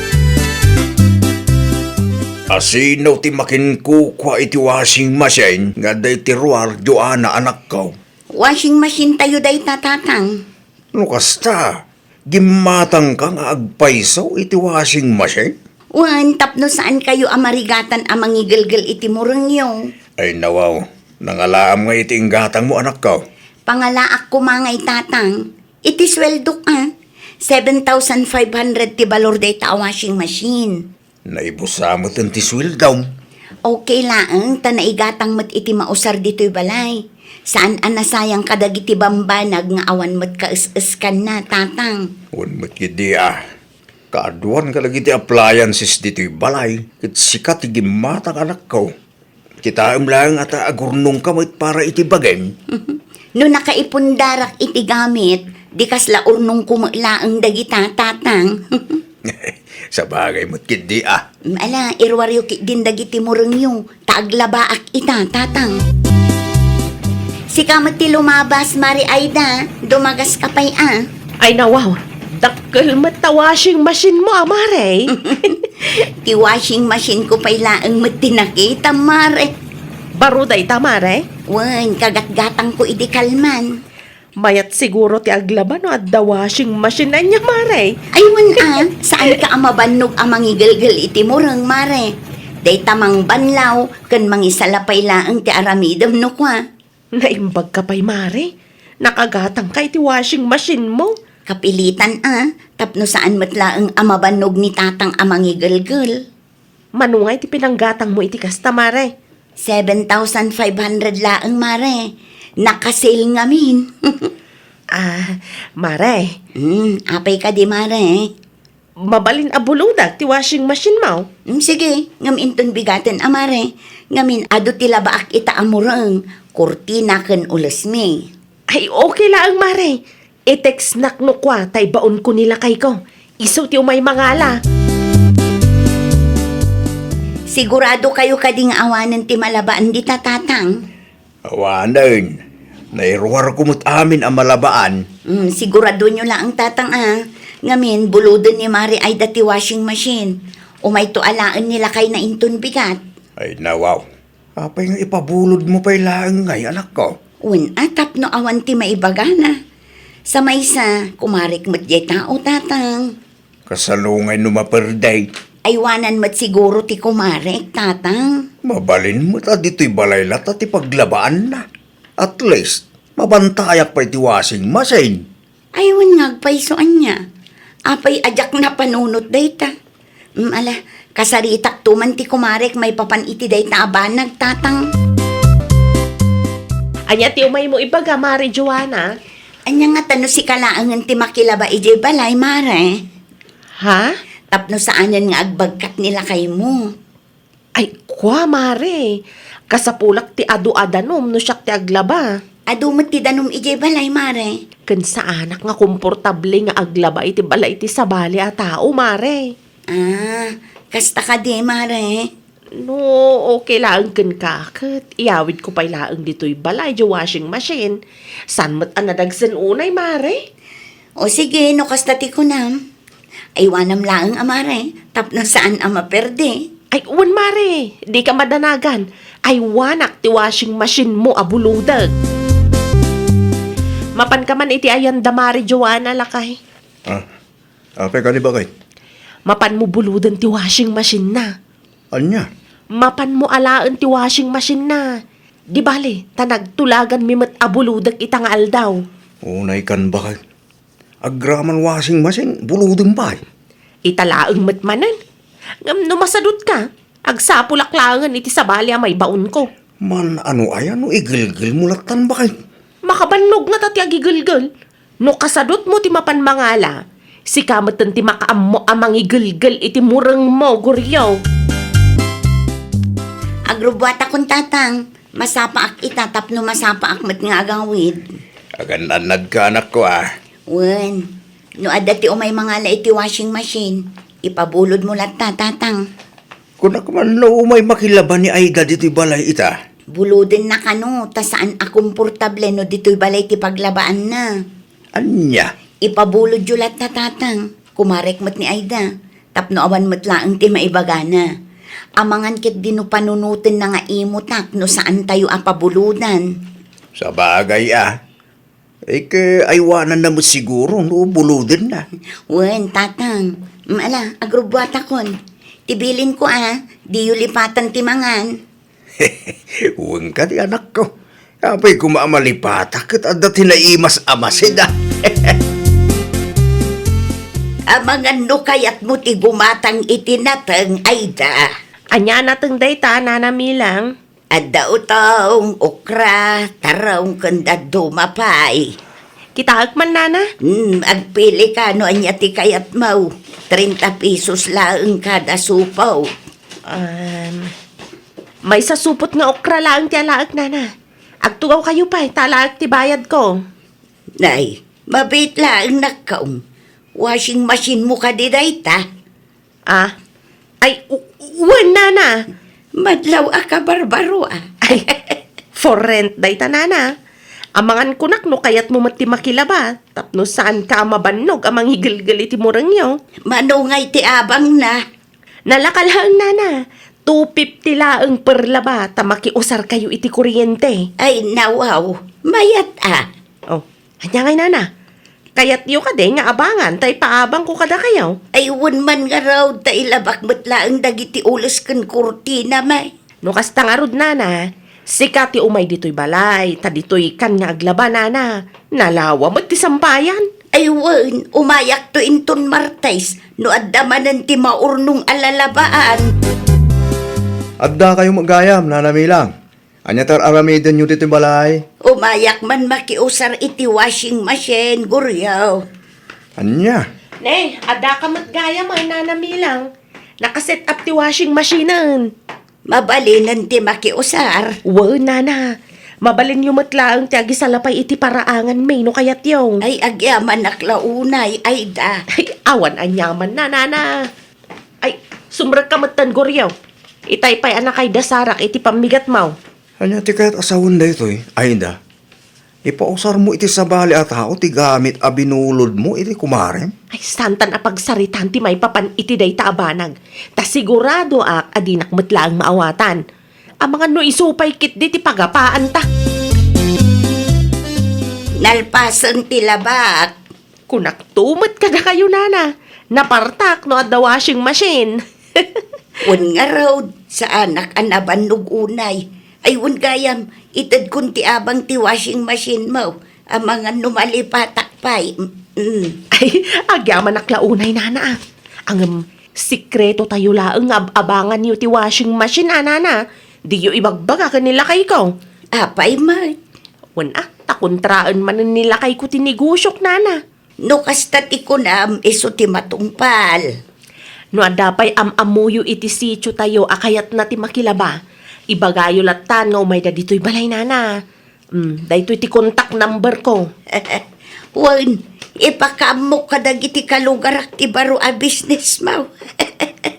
Asino ti makinkukua iti washing machine nga adda iti ruar, Joanna, anakko? Washing machine tayo dayta, tatang. No kasta, gimmatangka nga agpayso iti washing machine? Wen, tapno saan kayo a marigatan a mangigelgel iti murengyo. Ay, nawaw. Nangalaam nga iti inggatangmo, anakko. Pangalaak koma ngay, tatang. Iti sueldok, a. Seven thousand five hundred ti balor dayta a washing machine. Naibusa met ti sueldom. Okay laeng, ta naigatang met iti mausar ditoy balay. Saan a nasayang kadagiti bambanag nga awan met kaes-eskanna, tatang. Wen met ketdi, a. Kaaduan kadagiti appliances ditoy balay, ket sika ti gimmatang, anakko. Kitaem laeng a ta agurnongka met para iti bagim. No nakaipundarak iti gamit, di kasla urnongko met laeng dagita, tatang. Sabagay met ketdi, a. Ala, iruaryo ketdin dagiti murengyo, ta aglabaak ita, tatang. Sika met ti lumabas, Mari Aida, dumagaska pay, a. Ay, nawaw, dakkel met ta washing machine mo, a, Mare. Ti washing machine ko pay laeng met ti nakitam, Mare. Baro dayta, Mare? Wen, kagatgatangko idi kalman. Mayat siguro ti aglaba no adda washing machine ania, Mare. Ay, wen a, saanka a mabannog a mangigelgel iti mureng, Mare. Dayta mangbanlaw ken mangisalapay laeng ti aramidem no kua. Naimbagka pay, Mare. Nakagatangka iti washing machine mo. Kapilitan a, tapno saan met laeng a mabannog ni tatang a mangigelgel. Mano ngay ti pinanggatangmo iti kasta, Mare? Seven thousand five hundred laeng, Mare. Naka-sale ngamin. Ah, Mare. Hmm, apay kadi, Mare? Mabalin a buludak ti washing machine mo? Hmm, sige, ngem inton bigaten a, Mare. Ngamin, adu ti labaak ita a mureng, kurtina ken ulesmi. Ay, okay laeng, Mare. I-textnak no kua ta ibaonko ni lakayko. Isu ti umay mangala. Sigurado kayo kadi nga awanen ti malabaan dita, tatang? Awanen. Nairuarko met amin a malabaan. Mm, siguradonyo laeng, tatang, a. Ngamin, buloden ni Mari Aida ti washing machine. Umayto alaen ni lakayna inton bigat. Ay, nawaw. Apay nga ipabulodmo pay laeng ngay, anakko? Wen a, tapno awan ti maibagana. Sa maysa, kumarek met diay tao, tatang. Kasano ngay no maperde? Aywanan met siguro ti kumarek, tatang. Mabalin met a ditoy balay latta ti paglabaanna. At least, mabantayak pay ti washing machine. Ay, wen nga agpayso ania. Apay a diak napanunot dayta. Mm, ala, kasaritakto man ti kumarek maipapan iti dayta a banag, tatang. Ania ti umaymo ibaga, Mare Joanna? Ania ngata no sika laengen ti makilaba idiay balay, Mare? Ha? Tapno saanen nga agbagkat ni lakaymo. Ay, kua, Mare. Kasapulak ti adu a danum no siak ti aglaba. Adu met ti danum idiay balay, Mare. Ken saanak nga komportable nga aglaba iti balay ti sabali a tao, Mare. Ah, kasta kadi, Mare? No, okay laeng kenka, ket iyawidko pay laeng ditoy balay diay washing machine. Saan met a nadagsen unay, Mare? O sige, no kasta ti kunam. Aywanam laeng a, Mare, tapno saan a maperde. Ay, wen, Mare, dika madanagan. Aywanak ti washing machine mo a bulodek. Mapanka man iti ayanda, Mare Joanna, lakay. Ah, apay kadi, bakay? Mapanmo buloden ti washing machine na. Ania? Mapanmo alaen ti washing machine na. Di bale, ta nagtulaganmi met a bulodek ita nga aldaw. Unay kan bakay. Agraman washing machine, bulodem pay. Ita laeng met manen. Ngem no masadutka, agsapulak laengen iti sabali a maibaonko. Man, ano aya no igelgel mo lattan bakay? Makabannog nga ta ti agigelgel. No kasadutmo ti mapan mangala, sika metten ti makaammo a mangigelgel iti murengmo, Goryo. Agrubbuatakon, Tatang. Masapaak ita tapno masapaak met nga agawid. Agan-annadka, anakko, a. Wen, no adda ti umay mangala iti washing machine, ipabulodmo latta, Tatang. Kunak man no umay makilaba ni Aida ditoy balay ita. Bulodenna kano, ta saan a komportable no ditoy balay ti paglabaanna. Ania? Ipabulodyo latta, Tatang. Kumarek met ni Aida. Tapno awan met laeng ti maibagana. Amangan ketdi no panunotenna nga imotak no saantayo a pabulodan. Sabagay a. Ike, aywananna met siguro no bulodenna. Wen, Tatang. Mm, ala, agrubbuatakon. Ti bilinko a, diyo lipatan ti mangan. Wen kadi, anakko. Apay koma a malipatak ket adda ti naimas a masid, a. Amangan no kayatmo ti gumatang iti nateng, Aida. Ania nateng dayta, Nana Milang? Adda utong, okra, tarong, ken dadduma pay. Kitaek man, Nana. Hmm, agpili ka no ania ti kayatmo. Treinta pesos laeng kada supo. Um, maysa supot nga okra laeng ti alaek, Nana. Agtugaw kayo pay, ta alaek ti bayadko. Nay, mabiit laeng nakkaom. Washing machine mo kadi dayta? Ah? Ay, u-, wen, Nana. Madlaw a kabarbaro, a. Ay, for rent dayta, Nana. Amangan kunak no kayatmo met ti makilaba, tapno saanka a mabannog a mangigelgel iti murengyo. Mano ngay ti abangna? Nalaka laeng, Nana. Two fifty laeng per laba, ta makiusarkayo iti kuryente. Ay, nawaw. Mayat, a. Oh, ania ngay, Nana? Kayatyo kadi nga abangan ta ipaabangko kadakayo? Ay, wen man ngarud, ta ilabak met laeng dagiti ules ken kurtina, may. No kasta ngarud, Nana, sika ti umay ditoy balay, ta ditoykan nga aglaba, Nana. Nalawa met ti sampayan. Ay, wen, umayakto inton Martes, no adda manen ti maurnong a lalabaan. Addakayo met gayam, Nana Milang. Ania ti ar-aramidenyo ditoy balay? Umayak man makiusar iti washing machine, Goryo. Ania? Ne, addaka met gayam, Nana Milang. Naka-set up ti washing machine-en. Mabalinen ti makiusar. Wen, Nana. Mabalinyo met laeng ti agisalapay iti paraanganmi no kayatyo. Ay, agyamanak la unay, Aida. Ay, awan aniamanna, Nana. Ay, sumrekka metten, Goryo. Itay pay a nakaidasarak iti pammigatmo. Ania ti kayat a sawen daytoy, Aida? Ipausarmo iti sabali a tao ti gamit a binulodmo iti kumarem? Ay, santan a pagsaritaan ti maipapan iti dayta a banag. Ta siguradoak a dinak met laeng maawatan. Amangan no isu pay ketdi ti pagapaanta. Nalpasen ti labak. Kunakto met kadakayo, Nana, napartak no adda washing machine. Wen ngarud, saanak a nabannog unay. Ay, wen gayam, itedkon ti abang ti washing machine mo. Amangan no malipatak pay. Mm. Ay, agyamanak la unay, Nana, a. Ngem, sekreto tayo laeng nga ab-abanganyo ti washing machine, a, Nana. Diyo ibagbaga ken ni lakayko. Apay met? Wen a, ta kontraen manen ni lakayko ti negosyok, Nana. No kasta ti kunam, isu ti matungpal. No adda pay am-ammoyo iti sitio tayo a kayatna ti makilaba, ibagayo lattan nga umayda ditoy balay, Nana. Mm, daytoy ti contact number ko. Wen, ipakaammok kadagiti kalugarak ti baro a business mo.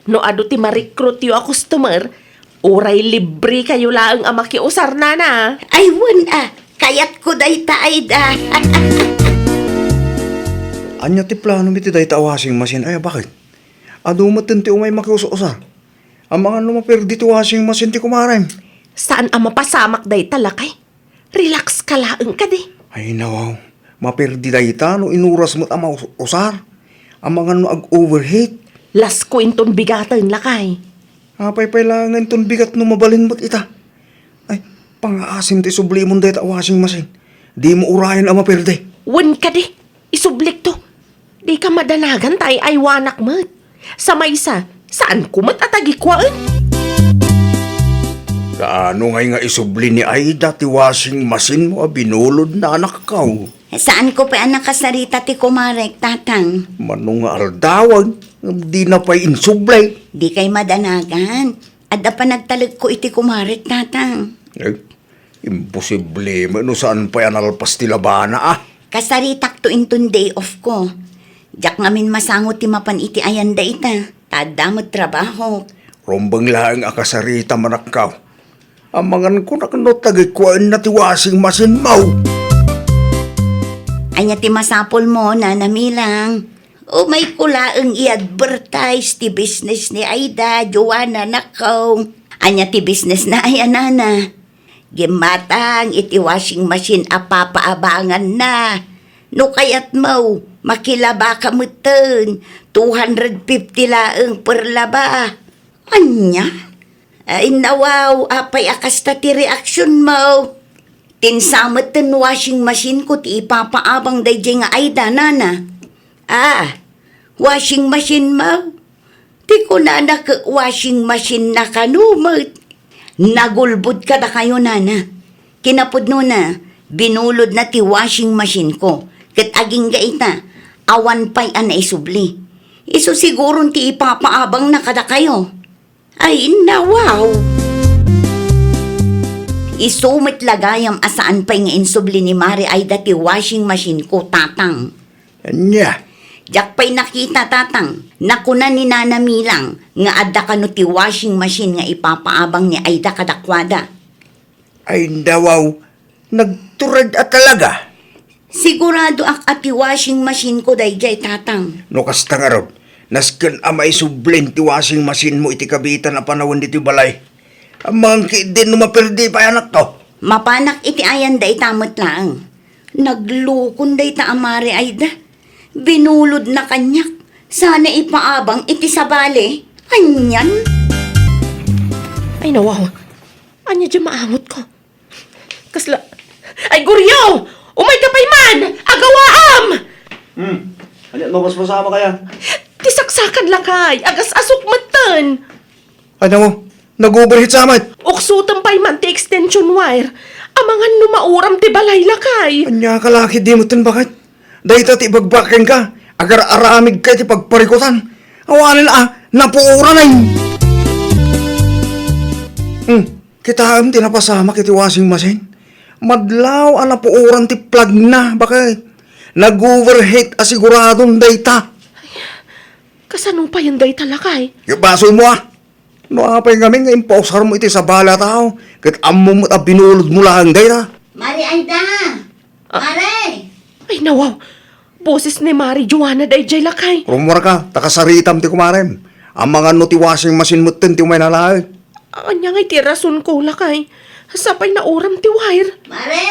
No adu ti ma-recruit yo a customer, uray libre kayo laeng a makiusar, Nana. Ay, wen a, kayatko dayta, Aida. Ania ti planom iti dayta a washing machine? Ay, bakit? Adu met ti umay makius-usar. Amangan no maperdi ti washing machine ti kumarem. Saan a mapasamak dayta, lakay? Relax ka laeng kadi. Ay, nawaw. Maperdi dayta no inuras met a maus-usar. Amangan no ag-overheat. Lasko inton bigaten, lakay. Apay pay laeng inton bigat no mabalin met ita. Ay, Pangaasim ti sublimon dayta a washing machine. Dimo urayen a maperde. Wen kadi, isublikto. Dika madanagan ta ay-aywanak met. Sa maysa, saanko met a tagikuaen. Kaano ngay nga isubli ni Aida ti washing machine mo a binulodna, anakko? Saanko pay a nakasarita ti kumarek, Tatang. Mano nga aldawen, ngem dina pay insubli. Dikay madanagan. Adda panagtalekko iti kumarek, Tatang. Eh, imposible met no saan pay a nalpas ti labana, a. Kasaritakto inton day off ko. Diak ngamin masango ti mapan iti ayan dayta, ta adda met trabahok. Rumbeng laeng a kasaritam, anakko. Amangan ko nakno tagikuaenna ti washing machine mo. Ania ti masapul mo, Nana Milang? Umayko laeng i-advertise ti business ni Aida, Joanna, anakko. Ania ti business na aya, Nana? Gimmatang iti washing machine a papaabanganna. No kayatmo, makilabaka metten, two hundred fifty laeng per laba. Ania? Ay, nawaw, apay a kasta ti reaksionmo? Tinsa metten washing machine ko ti ipapaabang daydiay nga Aida, Nana. Ah, washing machine mo? Ti kunana ket washing machine na kano met. Nagulbod kadakayo, Nana. Kinapudnona, binulodna ti washing machine ko. Ket agingga ita, awan pay a naisubli. Isu siguron ti ipapaabangna kadakayo. Ay, nawaw! Isu met la gayam a saan pay nga insubli ni Mare Aida ti washing machine ko, Tatang. Ania? Diak pay nakita, Tatang. Nakuna ni Nana Milang nga adda kano ti washing machine nga ipapaabang ni Aida kadakuada. Ay, nawaw, nagturad a talaga. Siguradoak a ti washing machine ko daydiay, Tatang. No kasta ngarud, nasken a maisublin ti washing machine mo iti kabiitan a panawen ditoy balay. Amangan ketdin no maperdi pay, anakko. Mapanak iti ayan dayta met laeng. Naglukon dayta a Mare Aida. Binulodna kaniak. Sana ipaabang iti sabali. Anian? Ay, nawaw. Ania diay maangotko? Kasla, ay, Goryo! Umayka pay man! Agawaam! Hmm. Ania, mabasbasama kaya? Ti saksakan lakay, agas-asok metten. Ay, nawaw, nag-overheat sa met. Uksotem pay man ti extension wire. Amangan no mauram ti balay lakay. Ania ka la ketdi metten, baket? Dayta ti ibagbagak kenka, agar-aramidka iti pagparikutan. Awanen a, napuoran ay. Hmm. Kitaem ti napasamak iti washing machine. Madlaw a napuoran ti plug-na, baket. Nag-overheat a siguradon dayta. Kasano payen dayta, lakay? Ket basolmo a. No apay ngamin nga impausarmo iti sabali a tao, ket ammom met a binulodmo laeng dayta. Mare Aida! Ah. Mare! Ay, nawaw! Boses ni Mare Joanna daydiay, lakay. Rummuarka, ta kasaritam ti kumarem. Amangan no ti washing machine metten ti umay nalaek. Ania ngay ti rasonko, lakay? Sapay nauram ti wire. Mare,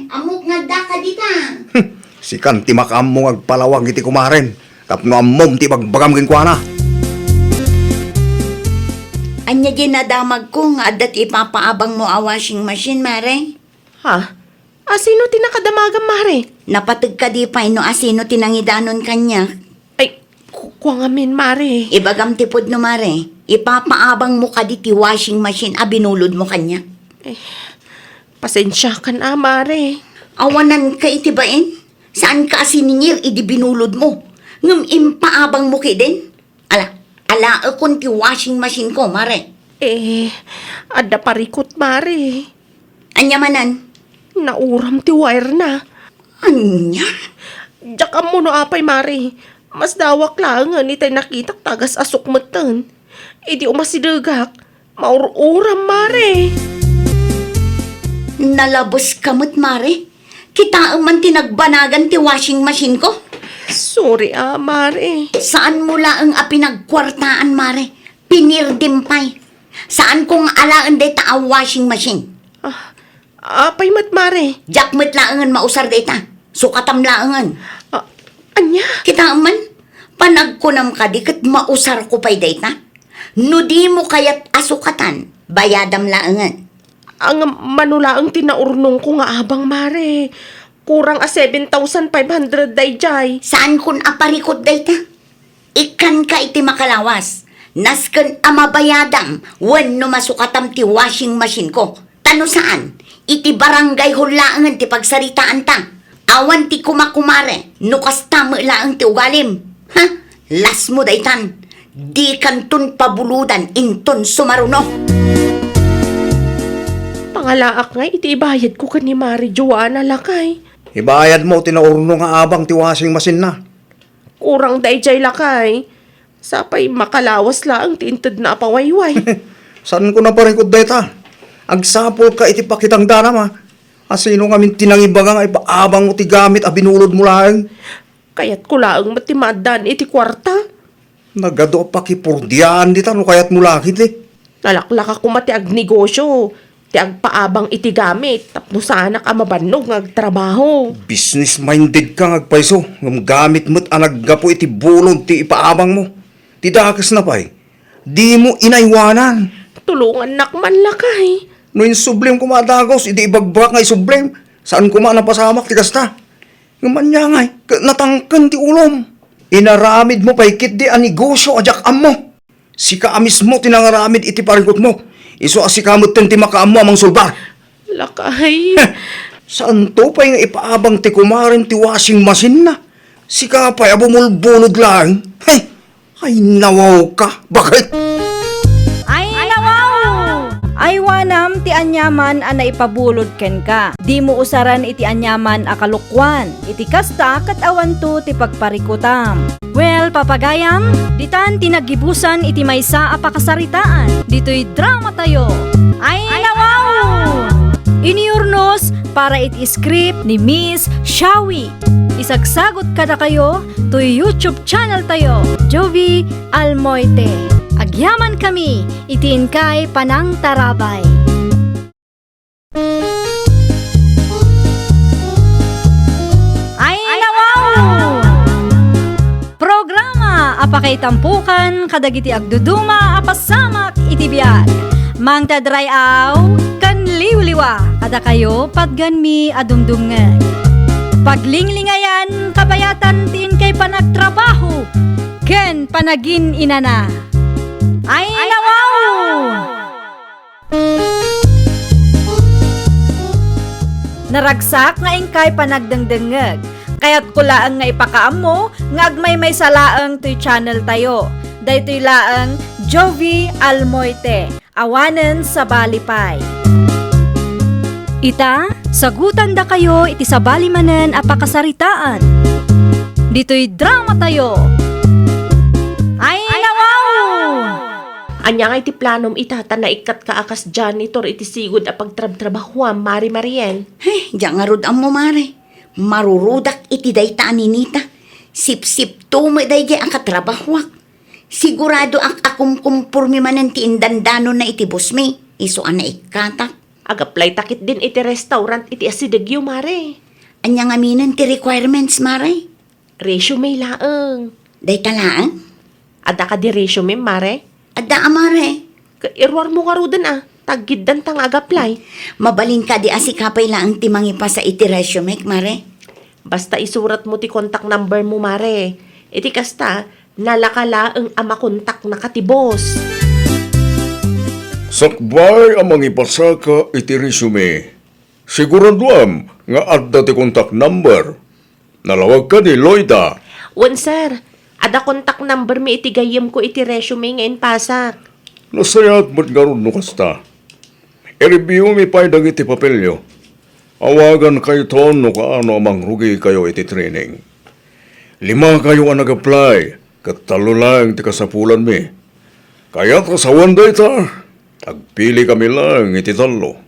ammok nga addaka dita. Hmm, sikan ti makaammo nga agpalawag iti kumarem tapno ammom ti ibagbagam kenkuana. Ania diay nadamagko nga adda ti ipapaabangmo a washing machine, Mare? Ha? Asino ti nakadamagam, Mare? Napateg kadi pay no asino ti nangidanon kaniak? Ay, ku-, kua ngamin, Mare. Ibagam ti pudno, Mare. Ipapaabangmo kadi ti washing machine a binulodmo kaniak? Eh, pasensiakan a, Mare. Awananka iti bain? Saanka a siningir idi binulodmo? Ngem impaabangmo ketdin? Ala, alaekon ti washing machine ko, Mare. Eh, adda parikut, Mare. Ania manen? Nauram ti wire na. Ania? Diak ammo no apay, Mare. Masdawak laengen itay nakitak ta agas-asok metten. Idi umasidegak, maur-uram, Mare. Nalabeska met, Mare. Kitaem man ti nagbanagan ti washing machine ko. Sorry a, Mare. Saanmo laeng a pinagkuartaan, Mare. Pinirdim pay. Saanko nga alaen dayta a washing machine. Ah, apay met, Mare? Diak met laengen mausar dayta. Sukatam laengen. Ah, ania? Kitaem man, panagkunam kadi ket mausarko pay dayta? No dimo kayat a sukatan, bayadam laengen. Ang mano laeng ti naurnongko nga abang, Mare. Kurang a seven thousand five hundred dayjay. Saankon a parikut dayta? Ikkanka iti makalawas. Nasken a mabayadam wenno masukatam ti washing machine ko. Ta no saan, iti barangay hall laengen ti pagsaritaanta. Awan ti kumakumare no kasta met laeng ti ugalim. Ha? Lasmo daytan. Dikanton pabulodan inton sumaruno. Pangalaak ngay iti ibayadko ken ni Mare Joanna, lakay. Ibayadmo ti naurno nga abang ti washing machine-na. Kurang dayjay, lakay. Sapay makalawas laeng ti intedna a pawayway. Saanko a parikut dayta? Agsapulka iti pakitang danam, a. Asino ngamin ti nangibaga nga ipaabangmo ti gamit a binulodmo laeng? Kayatko laeng met ti maaddaan iti kuarta. Nagadu a pakipurdiaan dita no kayatmo la ketdi. Nalaklaka koma ti agnegosio, ti agpaabang iti gamit tapno saanak a mabannog nga agtrabaho. Business-mindedka nga agpayso, ngem gamit met a naggapu iti bulod ti ipaabangmo. Ti dakesna pay, dimo inaywanan. Tulongannak man, lakay. No insublim koma a dagus iti ibagbagak nga isublim, saan koma a napasamak ti kasta. Ngem ania ngay, ket natangken ti ulom. Inaramidmo pay ketdi a negosio a diak ammo. Sika a mismo ti nangaramid iti parikutmo. Isu a sika metten ti makaammo a mangsulbar. Lakay. Saanto pay nga ipaabang ti kumarem ti washing machine-na? Sika pay a bumulbulod laeng. Hey! Ay, nawawka. Bakit? Ay, nawaw! Aywanam ti aniaman a naipabulod kenka. Dimo usaran iti aniaman a kalokuan. Iti kasta ket awanto ti pagparikutam. Well, papagayam, ditan ti naggibusan iti maysa a pakasaritaan. Ditoy drama tayo. Ay, nawaw! Iniurnos para iti script ni Miss Shawi. Isagsagot kadakayo toy YouTube channel tayo, Jovie Almoite. Agyaman kami iti inkay panangtarabay. Ay, nawaw! Programa a pakaitampokan kadagiti agduduma a pasamak iti biag. Mangted ray-aw ken liwliwa kadakayo patgenmi a dumdumngeg. Paglinglingayan kabayatan ti inkay panagtrabaho ken panagin-inana. Ay, nawaw! Naragsak nga inkay panagdengdengngeg. Kayatko laeng nga ipakaammo nga agmaymaysa laeng toy channel tayo. Daytoy laeng Jovie Almoite. Awanen sabali pay. Ita, sagutandakayo iti sabali manen a pakasaritaan. Ditoy drama tayo. Ay, nawaw! Ania ngay ti planom ita ta naikkatka a kas janitor iti sigud a pagtrabtrabahuam, Mare Mariel? Ay, diak ngarud ammo, Mare. Marurudak iti dayta a ninita. Sipsipto met daydiay a katrabahuak. Siguradoak a kumkumpormi manen ti indandanonna iti bosmi, isu a naikkatak. Ag-apply ta ketdin iti restaurant iti asidegyo, Mare. Ania ngaminen ti requirements, Mare? Resume laeng. Dayta laeng? Adda kadi resume, Mare? Adda a, Mare. Ket iruarmo ngaruden a, taggiddanta nga ag-apply. Mabalin kadi a sika pay laeng ti mangipasa iti resume, Mare? Basta isuratmo ti contact number mo, Mare. Iti kasta, nalaka laeng a makontaknaka ti boss. Sakbay a mangipasaka iti resume, siguraduam nga adda ti contact number. Nalawag kadi, Loida? Wen, sir. Adda contact number mi iti gayyemko iti resume nga impasak. Nasayaat met ngarud no kasta. I-review mi pay dagiti papelyo. Awagankayton no kaano a mangrugikayo iti training. Limakayo a nag-apply, ket tallo laeng ti kasapulanmi. Kayat a sawen dayta, agpili kami laeng iti tallo.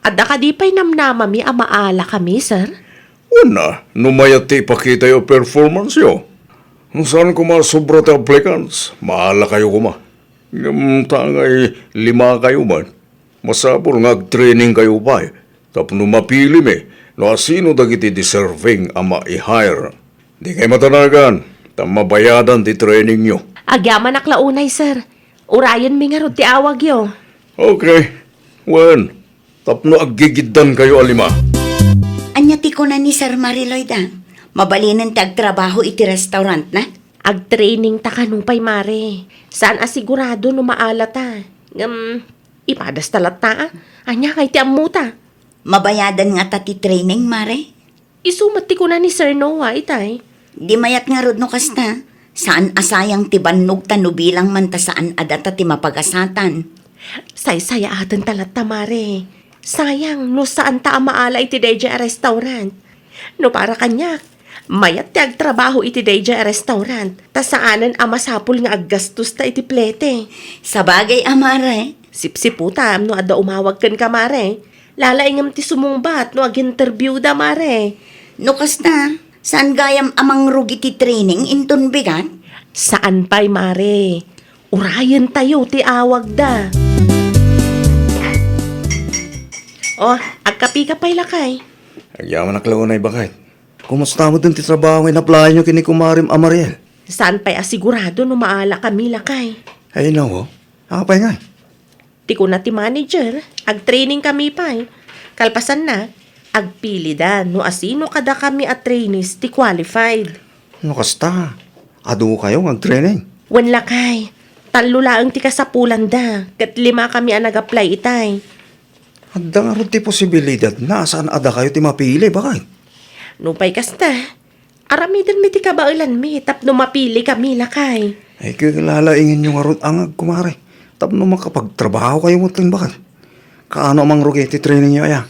Adda kadi pay namnamami a maala kami, sir? Wen a, no mayat ti ipakitayo a performance-yo. No saan koma a sobra ti applicants, maalakayo koma. Ngem ta ngay limakayo met, masapul nga agtrainingkayo pay tapno mapilimi no asino dagiti deserving a mai-hire. Dikay matanagan, ta mabayadan ti trainingyo. Agyamanak la unay, sir. Urayenmi ngarud ti awagyo. Okay. Wen, Tapno aggigiddankayo a lima. Ania ti kuna ni Sir Mariloy da? Mabalinen ti agtrabaho iti restaurantna? Agtraining ta kano pay, Mare. Saan a sigurado no maala ta. Ngem, ipadas ta latta, a. Ania kay ti ammota? Mabayadan ngata ti training, Mare? Isu met ti kuna ni Sir Noah itay. Di mayat ngarud no kasta. Saan a sayang ti bannogta no bilang man ta saan a data ti mapagasatan. Saysayaaten ta latta, Mare. Sayang no saan ta a maala iti daydiay a restaurant. No para kaniak, mayat ti agtrabaho iti daydiay a restaurant, ta saanen a masapul nga aggastosta iti plete. Sabagay a, Mare. Sipsiputam no adda umawag kenka, Mare. Lalaingem ti sumungbat no ag-interviewda, Mare. No kasta, saan gayam a mangrugi ti training inton bigat? Saan pay, Mare. Urayentayo ti awagda. Oh, agkapika pay, lakay. Agyamanak la unay, baket. Kumusta met ti trabaho nga inaplayanyo ken ni kumarem a Mariel? Saan pay a sigurado no maala kami, lakay. Ay, nawo. Apay nga? Ti kuna ti manager, agtraining kami pay. Kalpasanna, agpilida no asino kadakami a trainees ti qualified. No kasta, adu kayo nga agtraining? Wen, lakay, tallo laeng ti kasapulanda, ket lima kami a nag-apply itay. Adda ngarud ti posibilidad na saan a dakayo ti mapili, baket? Nupay kasta, aramiden mi ti kabaelanmi tapno mapili kami, lakay. Ay, lalaingenyo ngarud angag, kumare, tapno makapagtrabaho kayo met laeng, baket. Kaano a mangrugi ti training yo aya?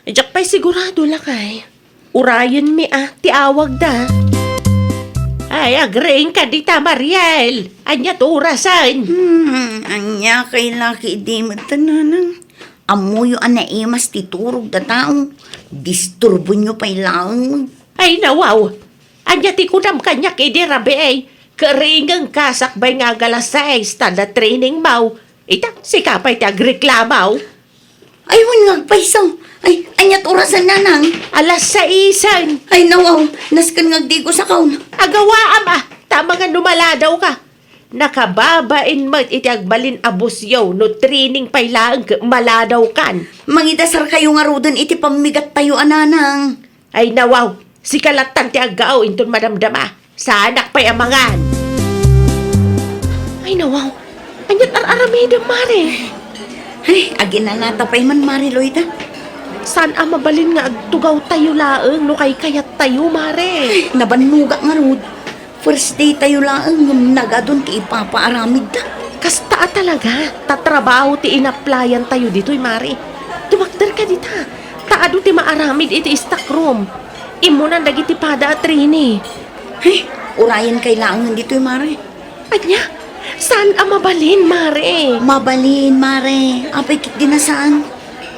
Diak pay sigurado, lakay. Urayenmi a ti awagda. Ay, agriing ka dita, Mariel. Ania ti orasen? Hmm, ania kay laki idi met, nanang? Ammoyo a naimas ti turog da tao. Disturbonyo pay laeng. Ay, nawaw. Ania ti kunam kaniak idi rabii? Kariingka sakbay nga agalas sais ta adda training maw. Ita, sika pay ti agreklamaw. Ay, wen nga agpayso. Ay, ania ti orasen, nanang? Alas saisen. Ay, nawaw, nasken nga agdigo sakaw. Agawaam, a, ta amangan no maladaw ka. Nakababain met iti agbalin a busyo no training pay laeng ket maladaw kan. Mangidasar kayo ngaruden iti pammigat tayo a, nanang. Ay, nawaw, sika lattan ti aggaaw inton madamdama. Saanak pay a mangan. Ay, nawaw. Aniat ar-aramidem, Mare? Ay, aginanata pay man, Mare Loida. Saan a mabalin nga agtugaw tayo laeng no kaykayat tayo, Mare. Ay, nabannogak ngarud. First day tayo laeng ngem nagadun ti ipapaaramidta. Kasta a talaga, ta trabaho ti inaplayan tayo ditoy, Mare. Dumakder ka dita, ta adu ti maaramid iti stock room. Immunan dagiti pada a trainee. Ay, urayen kay laengen ditoy, Mare. Ania? Saan a mabalin, Mare? Mabalin, Mare. Apay ketdi a saan?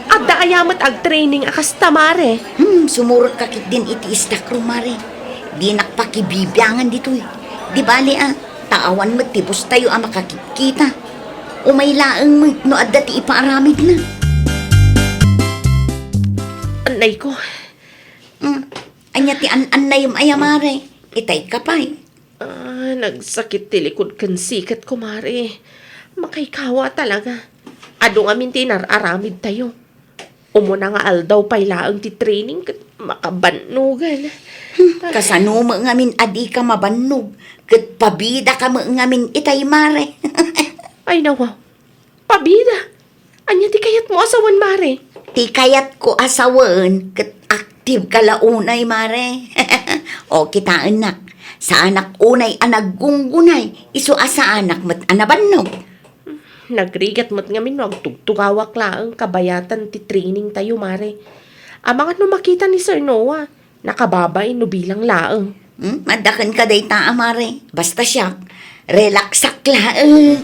Adda aya met agtraining a kasta, Mare? Hmm, sumurot ka ketdin iti stock room, Mare. Dinak pakibibiangan ditoy. Di bale a, ta awan met ti boss tayo a makakitkita. Umay laeng met no adda ti ipaaramidna. Annay ko. Hmm. Ania ti an-annayem aya, Mare? Itay ka pay. Ah, nagsakit ti likod ken siket ko, Mare. Makaykawa talaga. Adu ngamin ti inar-aramid tayo. Umuna nga aldaw pay laeng ti training ket makabannogan. Hmm, kasano met ngamin a dika mabannog ket pabida ka met ngamin itay, Mare? Ay, nawa. Pabida? Ania ti kayatmo a sawen, Mare? Ti kayatko a sawen ket active ka la unay, Mare. O, kitaennak. Saanak unay a naggunggunay, isu a saanak met a nabannog. Nagrigat met ngamin no agtugtugawak laeng kabayatan ti training tayo, Mare. Amangan no makita ni Sir Noah. Nakababain no bilang laeng. Hmm? Adda kenka dayta a, Mare. Basta siak, relaxak laeng.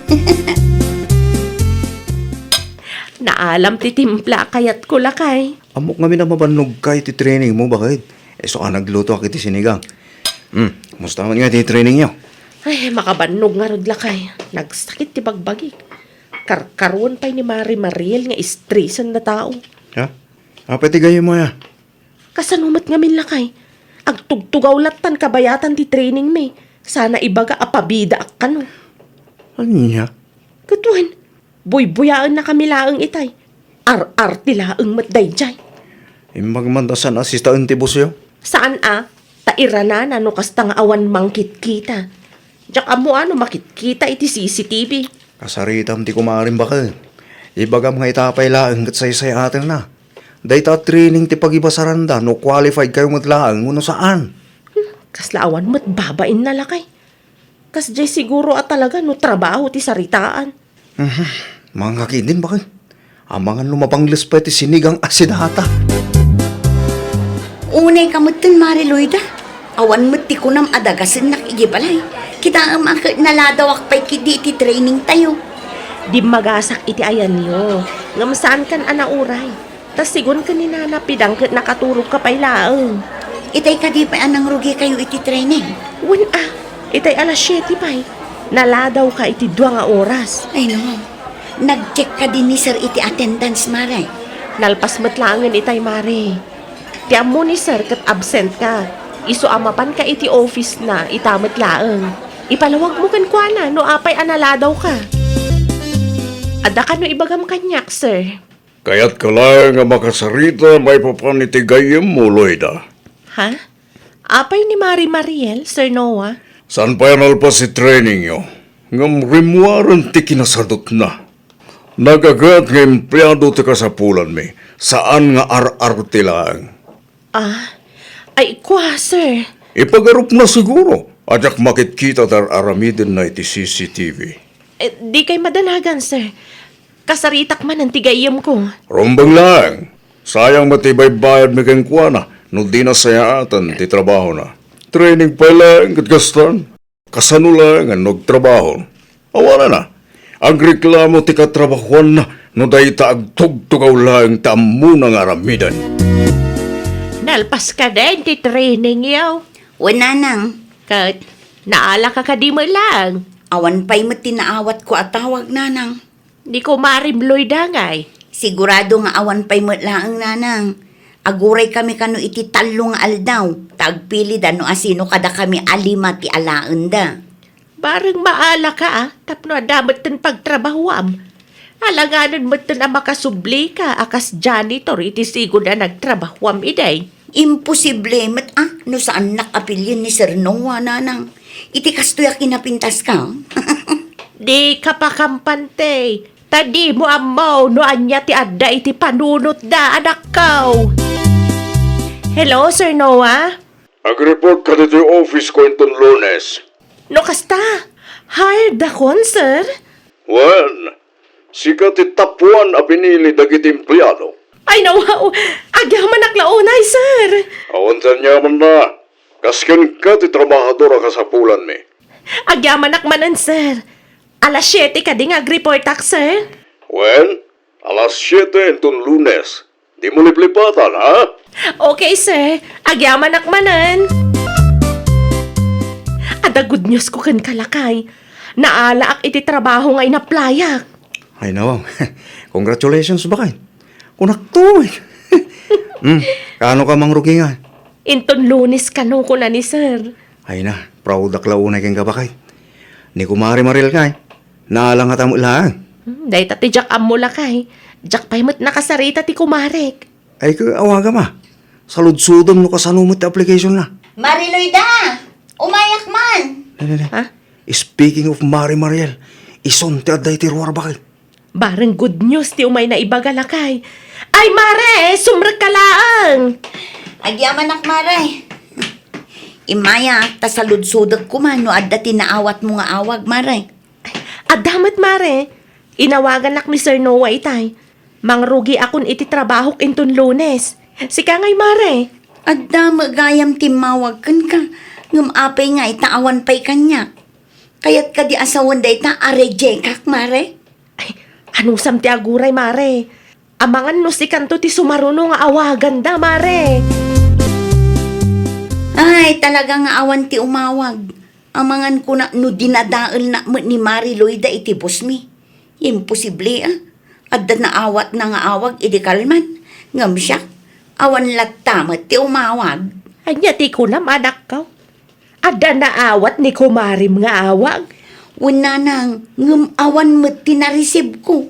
Naalam ti timpla a kayatko, lakay. Ammok ngamin a mabannogka iti training mo, baket. Isu a naglutoak iti sinigang. Hmm, kumusta man nga iti training yo? Ay, makabannog ngarud, lakay. Nagsakit ti bagbagik. Karkaruan pay ni Mare Mariel nga istresen a tao. Ha? Apay ti gayyem mo, ya? Kasano met ngamin, lakay? Agtugtugaw lattan kabayatan ti training mi. Sana ibaga a pabidaak kano. Ania? Ket wen, buybuyaennakami laeng itay. Ar-arte laeng met daydiay. Imbag man ta saan a sitaen ti busyo? Saan a, ta iranana no kasta nga awan mangkitkita. Diak ammo a no makitkita iti C C T V. Kasaritam ti kumarim baket. Ibagam nga ita pay laeng ket saysay-atenna. Dayta a training ti pagibasaranda no qualified kayo met laeng wenno saan. Hmm, kasla awan met babainna, lakay. Kasdiay siguro a talaga no trabaho ti saritaan. Mhm. Mangakidin, baket. Amangan no mapangles pay ti sinigang a sidata. Unay ka metten, Mare Loida. Awan met ti kunam a dagasennak iti balay. Kitaem a ket naladawak pay ketdi iti training tayo. Dimmagasak iti ayanyo. Ngem saankan a nauray. Ta sigun ken ni Nana Pidang ket nakaturogka pay laeng. Itay kadi pay a nangrugikayo iti training? Wen a, itay alas siete pay. Naladawka iti dua nga oras. Ay no. Nag-check kadi ni Sir iti attendance, Mare? Nalpas met laengen itay, Mare. Ti ammo ni Sir ket absent ka. Isu a mapanka iti office na, ita met laeng. Ipalawagmo kenkuana no apay a naladawka. Adda kano ibagam kaniak, Sir? Kayatka laeng a makasarita maipapan iti gayyemmo, Loida? Ha? Apay ni Mari Mariel, Sir Noah? Saan pay a nalpas ti trainingyo, ngem rimmuaren ti kinasadutna. Nagagat nga empleado ti kasapulanmi, saan nga ar-arte laeng. Ah, ay, kua, sir. Ipagarupna siguro a diak makitkita ti ar-aramidenna iti C C T V. Eh, di kay madanagan, sir. Kasaritak manen ti gayyemko. Rumbeng laeng. Sayang met ti ibaybayadmi kenkuana no dina sayaatan ti trabahona. Training pay laeng ket kastan. Kasano laengen no agtrabaho? Awanen a, agreklamo ti katrabahoanna no dayta agtugtugaw laeng ti ammona nga aramiden. Nalpas kadin ti training, yaw? Wen, nanang. Ket, naalaka kadi met laeng? Awan pay met ti naawatko a tawag, nanang. Ni Kumarem Loida ngay? Sigurado nga awan pay met laeng, nanang. Aguraykami kano iti tallo nga aldaw, ta agpilida no asino kadakami a lima ti alaenda. Bareng maalaka, a, tapno adda metten pagtrabahoam. Alanganen metten a makasublika a kas janitor iti sigud a nagtrabahoam idi. Imposible met a no saannak a pilien ni Sir Noah, nanang. Iti kastoy a kinapintaska. Dika pakampante, ta dimo ammo no ania ti adda iti panunotda, anakko. Hello, Sir Noah? Agreport ka ditoy office ko inton Lunes. No kasta, hired dakon, sir? Wen, sika ti top one a pinili dagiti empleado. Ay, nawaw! Agyamanak la unay, sir! Awan ti aniamanna. Kas kenka ti trabahador a kasapulanmi. Agyamanak manen, sir. Alas siete kadi nga agreportak, sir? Wen, alas siete inton Lunes. Dimo liplipatan, ha? Okay, sir. Agyamanak manen. Adda good news ko kenka, lakay. Naalaak iti trabaho nga inaplayak. Ay, nawaw. Congratulations, bakay. Kunakto, eh. Hmm, kaano ka mangrugi nga? Inton Lunes kano, kuna ni sir. Ay na, proudak la unay kenka, bakay. Ni Kumare Mariel kay, naalangata met laeng. Hmm, dayta ti diak ammo, lakay. Diak pay met nakasarita ti kumarek. Ay, ket awagam a. Saludsodem no kasano met ti application na. Mari Loida! Umayak man! Ne, ne, ne. Ha? Speaking of Mari Mariel, isun ti adda iti ruar, bakay. Bareng good news ti umayna ibaga, lakay. Ay, Mare, sumrekka laeng! Agyamanak, Mare. Immayak, ta saludsodek koma no adda ti naawatmo nga awag, Mare. Adda met, Mare. Inawaganak ni Sir Noah itay. Mangrugiakon iti trabahok inton Lunes. Sika ngay, Mare? Adda met gayam timmawag kenka, ngem apay nga ita awan pay kaniak? Kayat kadi a sawen dayta a rejectak, Mare? Ay, anusam ti aguray, Mare? Amangan no sikanto ti sumaruno nga awaganda, Mare. Ay, talaga nga awan ti umawag. Amangan kuna no dinadaelna met ni Mari Loida iti boss mi. Imposible, a. Adda naawatna nga awag idi kalman. Ngem siak, awan latta met ti umawag. Ania ti kunam, anakko? Adda naawat ni kumarem nga awag? Wen, nanang, ngem awan met ti nareceive ko.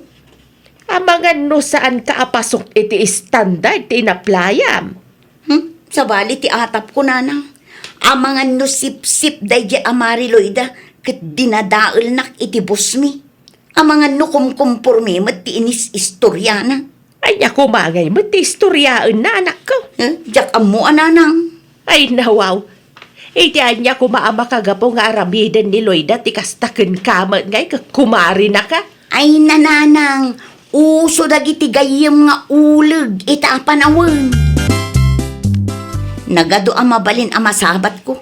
Amangan no saanka a pasok iti standard ti inaplayam. Hmm? Sabali ti atapko, nanang. Amangan no sipsip daydiay a Mari Loida ket dinadaelnak iti bossmi. Amangan no kumkumpormi met ti inis-istoriana. Ania koma ngay met ti istoriaenna, anakko? Eh, diak ammo a, nanang. Ay, nawaw. Iti ania koma a makagapu nga aramiden ni Loida ti kasta kenka met ngay ket kumarinaka? Ay, nanang, uso dagiti gayyem nga uleg ita a panawen. Nagadu a mabalin a masabatko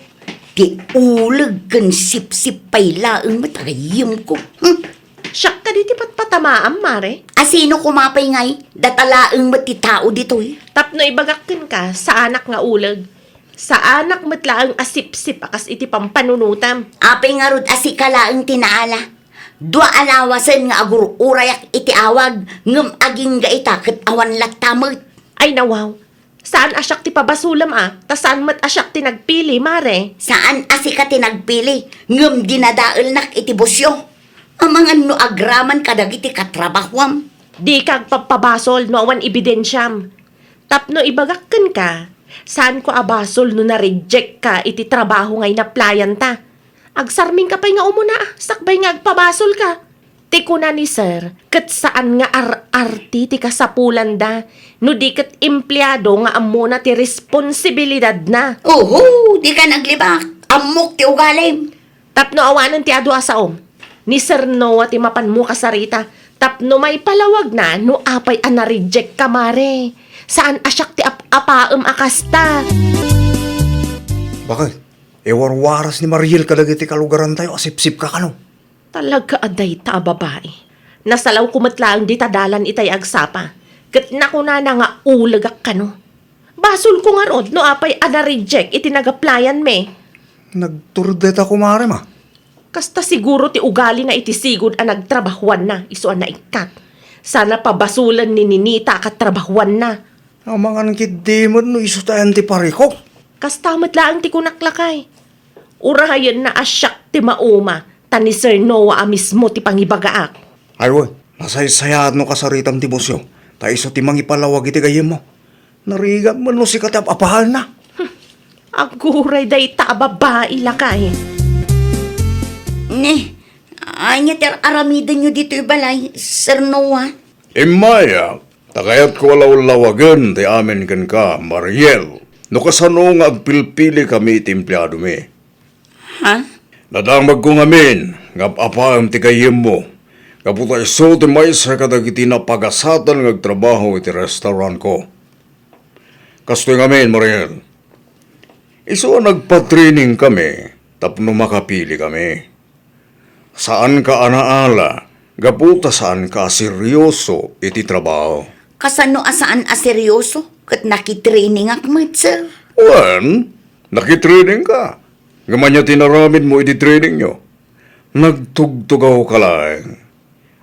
ti uleg ken sipsip pay laeng met a gayyemko. Hmm. Siak kadi ti patpatamaam, Mare. A sino koma pay ngay? Data laeng met ti tao ditoy. Tapno ibagak kenka, saanak nga uleg. Saanak met laeng a sipsip a kas iti pampanunotam. Apay ngarud a sika laeng ti naala? Dua a lawasen nga agur-urayak iti awag, ngem agingga ita ket awan latta met. Ay, nawaw. Saan a siak ti pabasolem a, ta saan met a siak ti nagpili, Mare. Saan a sika ti nagpili, ngem dinadaelnak iti bossyo. Amangan no agraman kadagiti katrabahuam. Dika agpapabasol no awan ebidensiam. Tapno ibagak kenka, saanko a basol no na-reject ka iti trabaho nga inaplayanta. Agsarmingka pay nga umuna, sakbay nga agpabasolka. Ti kuna ni Sir, ket saan nga ar-arti ti kasapulanda, no di ket empleado nga ammona ti responsibilidadna. Oho, dika naglibak. Ammok ti ugalim. Tapno awanen ti adu a saom, ni Sir Noah ti mapanmo kasarita, tapno maipalawagna no apay a na-reject ka, Mare. Saan a siak ti ap-apaem a kasta. Bakit? Iwarwaras ni Mariel kadagiti kalugarantayo a sipsipka kano? Talaga a dayta a babai. Nasalawko met laeng dita dalan itay agsapa, ket nakunana nga ulegak kano. Basolko ngarud no apay a na-reject iti nag-applyan-mi. Nagturdeta, kumare, ma. Kasta siguro ti ugalina iti sigud a nagtrabahuanna isu a naikkat. Sana pabasolen ni Ninita a katrabahuanna. Amangan ketdi met no isu ti ayan ti parikop. Kasta met laeng ti kunak, lakay. Urayenna a siak ti mauma, ta ni Sir Noah a mismo ti pangibagaak. Ay, wen, nasaysayaat no kasaritam ti bossyo, ta isu ti mangipalawag iti gayyemmo. Narigat met no sika ti ap-apaanna. Aguray dayta a babai, lakay. Ni, ania ti ar-aramidenyo ditoy balay, Sir Noah? Immay, ta kayatko a lawlawagen ti amin kenka, Mariel, no kasano nga agpilpilikami iti empleadomi. Ha? Nadamagko ngamin nga ap-apaem ti gayyemmo, gapu ta isu ti maysa kadagiti napagasatan nga agtrabaho iti restaurantko. Kastoy ngamin, Mariel, isu a nagpa-training kami tapno makapili kami. Saanka a naala, gapu ta saanka a seryoso iti trabaho. Kasano a saan a seryoso? Ket nakitrainingak met, sir. Wen, nakitrainingka. Ngem ania ti inaramidmo iti trainingyo? Nagtugtugawka laeng.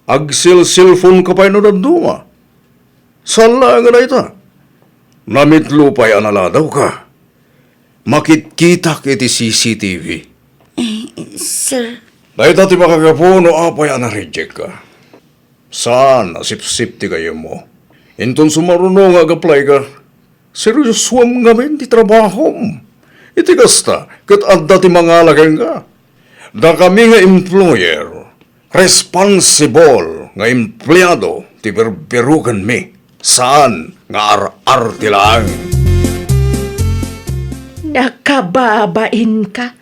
Agselselfonka pay no dadduma. Saan laeng a dayta. Namitlo pay a naladawka. Makitkitak iti C C T V. Eh, sir. Dayta ti makagapu no apay a na-reject ka. Saan a sipsip ti gayyemmo. Inton sumaruno nga ag-apply ka, seryosoam ngamin ti trabahom. Iti kasta, ket adda ti mangala kenka. Dakami nga employer, responsible nga empleado ti birbirukenmi, saan nga ar-arti laeng. Nakababainka.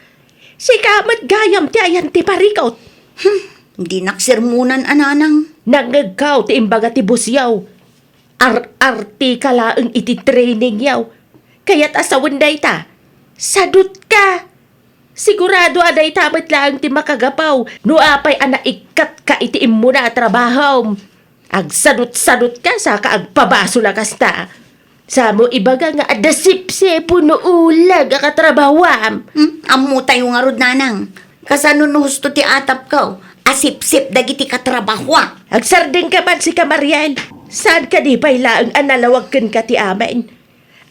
Sika met gayam ti ayan ti parikot. Hmm, dinak sermonan a nanang. Nangngegkaw ti imbaga ti bossyo. Ar-artika laeng iti training yaw. Kayat a sawen dayta, sadutka. Sigurado a dayta met laeng ti makagapu no apay a naikkatka iti immuna a trabahom. Agsadut-sadutka saka agpabasol a kasta. Samo ibaga nga adda sipsip wenno uleg a katrabahuam. Hmm, ammotayo ngarud, nanang. Kasano no husto ti atapko a sipsip dagiti katrabahuak? Agsardengka man sika, Mariel. Saan kadi pay laeng a nalawag kenka ti amin?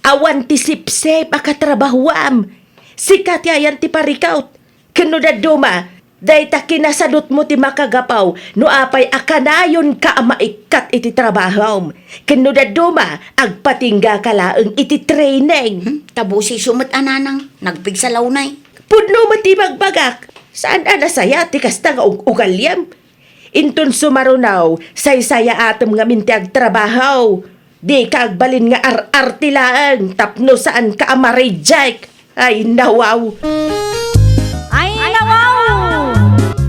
Awan ti sipsip a katrabahuam. Sika ti ayan ti parikot. Ken no dadduma, Dayta kinasadutmo ti makagapu no apay a kanayonka a maikkat iti trabahom. Ken no dadduma, agpatinggaka laeng iti training. Hmm, ta busis met a nanang, nagpigsa launay. Pudno met ti ibagbagak. Saan a nasaya ti kasta nga ug-, ugaliam. Inton sumaruno, saysayaatem ngamin ti agtrabaho. Dika agbalin nga ar-arte laeng tapno saanka a ma-reject. Ay, nawaw! Ay, nawaw!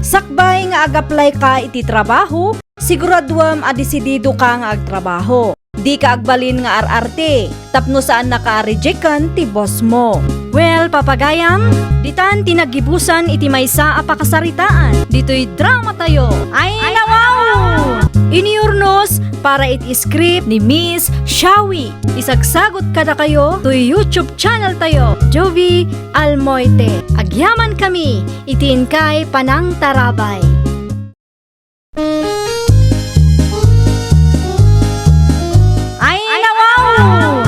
Sakbay nga ag-apply ka iti trabaho, siguraduem a desidido ka nga agtrabaho. Dika agbalin nga ar-arte, tapno saannaka a rejecten ti boss mo. Well, papagayam, ditan ti naggibusan iti maysa a pakasaritaan. Ditoy drama tayo. Ay, nawaw! Iniurnos para iti script ni Miss Shawi. Isagsagot kadakayo toy YouTube channel tayo, Jovi Almoite. Agyaman kami iti inkay panangtarabay. Ay, nawaw!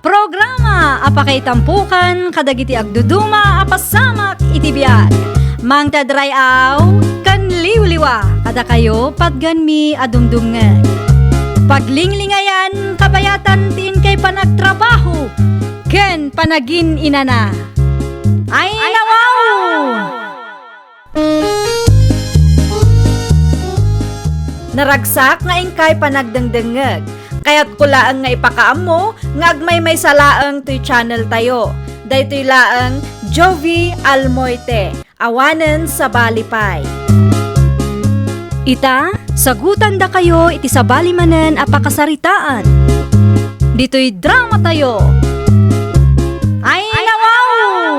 Programa a pakaitampokan kadagiti agduduma a pasamak iti biag. Mangted ray-aw ken liwliwa kadakayo, patganmi a dumdumngeg. Paglinglingayan, kabayatan ti inkay panagtrabaho ken panagin-inana. Ay, nawaw! Naragsak nga inkay panagdengdengngeg. Kayatko laeng nga ipakaammo nga agmaymaysa laeng toy channel tayo. Daytoy laeng Jovi Almoite, awanen sabali pay. Ita, sagutandakayo iti sabali manen a pakasaritaan. Ditoy drama tayo. Ay, nawaw!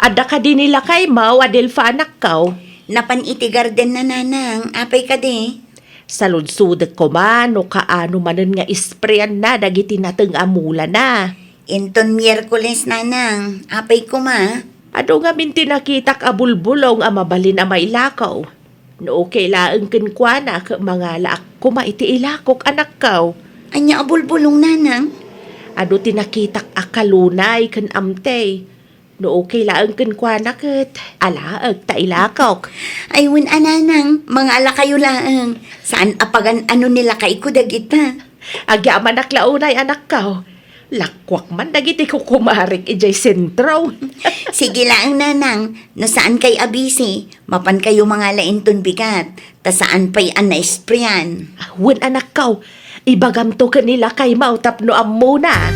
Adda kadi ni lakaymo, Adelfa, anakko? Napan iti garden na, nanang. Apay kadi? Saludsodek koma no kaano manen nga ispreanna dagiti nateng a mulana. Inton Miyerkules, nanang. Apay koma? Adu ngamin ti nakitak a bulbulong a mabalin a mailakaw. No okay laeng kenkuana, ket mangalaak koma iti ilakok, anakko. Ania a bulbulong, nanang? Adu ti nakitak a kalunay ken amtey. No okay laeng kenkuana ket, alaek ta ilakok. Ay, wen a, nanang, mangalakayo laeng. Saan a pagan-ano ni lakayko dagita. Agyamanak la unay, anakko. Lakuak man dagiti kukumarek idiay sentro. Sige laeng, nanang, no saankay a busy, mapankayo mangala inton bigat. Ta saan pay a naisprean. Wen, anakko, ibagamto ken ni lakaymo tapno ammona.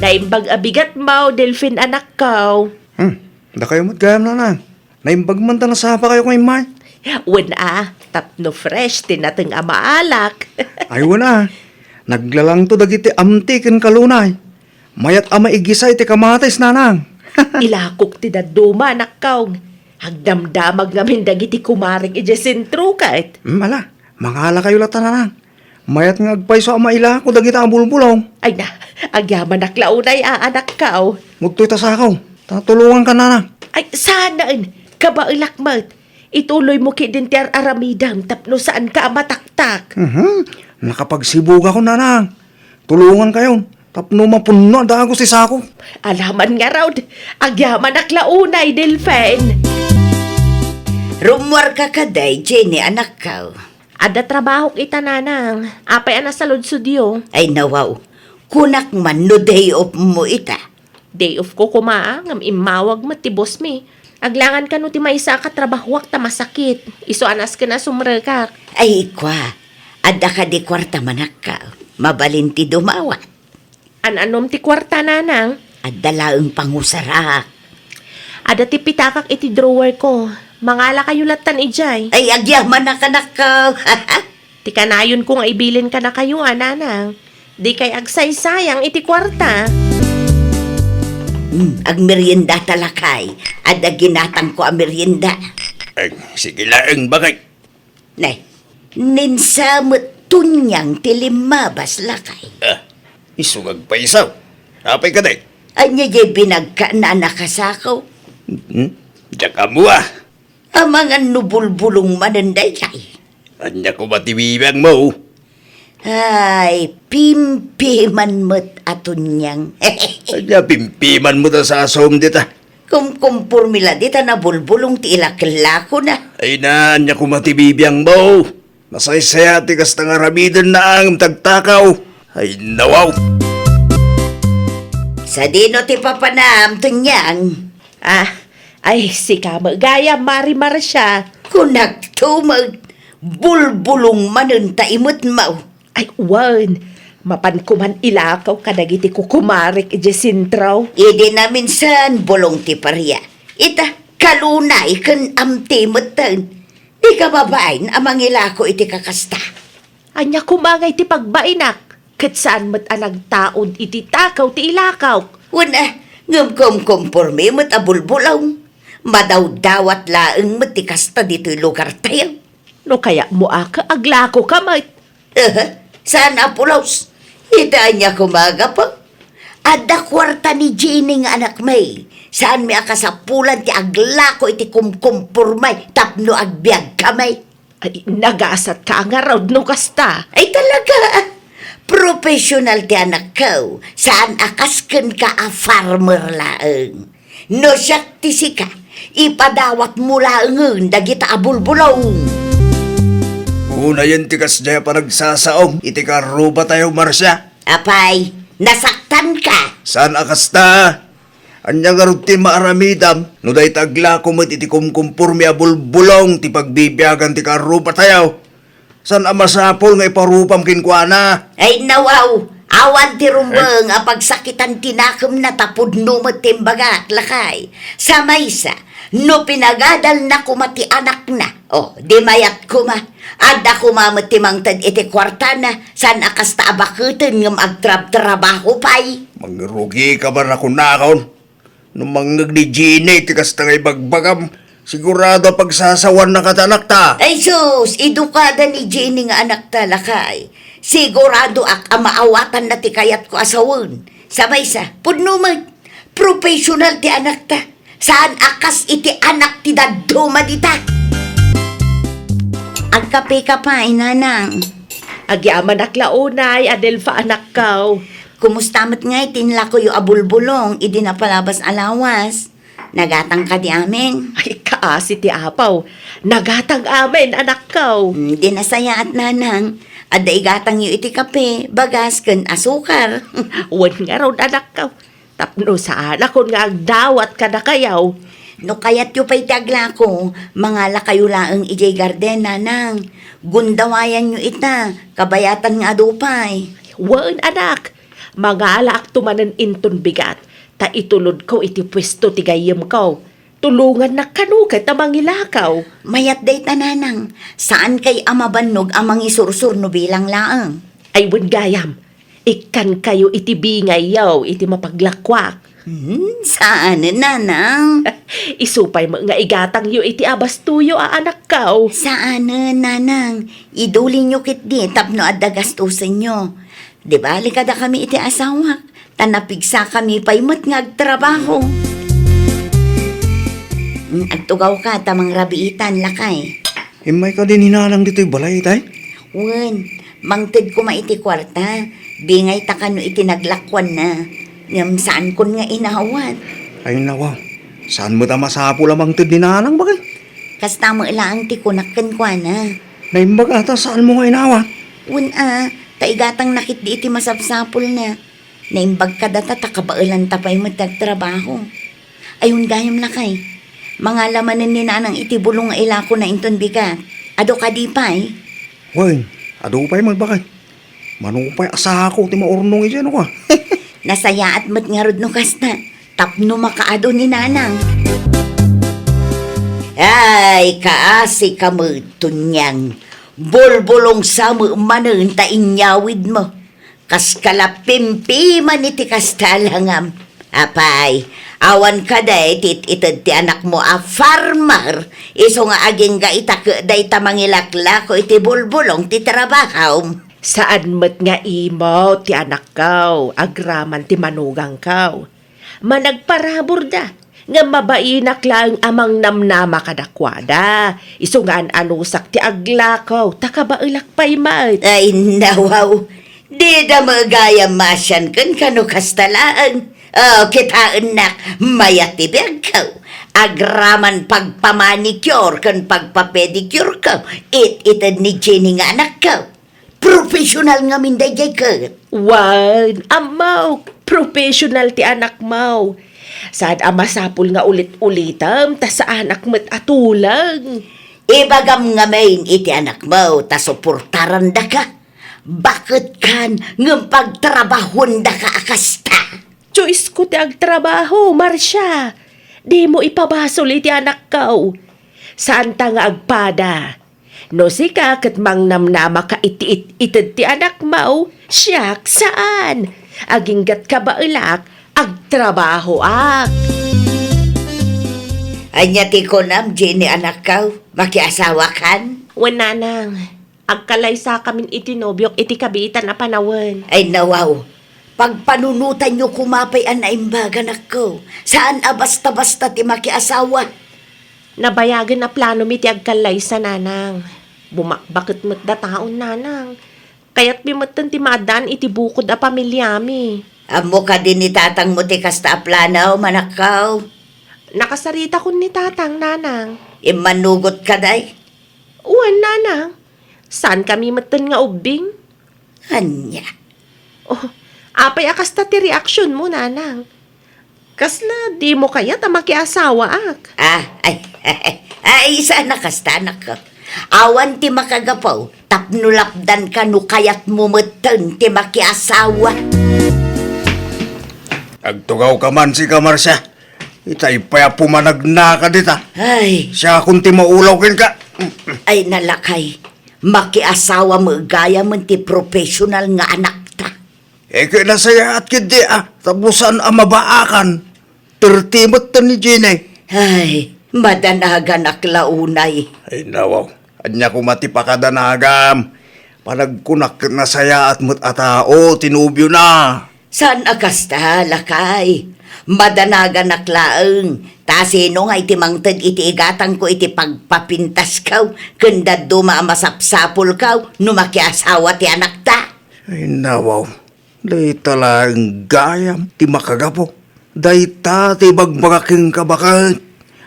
Naimbag a bigatmo, Delfin, anakko. Hmm, dakayo met gayam, nanang. Naimbag man ta nasapakayo ken immay. Wen a, tapno fresh ti nateng a maalak. Ay, wen a. Naglalangto dagiti amtey ken kalunay. Mayat a maigisa iti kamatis, nanang. Ilakok ti dadduma, anakko. Agdamdamag ngamin dagiti kumarek idiay sentro ket. Mm, ala, mangalakayo latta, nanang. Mayat nga agpayso a mailako dagita a bulbulong. Ay na, agyamanak la unay a, anakko. Ngudtoy ta sako, ta tulonganka, nanang. Ay, saan, kabaelak met. Ituloymo ketdin ti ar-aramidem tapno saanka a mataktak. Mhm. Nakapagsibugakon, nanang. Tulongankayon tapno mapunno a dagus ti sako. Alaman ngarud, agyamanak la unay, Delfin. Rummuarka kadi, Jenny, anakko. Adda trabahok ita, nanang. Apay a nasaludsodyo? Ay, nawaw. Kunak man no day off mo ita. Day off ko koma, ngem immawag met ti boss mi. Aglangan kano ti maysa a katrabahuak ta masakit. Isu a nasken a sumrekak. Ay, kua, adda kadi kuarta, anakko? Mabalin ti dumawat. An-anom ti kuarta, nanang? Adda laeng pangusarak. Adda ti pitakak iti drawer ko. Mangalakayo lattan idiay. Ay, agyamanak, anakko. Ti kanayon ko nga ibilin kadakayo a, nanang, dikay agsaysayang iti kuarta. Hmm, agmerienda ta, lakay. Adda ginatangko a merienda. Ay, sige laeng, bakay. Nay, ninsa met Tonyang ti limmabas, lakay. Ah, isu nga agpayso. Apay kadi? Ania jay binagkaanna a nakasako? Hmm? Diak ammo a. Amangan no bulbulong manen dayjay. Ania koma ti bibagmo? Ay, pimpiman met a Tonyang. Ania pimpiman met a sasawem dita? Kumkumpormi la dita nabulbulong ti ilaklakona. Ay na, ania koma ti bibiangmo? Masaysayaat ti kasta nga aramidenna ngem tagtakaw. Ay, nawaw. Sadino ti papanam, Tonyang? Ah, ay, sika met gayam, Mari Marcia. Kunakto met, bulbulong manen ta imetmo. Ay, wen, mapan koman ilakaw kadagiti kukumarek idiay sentro. Idi naminsan, bulong ti paria. Ita, kalunay ken amti metten. Dika babain a mangilako iti kakasta. Ania koma ngay ti pagbainak? Ket saan met a nagtaud iti takaw ti ilakawk. Wen, a, ngem kumkumpormi met a bulbulong. Madawdawat laeng met ti kasta ditoy lugartayo. No kayatmo a, aglakoka met. Aha, saan a pulos? Ita, ania koma a gapu? Adda kuarta ni Jenny nga anakmi. Saanmi a kasapulan ti aglako iti kumkumpormi tapno agbiagkami. Ay, nagasatka ngarud no kasta. Ay, talaga, ah. Professional ti anakko. Saan a kas kenka a farmer laeng. No siak ti sika, ipadawatmo laengen dagita a bulbulong. Unayen ti kasdiay a panagsasaom iti karrubatayo, Marcia. Apay, nasaktanka? Saan a kasta? Ania ngarud ti maaramidam no dayta aglako met iti kumkumpormi a bulbulong ti pagbibiagan ti karrubatayo? Saan a masapul nga iparupam kenkuana? Ay, nawaw, awan ti rumbeng a pagsakitan ti nakemna ta pudno met ti imbagak, lakay. Sa maysa, no pinagadalna koma ti anakna, o, di mayat koma. Adda koma met ti mangted iti kuartana, saan a kasta a baketen ngem agtrabtrabaho pay. Mangrugika man a kunakon. No mangngeg ni Jenny ti kasta nga ibagbagam, sigurado a pagsasawanna kada anakta. Ay sus, idukada ni Jenny nga anakta, lakay. Siguradoak a maawatanna ti kayatko a sawen. Sa maysa, pudno met, professional ti anakta. Saan a kas iti anak ti dadduma dita. Agkapeka pay, nanang. Agyamanak la unay, Adelfa, anakko. Kumusta met ngay ti inlakoyo a bulbulong idi napalabas a lawas? Nagatang kadi amin? Ay, kaasi ti apaw. Nagatang amin, anakko. Hmm, di nasayaat, nanang. Adda igatangyo iti kape, bagas, ken asukar. Wen ngarud, anakko. Tapno saanakon nga agdawat kadakayo. No kayatyo pay ti aglako, mangalakayo laeng idiay garden, nanang. Gundawayanyo ita, kabayatan nga adu pay. Wen, anak, mangalaakto manen inton bigat, ta itulodko iti puesto ti gayyemko. Tulongannak kano ket a mangilakaw. Mayat dayta, nanang. Saankay a mabannog a mangisursur no bilang laeng. Ay, wen gayam. Ikkankayo iti bingayyo iti mapaglakuak. Hmm, saanen, nanang. Isu pay met nga igatangyo iti abastoyo a anakko. Saanen, nanang. Idulinyo ketdi tapno adda gastusenyo. Di bali kadakami iti asawak, ta napigsakami pay met nga agtrabaho. Hmm, agtugawka ta mangrabiitan, lakay. Immay kadi ni nanang ditoy balay, tay? Wen, mangted koma iti kuarta. Bingayta kano iti naglakuanna. Ngem saankon nga inawat. Ay, nawa. Saan met a masapul a mangted ni nanang, bakay? Kasta met laeng ti kunak kenkuana. Naimbag a ta saanmo nga inawat? Wen a, ta igatangna ketdi iti masapsapulna. Naimbag kadata ta kabaelanta pay met ti agtrabaho. Ay, wen gayam, lakay. Mangala manen ni nanang iti bulong nga ilakona inton bigat. Adu kadi pay? Wen, adu pay met, bakay. Mano pay a sako ti maurnong idiay, no, ka? Nasayaat met ngarud no kasta. Tapno makaadu ni nanang. Ay, kaasika met, Tonyang. Bulbulong sa met manen ta inyawidmo. Kas kalapimpiman iti kasta a langam. Apay, awan kadi ti it-ited ti anakmo a farmer, isu nga agingga ita ket dayta mangilaklako iti bulbulong ti trabahom. Saan met nga imo ti anakko, agraman ti manugangko. Managparaburda, ngem mabainak laeng a mangnamnama kadakuada. Isu nga an-anusak ti aglako, ta kabaelak pay met. Ay, nawaw. Dida met gayam maasian kenka no kasta laeng. Oh, kitaennak, mayat ti biagko. Agraman pagpamanicure ken pagpapedicureko, it-ited ni Jenny nga anakko. Professional ngamin daydiay ket. Wen, ammo, professional ti anakmo. Saan a masapul nga ulit-ulitem ta saanak met a tuleng. Ibagam ngamin iti anakmo ta suportarandaka. Baket kan ngem pagtrabahoendaka a kasta. Choice ko ti agtrabaho, Marcia. Dimo ipabasol iti anakko. Saanta nga agpada. No sika ket mangnamnamaka iti it-ited ti anakmo, siak saan. Agingga't kabaelak, agtrabahoak. Ania ti kunam, Jenny, anakko? Makiasawakan? Wen, nanang. Agkalaysakamin iti nobiok iti kabiitan a panawen. Ay, nawaw. Pagpanunotanyo koma pay a naimbag, anakko. Saan a basta-basta ti makiasawa. Nabayagen a planomi ti agkallaysa, nanang. Bumakbaket met dataon, nanang. Kayatmi metten ti maaddaan iti bukod a pamiliami. Ammo kadi ni tatangmo ti kasta a plano, anakko? Nakasaritakon ni tatang, nanang. Immanugot ka, day? Wen, nanang. Saankami metten nga ubbing. Ania? Oh, apay a kasta ti reaksionmo, nanang? Kasla dimo kayat a makiasawaak? Ah, ay, ay, ay, saan a kasta, anakko. Awan ti makagapu tapno lapdanka no kayatmo metten ti makiasawa. Agtugawka man sika, Marcia. Itay pay a pumanagnaka dita. Ay. Siakon ti maulaw kenka. Ay, nalakay. Makiasawa met gayamen ti professional nga anakta. Eh, ket nasayaat ketdi a, tapno saan a mabaakan. Thirty metten ni Jenny. Ay, madanaganak la unay. Ay, nawaw. Ania koma ti pakadanagam? Panagkunak ket nasayaat met a tao ti nobiona. Saan a kasta, lakay. Madanaganak laeng. Ta sino nga iti mangted iti igatangko iti pagpapintasko ken dadduma a masapsapulko no makiasawa ti anakta? Ay, nawaw. Dayta laeng gayam ti makagapu. Dayta ti ibagbagak kenka, baket.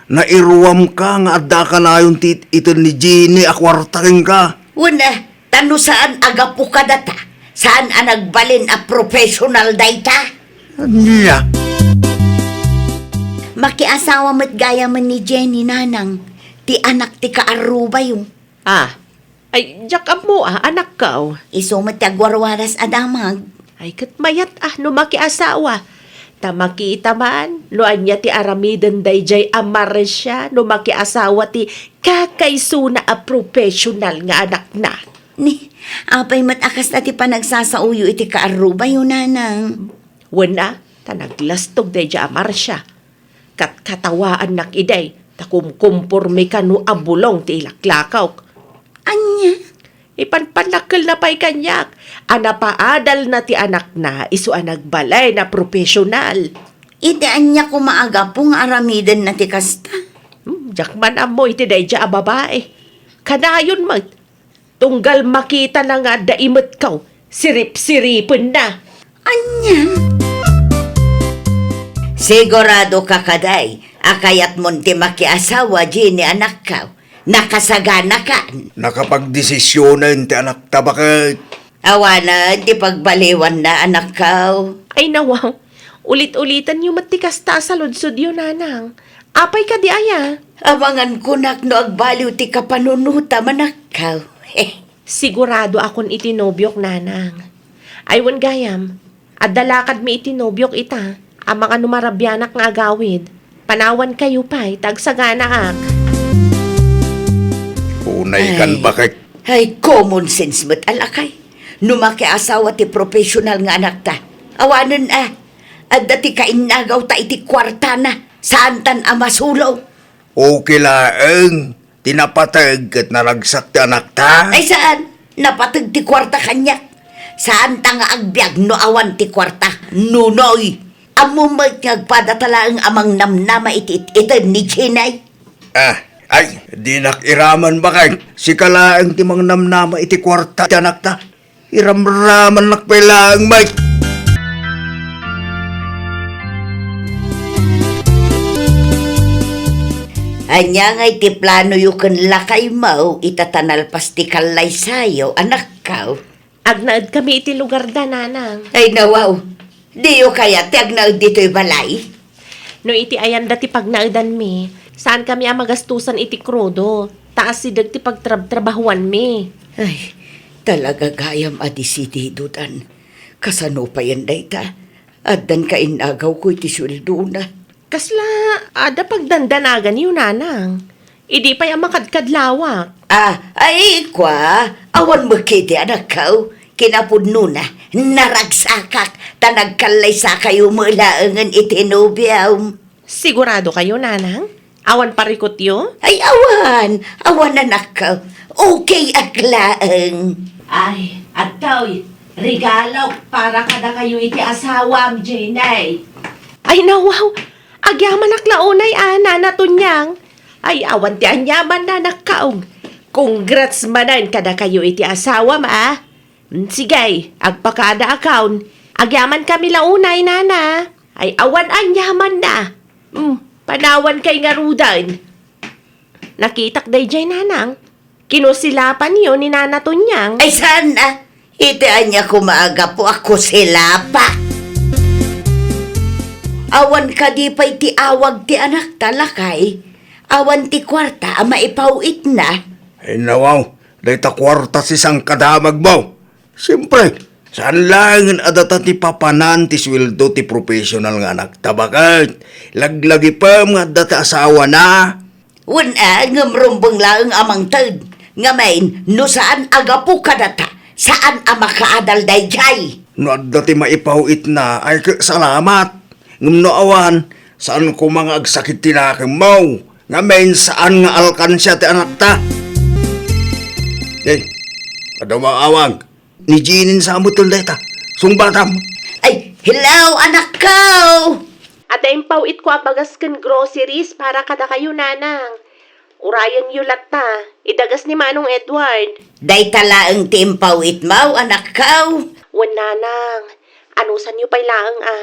Nairuamka nga adda kanayon ti it-ited ni Jenny a kuarta kenka. Wen, eh, ta no saan a gapu kadata, saan a nagbalin a professional dayta? Ania? Makiasawa met gayamen ni Jenny, nanang, ti anak ti kaarrubayo. Ah, ay, diak ammo a, anakko. Isu met ti agwarwaras a damag. Ay, ket mayat a no makiasawa. Ta makita man no ania ti aramiden daydiay a Marcia no makiasawa ti kakaisuna a professional nga anakna. Ni, apay met a kasta ti panagsasaoyo iti kaarrubayo, nanang? Wen a, ta naglastog daydiay a Marcia. Katkatawaannak idi, ta kumkumpormeka no abulong ti ilaklakawk. Ania? Ipanpannakkelna pay kaniak a napaadalna ti anakna isu a nagbalin a professional. Iti ania koma a gapu nga aramidenna ti kasta? Hmm, diak man ammo iti daydiay a babai. Kanayon met, tunggal makitana nga adda imetko, siripsiripenna. Ania? Sigurado ka kadi a kayatmon ti makiasawa, Jenny, anakko? Nakasaganakan? Nakapagdesisionen ti anakta, baket. Awanen ti pagbaliwanna, anakko. Ay, nawaw. Ulit-ulitanyo met ti kasta a saludsodyo, nanang. Apay kadi aya? Amangan kunak no agbaliw ti kapanunotam, anakko. Siguradoakon iti nobiok, nanang. Ay, wen gayam, adda lakadmi iti nobiok ita, amangan no marabianak nga agawid. Panawankayo pay, ta agsaganaak. Unay kan Ay. Baket. Ay, common sense met a lakay. No makiasawa ti professional nga anakta, awanen a, adda ti kainnagawta iti kuartana, saantan a masulo. Okay laeng, ti napateg ket naragsak ti anakta. Ay, saan? Napateg ti kuarta kaniak. Saanta nga agbiag no awan ti kuarta. Nunoy, ammom met nga agpadata laeng a mangnamnama iti it-ited ni Jenny. Ah, ay, dinak iraman, baket. Sika laeng ti mangnamnama iti kuarta ti anakta. Iramramannak pay laeng, Mike. Ania ngay ti planoyo ken lakaymo ita ta nalpas ti kallaysayo, anakko? Agnaedkami iti lugarda, nanang. Ay, nawaw. Diyo kayat ti agnaed ditoy balay? No iti ayanda ti pagnaedanmi, saankami a magastusan iti krudo, ta asideg ti pagtrabtrabahuanmi. Ay, talaga gayam a desididodan. Kasano payen dayta? Addan kainagawko iti sueldona. Kasla adda pagdandanaganyo, nanang? Idi pay a makadkadlawak. Ah, ay, kua, awan met ketdi, anakko. Kinapudnona, naragsakak, ta nagkallaysakayo met laengen iti nobiom. Sigurado kayo, nanang? Awan parikutyo? Ay, awan. Awan, anakko. Okay ak laeng. Ay, adtoy, regalok para kadakayo iti asawam, Jenay. Ay, nawaw. Agyamanak la unay a, Nana Tonyang. Ay, awan ti aniaman, nanakko. Congrats manen kadakayo iti asawam, a. Mm, sige, agpakada akon. Agyamankami la unay, nana. Ay, awan aniamanna. Mm, panawankayo ngaruden. Nakitak daydiay, nanang. Kinuselapanyo ni Nana Tonyang? Ay, saan a? Iti ania koma a gapu a kuselapak? Awan kadi pay ti awag ti anakta, lakay? Awan ti kuarta a maipaw-itna? Ay, nawaw, dayta kuarta ti sangkadamagmo. Siempre, saan laengen a data ti papanan ti sueldo ti professional nga anakta, baket? Laglagipem nga adda ti asawana. Wen a, ngem rumbeng laeng a mangted. Ngamin, no saan a gapu kadata, saan a makaadal daydiay. No adda ti maipaw-itna, ay ket salamat. Ngem no awan, saan koma nga agsakit ti nakemmo. Ngamin, saan nga alkansia ti anakta. Eh, adda maawag. Ni Jeanine sa amuton dayta. Sungbatam. Ay, hello, anakko! Adda impaw-itko a bagas ken groceries para kadakayo, nanang. Urayenyo latta, idagas ni Manong Edward. Dayta laeng ti impaw-itmo, anakko? Wen, nanang. Anusanyo pay laeng, a?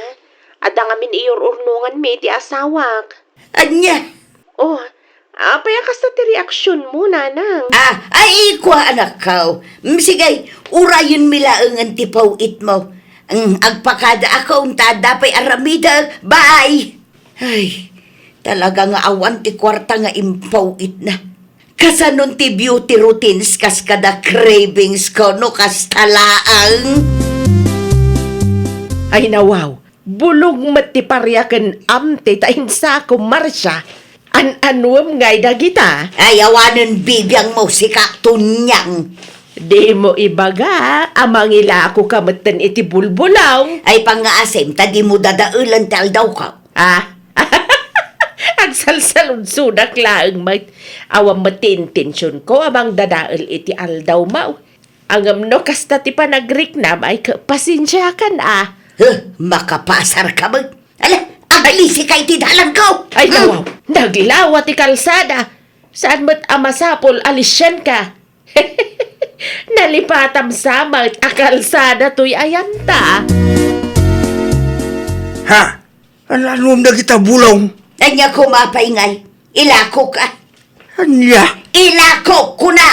Adda ngamin iyur-urnonganmi iti asawak. Ania? Oh, apay a kasta ti reaksionmo, nanang? Ah, ay, kua, anakko. Mm, sige, urayenmi laengen ti paw-itmo. Mm, agpakada akon ta adda pay aramidek. Bye! Ay, talaga nga awan ti kuarta nga impaw-itna. Kasanon ti beauty routines kas kada cravings ko no kasta laeng? Ay, nawaw. Bulong met ti paria ken amte ta insakom, Marcia. An-anuem ngay dagita? Ay, awanen bibiangmo, sika Tonyang. Dimo ibaga a mangilakoka metten iti bulbulong. Ay, pangngaasim ta dimo dadaelen ti aldawko. Ah? Agsalsaludsodak laeng met. Awan met ti intensionko a mangdadael iti aldawmo. Ngem no kasta ti panagriknam, ay, ke-, pasensiakan a. Huh, makapasarka met. Ala, agalisika iti dalangko! Ay, hmm, nawaw, naglawa ti kalsada. Saan met a masapul a lisianka? Nalipatam sa met a kalsada toy ayanta. Ha? An-anuem dagita bulong? Ania koma pay ngay? Ilakok a. Ania? Ilakok, kuna!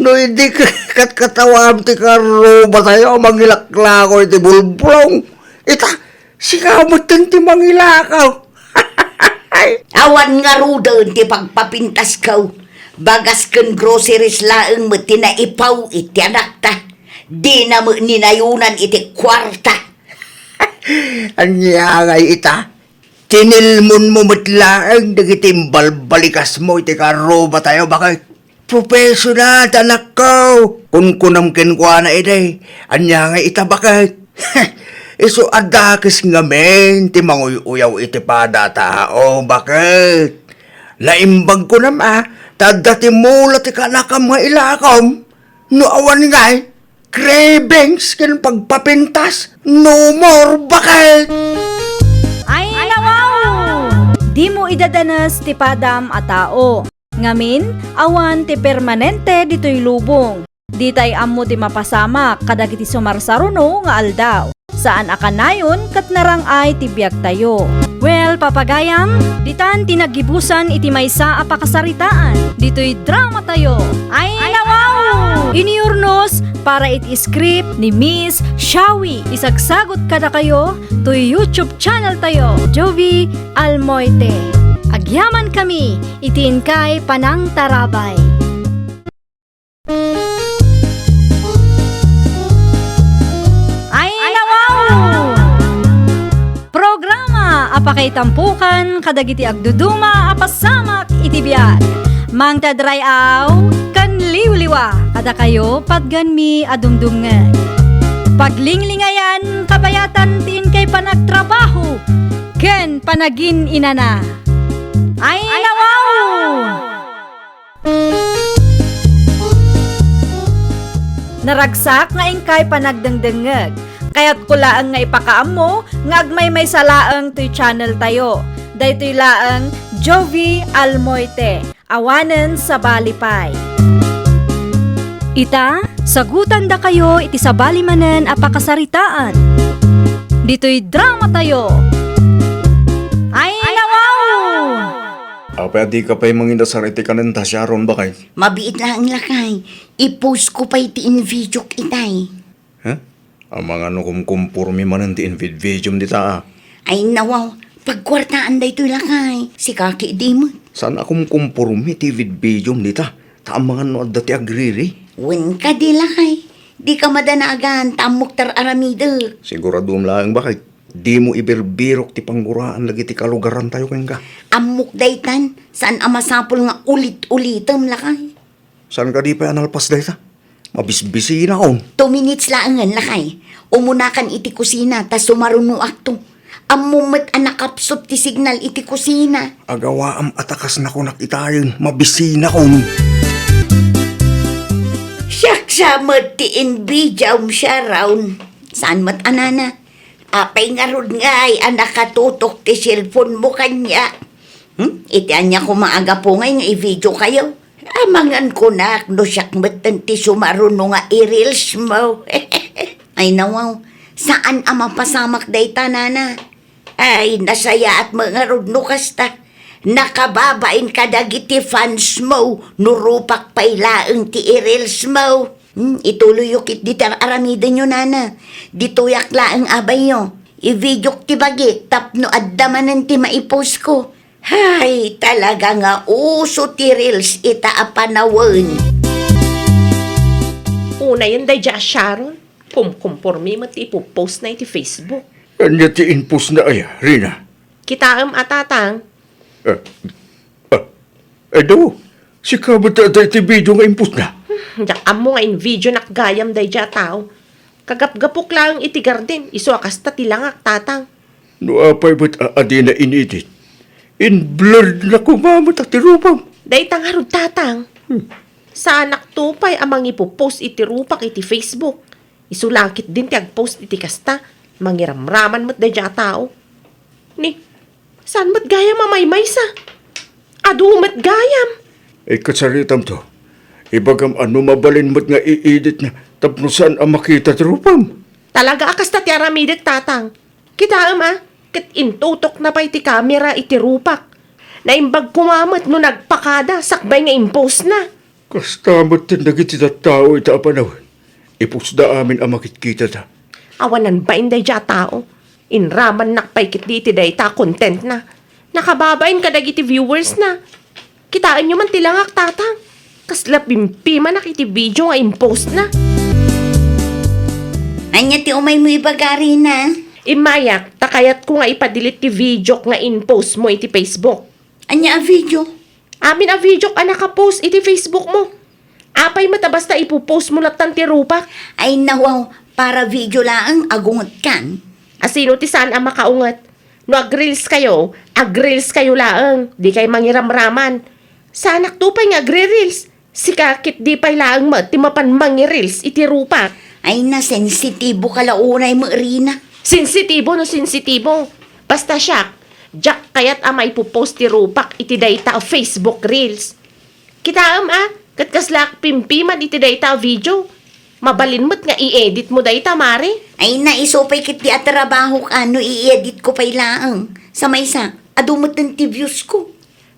No idi k-, katkatawaam ti karrubatayo a mangilaklako iti bulbulong, ita, sika metten ti mangilakaw. Awan ngaruden ti pagpapintasko. Bagas ken groceries laeng met ti naipaw-it ti anakta. Dina met ninayonan iti kuarta. Ania ngay ita? Tinilmonmo met laeng dagiti imbalbalikasmo iti karrubatayo, baket? Professional ti anakko. Kunkunam kenkuana idi, ania ngay ita, baket? Isu a dakes ngamin ti manguy-uyaw iti pada a tao, baket? Naimbag kunam a, ta adda ti mula ti kanakam nga ilakom. No awan ngay, cravings ken pagpapintas, no more, baket! Ay, nawaw! Dimo idadanes ti padam a tao. Ngamin, awan ti permanente ditoy lubong. Ditay ammo ti mapasamak kadagiti sumarsaruno nga aldaw. Saan a kanayon ket narang-ay ti biagtayo. Well, papagayam, ditan ti naggibusan iti maysa a pakasaritaan. Ditoy dramatayo. Ay, nawaw! Inurnos para iti script ni Miss Shawi. Isagsagot kadakayo toy YouTube channel tayo, Jovie Almoite. Agyaman kami iti inkay panangtarabay. Ay, nawaw! Programa a pakaitampukan kadagiti agduduma a pasamak iti biag. Mangted ray-aw ken liwliwa kadakayo patgenmi a dumdumngeg. Paglinglingayan kabayatan ti inkay panagtrabaho ken panagin-inana. Ay, nawaw! Naragsak nga inkay panagdengdengngeg. Kayatko laeng nga ipakaammo nga agmaymaysa laeng toy channel tayo. Daytoy laeng Jovie Almoite, awanen sabali pay. Ita, sagutandakayo iti sabali manen a pakasaritaan. Ditoy dramatayo. Ay, nawaw! Apay a dika pay manginasar iti kanenta, Sharon, baket? Mabiit laeng, lakay. I-post ko pay ti invidiok itay. Ha? Amangan no kumkumpormi manen ti invidvidiom dita, a. Ay, nawaw. Pagkuartaan daytoy, lakay. Sika ketdi met. Saan a kumkumpormi ti invidvidiom dita? Ta amangan no adda ti agriri. Wen kadi, lakay. Dika madanagan, ta ammok ti ar-aramidek. Siguradom laeng, baket. Dimo ibirbirok ti pangguraan dagiti kalugarantayo kenka. Ammok daytan, saan a masapul nga ulit-ulitem, lakay. Saan kadi pay a nalpas dayta? Mabisbisinakon. Two minutes laengen, lakay. Umunakan iti kusina, ta sumarunoakto. Ammom met a nakapsut ti signal iti kusina. Agawaam a ta kas nakunak itayen, mabisinakon. Siak sa met ti invidiaom, Sharon. Saan met a nana? Apay ngarud ngay a nakatutok ti cellphone mo kaniak? Hmm? Iti ania koma a gapu ngay nga i-video kayo? Amangan kunak no siak metten ti sumaruno nga i-reels mo. Ay, nawaw, saan a mapasamak dayta, nana. Ay, nasayaat met ngarud no kasta. Nakababain kadagiti fans mo no rupak pay laeng ti i-reels mo. Hmm, ituloyyo ketdi ti ar-aramidenyo, nana. Ditoyak laeng, abayyo. I-videok ti bagik tapno adda manen ti maipost ko. Hay, talaga nga uso ti reels ita a panawen. Unayen daydiay a Sharon, kumkumpormi met ti ipopost na iti Facebook. Ania ti impost na aya, Rina? Kitaem a, Tatang. Eh, ah, eh, daw, sika met ti video nga impost na? Hmm, diak ammo nga in-video nak gayam daydiay a tao. Kagapgapok laeng iti garden, isu a kasta ti langak, Tatang. No apay met a adina in-edit, in-blurred na koma met ti rupam. Dayta ngarud, Tatang. Hmm. Saanak to pay a mangipopost iti rupak iti Facebook. Isu la ketdin ti agpost iti kasta, mangiramraman met daydiay a tao. Ni, saan met gayam a maymaysa? Adu met gayam. Ket saritam to. Ibagam a no mabalin met nga i-edit na tapno saan a makita ti rupam. Talaga a kasta ti aramidek, Tatang. Kitaem a, ket intutokna pay ti kamera iti rupak. Naimbag koma met no nagpakada sakbay nga impost na. Kasta met dagiti tattao ita a panawen. Ipostda amin a makitkitada. Awanan bain daydiay a tao. Inramannak pay ketdi iti dayta a content na. Nakababain kadagiti viewers na. Kitaenyo man ti langak, Tatang. Kasla pimpimanak iti video nga impost na. Ania ti umaymo ibaga, Rina? Immayak, ta kayatko nga ipa-delete ti videok nga impost mo iti Facebook. Ania a video? Amin a videok a nakapost iti Facebook mo. Apay met a basta ipopost mo lattan ti rupak? Ay, nawaw, para video laeng, agungetkan. A, sino ti saan a makaunget? No agreels kayo, agreels kayo laeng, dikay mangiramraman. Saanak to pay nga agre-reels. Sika ketdi pay laeng met ti mapan mangi-reels iti rupak. Ay, nasensitibo ka la unay met, Rina. Sensitibo no sensitibo. Basta siak, diak kayat a maipopost ti rupak iti dayta a Facebook Reels. Kitaem a, ket kaslaak pimpiman iti dayta a video. Mabalin met nga i-edit mo dayta, mare. Ay, naiso pay ket di a trabahok a no i-edit ko pay laeng. Sa maysa, adu met ti views ko.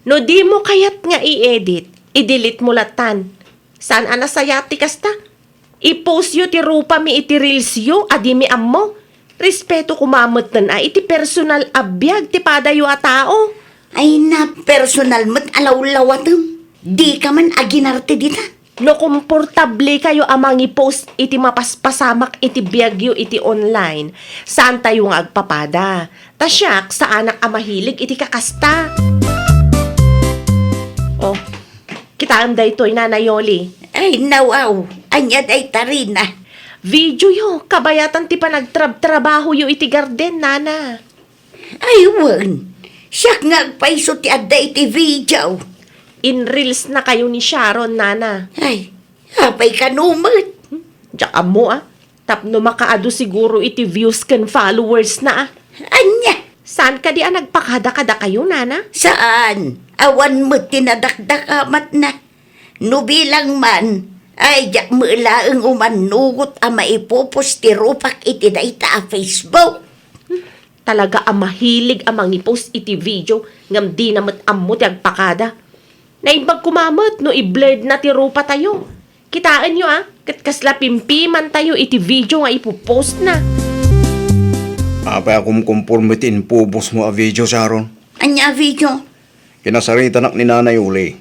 No di mo kayat nga i-edit, i-delete mo latan. Saan a nasayaat ti kasta? I-post yo ti rupami iti reels yo a dimi ammo. Respeto koma metten a iti personal a biag ti padayo a tao. Ay, na personal met a lawlawatem. Dika man aginarte dita. No komportable kayo a mangipost iti mapaspasamak iti biagyo iti online, saantayo nga agpapada. Ta siak, saanak a mahilig iti kakasta. Oh, kitaem daytoy, Nana Yoli. Ay, nawaw. Ania dayta, Rina? Videoyo, kabayatan ti panagtrabtrabahoyo iti garden, Nana. Ay, wen. Siak nga agpayso ti adda iti video. In-reels na kayo ni Sharon, Nana. Ay, apay kano met? Hmm? Diak ammo, ah. Tapno makaadu siguro iti views ken followers na, ah. Ania? Saan kadi a nagpakada kadakayo, Nana? Saan? Awan met ti nadakdakamatna. No bilang man, ay diak met laeng umannugot a maipupos ti rupak iti dayta a Facebook. Talaga a mahilig a mangipost iti video ngem dina met ammo ti agpakada. Naimbag koma met no i-blurred na ti rupatayo. Kitaenyo, ah, ket kasla pimpimantayo iti video nga ipu-post na. Apay a kumkomporme ti impupos mo a video, Sharon? Ania a video? Kinasaritanak ni Nanay Uli.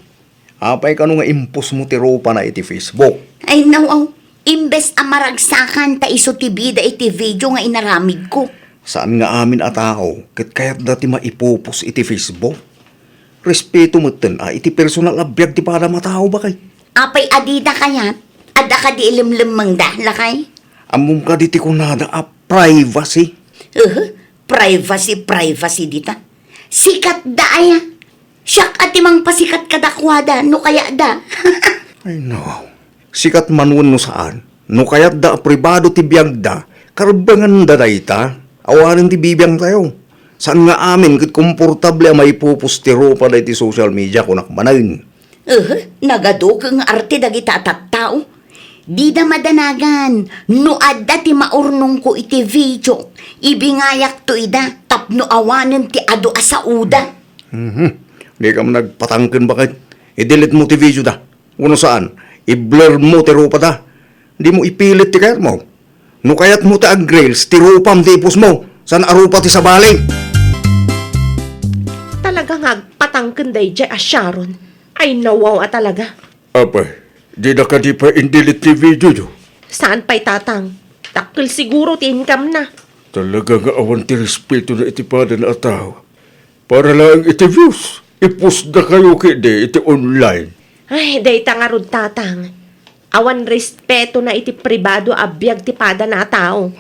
Apay kano nga impos mo ti rupana iti Facebook? Ay, nawaw. Imbes a maragsakan ta isu ti bida iti video nga inaramidko. Saan nga amin a tao ket kayatda ti maipupos iti Facebook. Respeto metten a iti personal a biag ti padam a tao, baket. Apay a dida kayat? Adda kadi ilemlemmengda, lakay? Ammom kadi ti kunada a privacy? Uhu, privacy, privacy dita. Sikatda aya. Siak a ti mangpasikat kadakuada no kayatda. Ay, no. Sikat man wenno saan, no kayatda a pribado ti biagda, karbenganda dayta. Awanen ti bibiangtayo. Saan nga amin ket komportable a maipupos ti rupada iti social media, kunak manen. Eh, nagaduke nga arte dagita a tattao. Dida madanagan no adda ti maurnongko iti video, ibingayakto ida tapno awanen ti adu a saoda. Mhm. Dika man nagpatangken, baket. I-delete mo ti video da. Wenno saan, i-blur mo ti rupada. Dimo ipilit ti kayatmo. No kayatmo ti ag-reels, ti rupam ti ipos mo. Saan a rupa ti sabali? Talaga nga agpatangken daydiay a Sharon. Ay, nawaw a talaga. Apay, dida kadi pay in-delete ti videoyo? Saan pay, Tatang? Dakkel siguro ti income na. Talaga nga awan ti respeto na iti padana a tao. Para laeng iti views, ipusda kayo kidi iti online. Ay, dayta ngarud, Tatang. Awan respeto na iti pribado a biag ti padana a tao.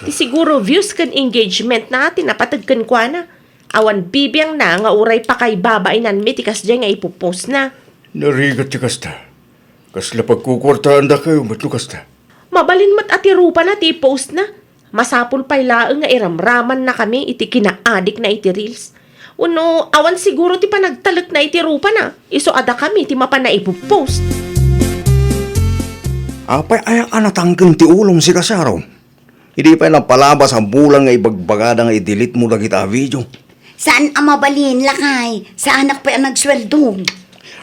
Ti siguro views ken engagement na ti napateg kenkuana. Awan bibiang na nga uray pakaibabainanmi ti kasdiay nga ipopost na. Narigat ti kasta. Kasla pagkukuartaandakayo met no kasta. Mabalin met a ti rupana ti ipost na. Masapul pay laeng nga iramramannakami iti kinaadik na iti reels. Wenno, awan siguro ti panagtalek na iti rupana, isu a dakami ti mapan a ipopost. Apay aya a natangken ti ulom, sika Sharon? Idi pay napalabas a bulan nga ibagbagada nga i-delete mo dagita a video. Saan a mabalin, lakay. Saanak pay a nagsueldo.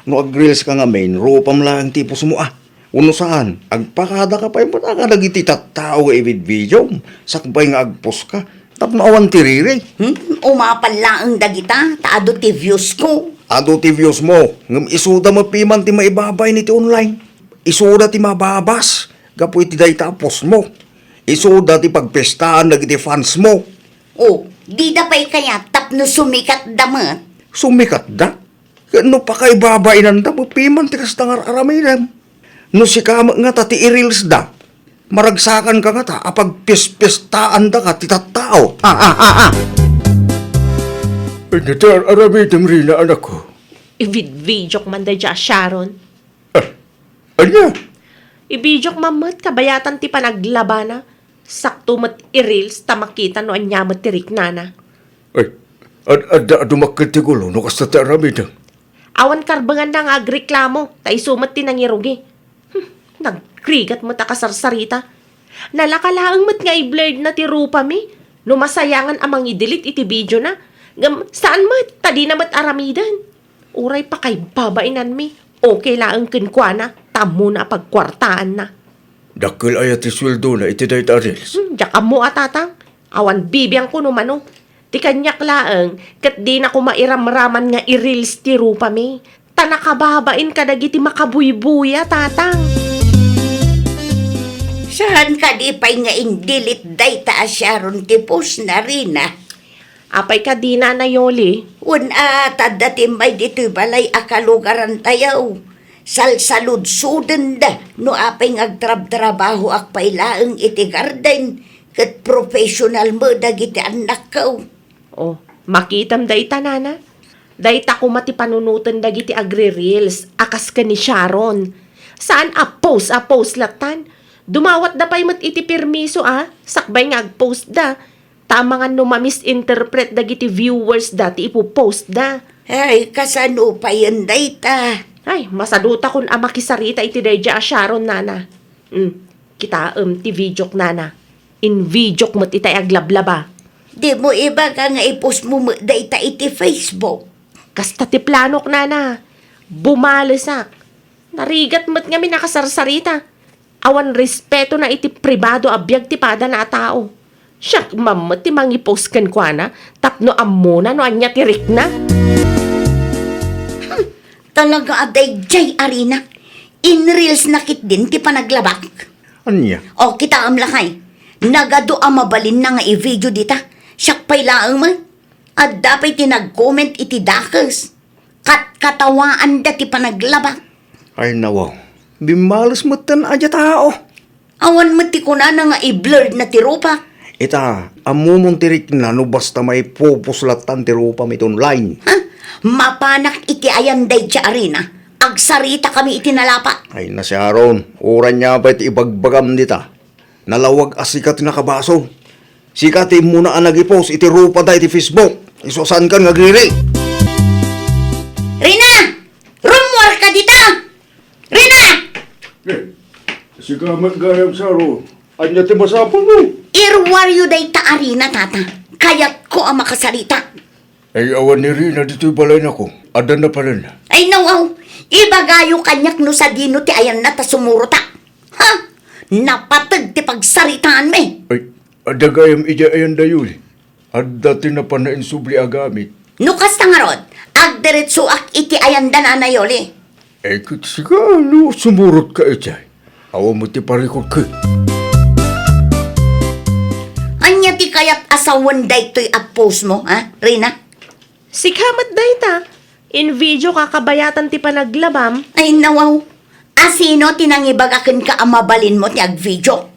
No ag-reels ka ngamin, rupam laeng ti ipos mo, ah. Wenno saan, agpakada ka pay met a kadagiti tattao nga ibidbidiom, sakbay nga agpost ka. Tapno awan ti riri. Hmm? Umapan laeng dagita, ta adu ti views ko. Adu ti views mo, ngem isuda met piman ti maibabain iti online. Isuda ti mababas gapu iti dayta a post mo. Isuda ti pagpiestaan dagiti fans mo. Oh, dida pay kayat tapno sumikatda met? Sumikatda? Ket no pakaibabainanda, mapiman ti kasta nga ar-aramidem. No sika met ngata ti i-reels da, maragsakan ka ngata a pagpispistaandaka ti tattao. Ah, ah, ah, ah. Ania ti ar-aramidem, Rina, anakko? Ibidbidiok man daydiay a Sharon. Ah, ania? Ibidiok man met kabayatan ti panaglabana. Sakto met i-reels ta makita no ania met ti riknana. Ay, ad-, adda a dumakkel ti gulo no kasta ti aramidem. Awan karbenganna nga agreklamo, ta isu met ti nangirugi. Hmm, nagrigat met a kasarsarita. Nalaka laeng met nga i-blurred na ti rupami no masayangan a mangidelete iti videona. Ngem saan met ta dina met aramiden. Uray pakaibabainanmi, okay laeng kenkuana, ta ammona a pagkuartaanna. Dakkel aya ti sueldona iti dayta a reels? Hmm, diak ammo a, Tatang. Awan bibiangko no mano. Ti kaniak laeng, ket dinako mairamraman nga i-reels ti rupami. Ta nakababain kadagiti makabuybuya, Tatang. Saan kadi pay nga in-delete dayta a Sharon ti post na, Rina? Apay kadi, Nana Yoli? Wen a, ta adda ti immay ditoy balay a kalugarantayo. Salsaludsodenda no apay nga agtrabtrabahoak pay laeng iti garden ket professional met dagiti annakko. Oh, makitam dayta, Nana. Dayta koma ti panunoten dagiti agri-reels a kas ken ni Sharon. Saan a post a post lattan. Dumawatda pay met iti permiso a, sakbay nga agpostda. Ta amangan no ma-misinterpret dagiti viewers da ti ipopost da. Ay, kasano payen dayta? Ay, masadutakon a makisarita iti daydiay a Sharon, Nana. Hmm, kitaem ti videok, Nana. In-videok met itay aglablaba. Dimo ibaga nga ipost mo met dayta iti Facebook. Kasta ti planok, Nana. Bumalesak. Narigat met ngamin a kasarsarita. Awan respetona iti pribado a biag ti padana a tao. Siak man met ti mangipost kenkuana tapno ammona no ania ti rikna. Hmm, talaga a daydiay a Rina. In-reels na ketdin ti panaglabak. Ania? O, kitaem lakay. Nagadu a mabalinna nga i-video dita. Siak pay laeng met. Adda pay ti nag-comment iti dakes. Katkatawaanda ti panaglabak. Ay, nawaw. Bimmales metten a dia tao. Awan met ti kunana nga i-blurred na ti rupak. Ita, ammomon ti rikna no basta maipopost lattan ti rupam iti online. Ha? Mapanak iti ayan daydiay a Rina. Agsaritakami iti nalapa. Ay, na Sharon, uray ania pay ti ibagbagam dita. Nalawag a sika ti nakabasol. Sika ti immuna a nag-ipost iti rupada iti Facebook. Isu a saankan nga agriri. Rina! Rummuarka dita! Rina! Eh, sika met gayam, Sharon. Ania ti masapulmo? Iruaryo dayta a Rina, Tata. Kayatko a makasarita. Ay, awan ni Rina ditoy balayna ko. Adda napananna. Ay, nawaw. Ibagayo kaniak no sadino ti ayanna ta sumurotak. Ha? Napateg ti pagsaritaanmi. Ay, adda gayam idiay ayanda, Yoli. Adda ti napanna insubli a gamit. No kasta ngarud, agdiretsoak iti ayanda, Nana Yoli. Ay, ket sika, no sumurotka idiay. Awan met ti parikutko. Ania ti kayat a sawen daytoy a post mo, ha, Rina? Sika met dayta. In-videoka kabayatan ti panaglabam. Ay, nawaw. A sino ti nangibaga kenka a mabalinmo ti agvideo?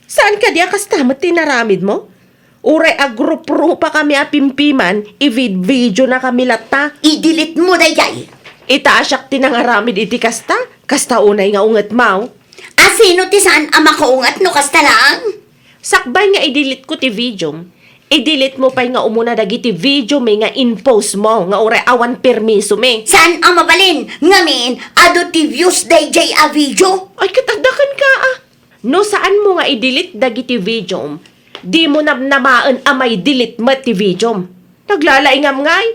Saan kadi a kasta met ti inaramidmo? Uray agruprupa kami a pimpiman, i-vid-videona kami latta. I-delete mo daydiay. Ita a siak ti nangaramid iti kasta, kasta unay nga ungetmo. A sino ti saan a makaunget no kasta laeng? Sakbay nga i-delete ko ti videom, i-delete mo pay nga umuna dagiti videomi nga in-post mo nga uray awan permisomi. Saan a mabalin? Ngamin, adu ti views daydiay a video. Ay, ket adda kenka, a. No saanmo nga i-delete dagiti videom, dimo namnamaen a mai-delete met ti videom. Naglalaingam ngay?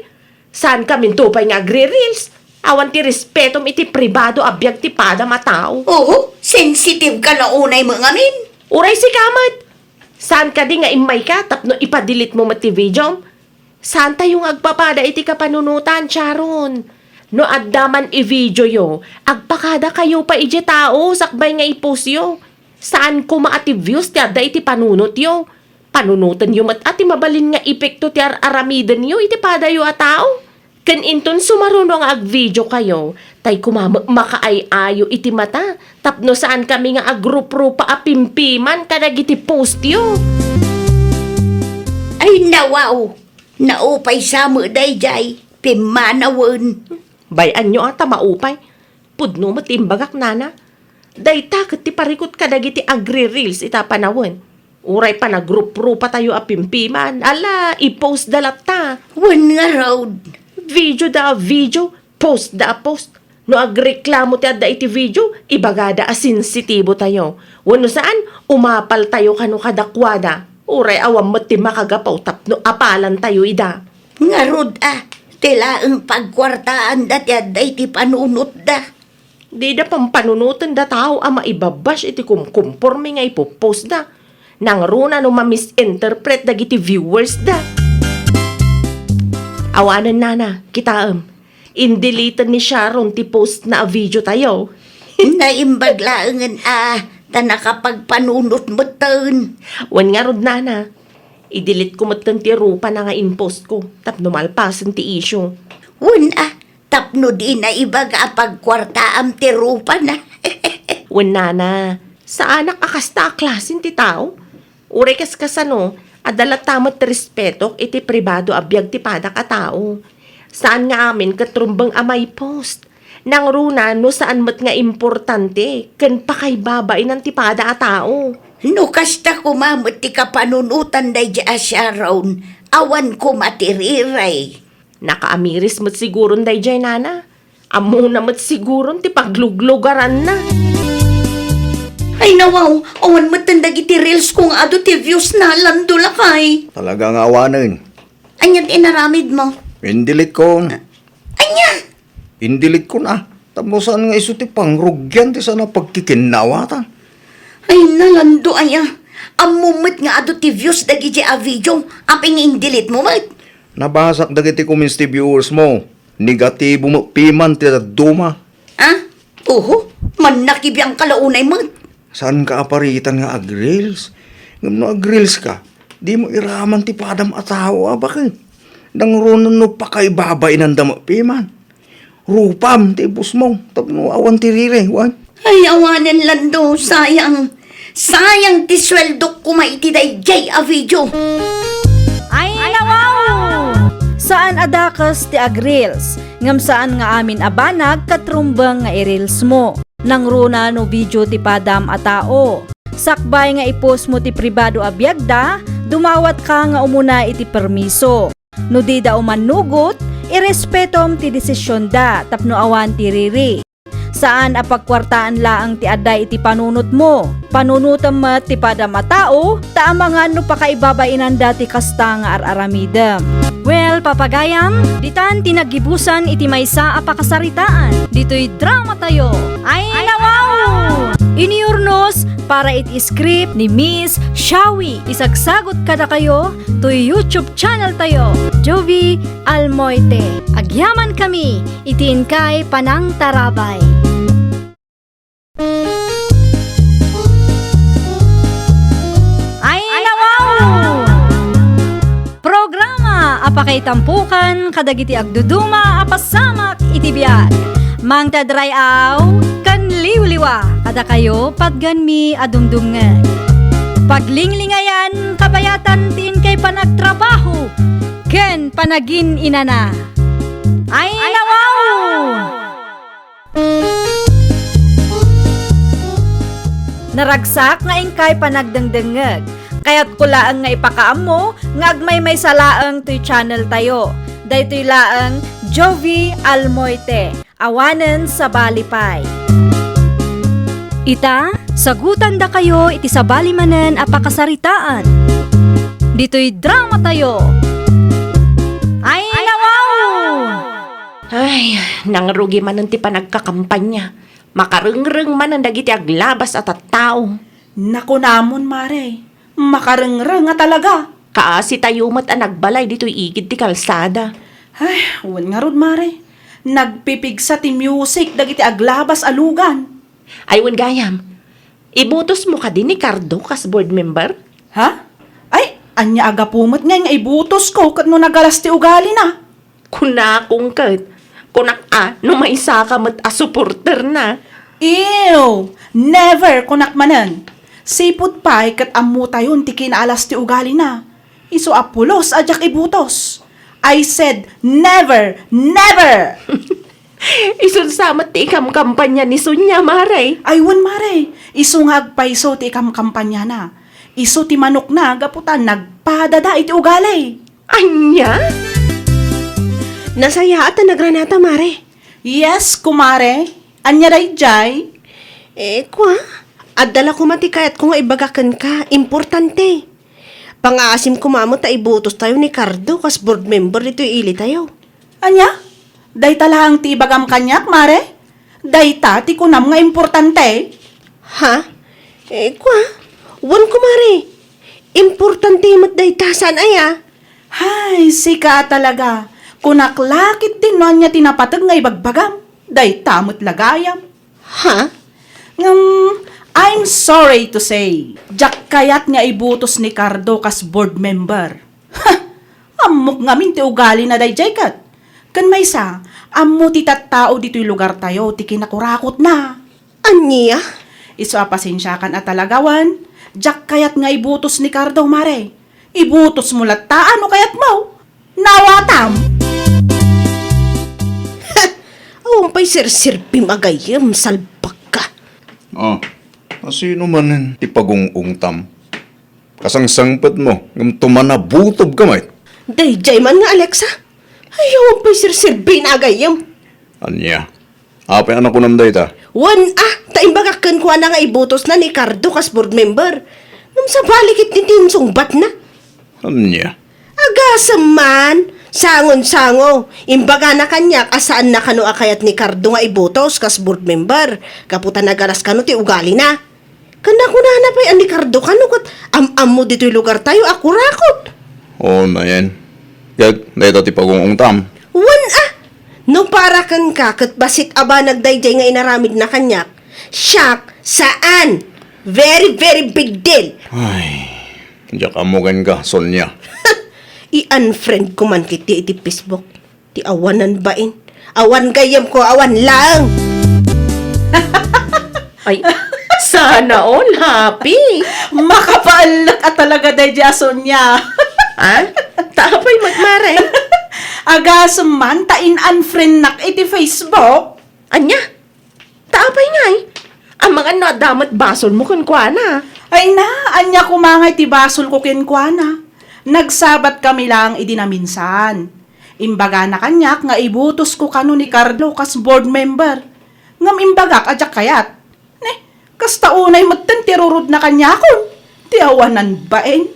Saankaminto pay nga agri-reels? Awan ti respetom iti pribado a biag ti padam a tao. Oo, sensitive ka na unay met ngamin. Uray sika met. Saan kadi nga immayka tapno ipa-delete mo met ti videom? Saantayo nga agpapada iti kapanunotan, Sharon. No adda man i-videoyo, agpakadakayo pay idiay tao sakbay nga i-postyo. Saan koma a ti views ti adda iti panunotyo. Panunotenyo met a ti mabalin nga epekto ti ar-aramidenyo iti padayo a tao. Ken inton sumaruno nga agvideokayo, tay koma met makaay-ayo iti mata tapno saankami nga agruprupa a pimpiman kadagiti postyo. Ay, nawaw! Naupay sa met daydiay, pimmanawen. Bay-anyo a ta maupay. Pudno met ti imbagak, Nana. Dayta ket ti parikut kadagiti agri-reels ita panawen. Uray panagruprupatayo a pimpiman, ala, i-post da latta. Wen ngarud. Video da a video, post da a post. No agreklamo ti adda iti video, ibagada a sensitibo tayo. Wenno saan, umapal tayo kano kadakuada. Uray awan met ti makagapu tapno apalan tayo ida. Ngarud a, ti laeng pagkuartaanda ti adda iti panunotda. Dida pampanunotenda tao a maibabash iti kumkumpormi nga ipopostda. Nangruna no ma-misinterpret dagiti viewers da. Awanen nana, kitaem. Indeleten ni Sharon ti post na a video tayo. Naimbag laengen a, ta nakapagpanunot metten. Wen ngarud nana, i-delete ko metten ti rupana nga in-post ko tapno malpasen ti issue. Wen a, tapno dina ibaga a pagkuartaam ti rupana. Wen nana, saanak a kasta a klasen ti tao. Uray kas kasano, adda latta met ti respetok iti pribado a biag ti padak a tao. Saan nga amin ket rumbeng a maipost. Nangruna no saan met nga importante ken pakaibabainan ti pada a tao. No kasta koma met ti kapanunotan daydiay a Sharon, awan koma ti riray. Nakaamiris met siguron daydiay nana. Ammona met siguron ti pagluglugaranna. Ay nawaw, awan metten dagiti reels ko nga adu ti views na, Lando lakay. Talaga nga awanen. Ania ti inaramid mo? Indelete ko. Ania? Indelete ko na. Tapno saan nga isu ti pangrugian ti saan a pagkikinnawatan. Ay, na, Lando aya. Ammo met nga adu ti views dagiti a video. Apay nga indelete mo met? Nabasak dagiti comments ti viewers mo. Negatibo met piman ti dadduma. Ah? Oho, mannakibiang ka la unay met. Saanka a paritan nga ag-reels? Ngem no ag-reels ka, dimo iraman ti padam a tao a baket. Nangruna no pakaibabainanda met piman. Rupam ti ipostmo tapno awan ti riray, wen? Ay, awanen, Lando, sayang. Sayang ti sueldok koma iti daydiay a video. Ay, nawaw! Saan a dakes ti ag-reels, ngem saan nga amin a banag ket rumbeng nga i-reels mo. Nangruna no video ti padam a tao. Sakbay nga i-post mo ti pribado a biagda, dumawatka nga umuna iti permiso. No dida umannugot, irespetom ti desisionda tapno awan ti riri. Saan a pagkuartaan laeng ti adda iti panunotmo. Panunotem met ti padam a tao, ta amangan no pakaibabainanda ti kasta nga ar-aramidem. Well, papagayam, ditan ti naggibusan iti maysa a pakasaritaan. Ditoy drama tayo. Ay, nawaw! Inurnos para iti script ni Miss Shawi. Isagsagot kadakayo toy YouTube channel tayo, Jovie Almoite. Agyamankami iti inkay panangtarabay. Ay, nawaw! Programa a pakaitampukan kadagiti agduduma a pasamak iti biag. Mangted ray-aw ken liwliwa kadakayo, patganmi a dumdumngeg. Paglinglingayan, kabayatan ti inkay panagtrabaho ken panagin-inana. Ay, nawaw! Naragsak nga inkay panagdengdengngeg. Kayatko laeng nga ipakaammo nga agmaymaysa laeng toy channel tayo. Daytoy laeng Jovie Almoite. Awanen sabali pay. Ita, sagutandakayo iti sabali manen a pakasaritaan. Ditoy drama tayo. Ay, nawaw! Ay, nangrugi manen ti panagkakampanya. Makarengreng manen dagiti aglabas a tattao. Nakunamon, Mare, makarengreng a talaga. Kaasi tayo met a nagbalay ditoy igid ti kalsada. Ay, wen ngarud, Mare. Nagpipigsa ti music dagiti aglabas a lugan. Ay, wen gayam. Ibutosmo kadi ni Cardo kas board member? Ha? Ay, ania a gapu met ngay nga ibutosko ket no nagalas ti ugalina? Kunakon ket, kunak a, no maysaka met a supporterna. Ew! Never, kunak manen. Sipud pay ket ammotayon ti kinaalas ti ugalina. Isu a pulos a diak ibutos. I said, never! Never! Isu sa met ti ikamkampanya ni Sonia, Mare. Ay, wen, Mare. Isu nga agpayso ti ikamkampanyana. Isu ti manokna gapu ta nagpadada iti ugali. Ania? Nasayaat a nagranata, Mare. Yes, kumare. Ania daydiay? Eh, kua, adda la koma ti kayatko nga ibaga kenka. Importante. Pangaasim koma met ta ibutostayo ni Cardo kas board member ditoy ilitayo. Ania? Dayta laeng ti ibagam kaniak, mare? Dayta ti kunam nga importante? Ha? Eh, kua? Wen, kumare. Importante met dayta, saan aya? Hay, sika talaga. Kunak la ketdin no ania ti napateg nga ibagbagam. Dayta met la gayam. Ha? Ngem, I'm sorry to say, diak kayat nga ibutos ni Cardo kas board member. Ha! Ammok ngamin ti ugalina daydiay ket. Ken maysa, ammo ti tattao ditoy lugartayo ti kinakurakotna. Ania? Isu a pasensiakan a talaga wen, diak kayat nga ibutos ni Cardo, mare. Ibutosmo latta no kayatmo. Nawatam! Awan pay serserbim a gayyem, salbakka. Ah, asino manen ti pagung-ungtam? Kasangsangpetmo, ngem tumanabutob ka met. Daydiay man nga Alexa. Ay, awan pay serserbina a gayyem. Ania? Apay a nakunam dayta? Wen a, ta imbagak kenkuana nga ibutosna ni Cardo kas board member. Ngem sabali ketdin ti insungbatna. Ania? Agasem man, sangon-sango. Imbagana kaniak a saanna kano a kayat ni Cardo nga ibutos kas board member, gapu ta nagalas kano ti ugalina. Ken nakunana pay a ni Cardo kano ket am-ammo ditoy lugartayo a kurakot. Oo, nayen. Ket dayta ti pagung-ungtam. Wen a! No para kenka ket bassit a banag daydiay nga inaramidna kaniak, siak, saan! Very, very big deal! Ay, diak ammo kenka, Sonia. I-unfriend ko man ketdi iti Facebook. Ti awanan bain. Awan gayyemko, awan laeng. Ay, sana all, Happy. Makapaellek a talaga daydiay a Sonia. Ha? Ta apay met, mare? Agasem man ta in-unfriendnak iti Facebook. Ania? Ta apay ngay? Amangan no adda met basolmo kenkuana. Ay na, ania koma ngay ti basolko kenkuana? Nagsabatkami laeng idi naminsan. Imbagana kaniak nga ibutosko kano ni Cardo kas board member. Ngem imbagak a diak kayat. Ne, kasta unay metten ti rurudna kaniakon. Ti awanan bain.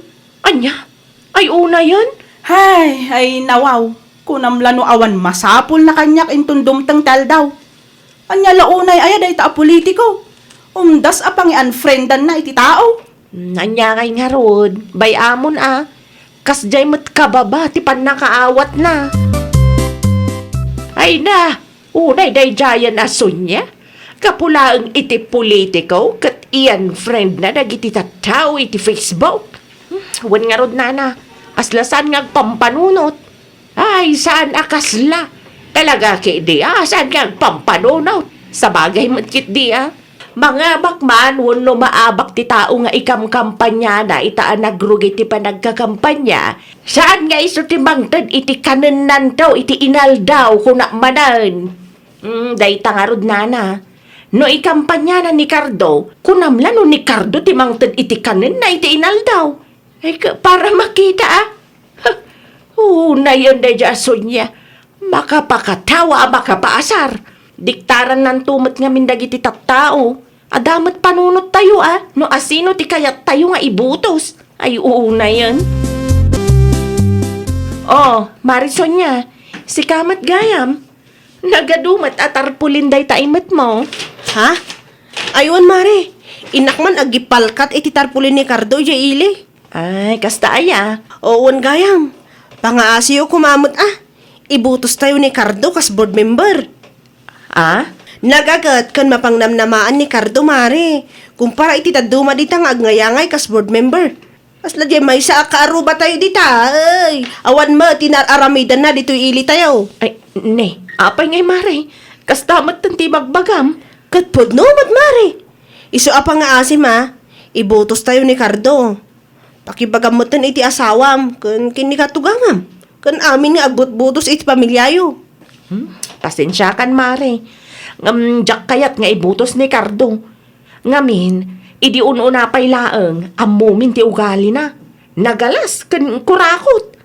Ania? Ay, unayen? Hay, ay, nawaw. Kunam la no awan masapulna kaniak inton dumteng ti aldaw. Ania la unay aya dayta a politiko? Umdas a pangi-unfriendanna iti tao. Hmm, ania ngay ngarud? Bay-amon a. Kasdiay met kababa ti pannakaawatna. Ay na, unay daydiayen a Sonia. Gapu laeng iti politiko ket i-unfriendna dagiti tattao iti Facebook. Hmm, wen ngarud, nana, kasla saan nga agpampanunot. Ay, saan a kasla. Talaga ketdi a, saan nga agpampanunot. Sabagay met ketdi a. Mangabak man wenno maabak ti tao nga ikamkampaniana ita a nagrugi ti panagkakampania, saan nga isu ti mangted iti kanennanto iti inaldaw, kunak manen. Mm, dayta ngarud, nana. No ikampaniana ni Cardo, kunam la no ni Cardo ti mangted iti kanenna iti inaldaw. Ay, ka-, para makita, a. Unayen daydiay a Sonia. Makapakatawa a makapaasar. Diktarannanto met ngamin dagiti tattao. Adda met panunottayo, a, no asino ti kayattayo nga ibutos. Ay, unayen. Oh, Mari Sonia, sika met gayam. Nagadu met a tarpulin dayta imetmo. Ha? Ay, wen, Mare. Innak man agipalkat iti tarpulin ni Cardo idiay ili. Ay, kasta aya? Oo, wen gayam. Pangaasiyo koma met a. Ibutostayo ni Cardo kas board member. A? Nagaget ken mapangnamnamaan ni Cardo, Mare. Kumpara iti dadduma dita nga agnayangay kas board member. Kasla diay maysa a kaarrubatayo dita, ay, awan met ti naar-aramidanna ditoy ilitayo. Ay, ne, apay ngay, Mare? Kasta metten ti bagbagam? Ket pudno met, Mare. Isu a pangngaasim, a, ibutostayo ni Cardo. Pakibagam metten iti asawam ken ken ni katugangam, ken amin nga agbutbutos iti pamiliayo. Hmm? Pasensiakan, Mare. Ngem diak kayat nga ibutos ni Cardo. Ngamin, idi un-una pay laeng, ammomin ti ugalina. Nagalas ken kurakot.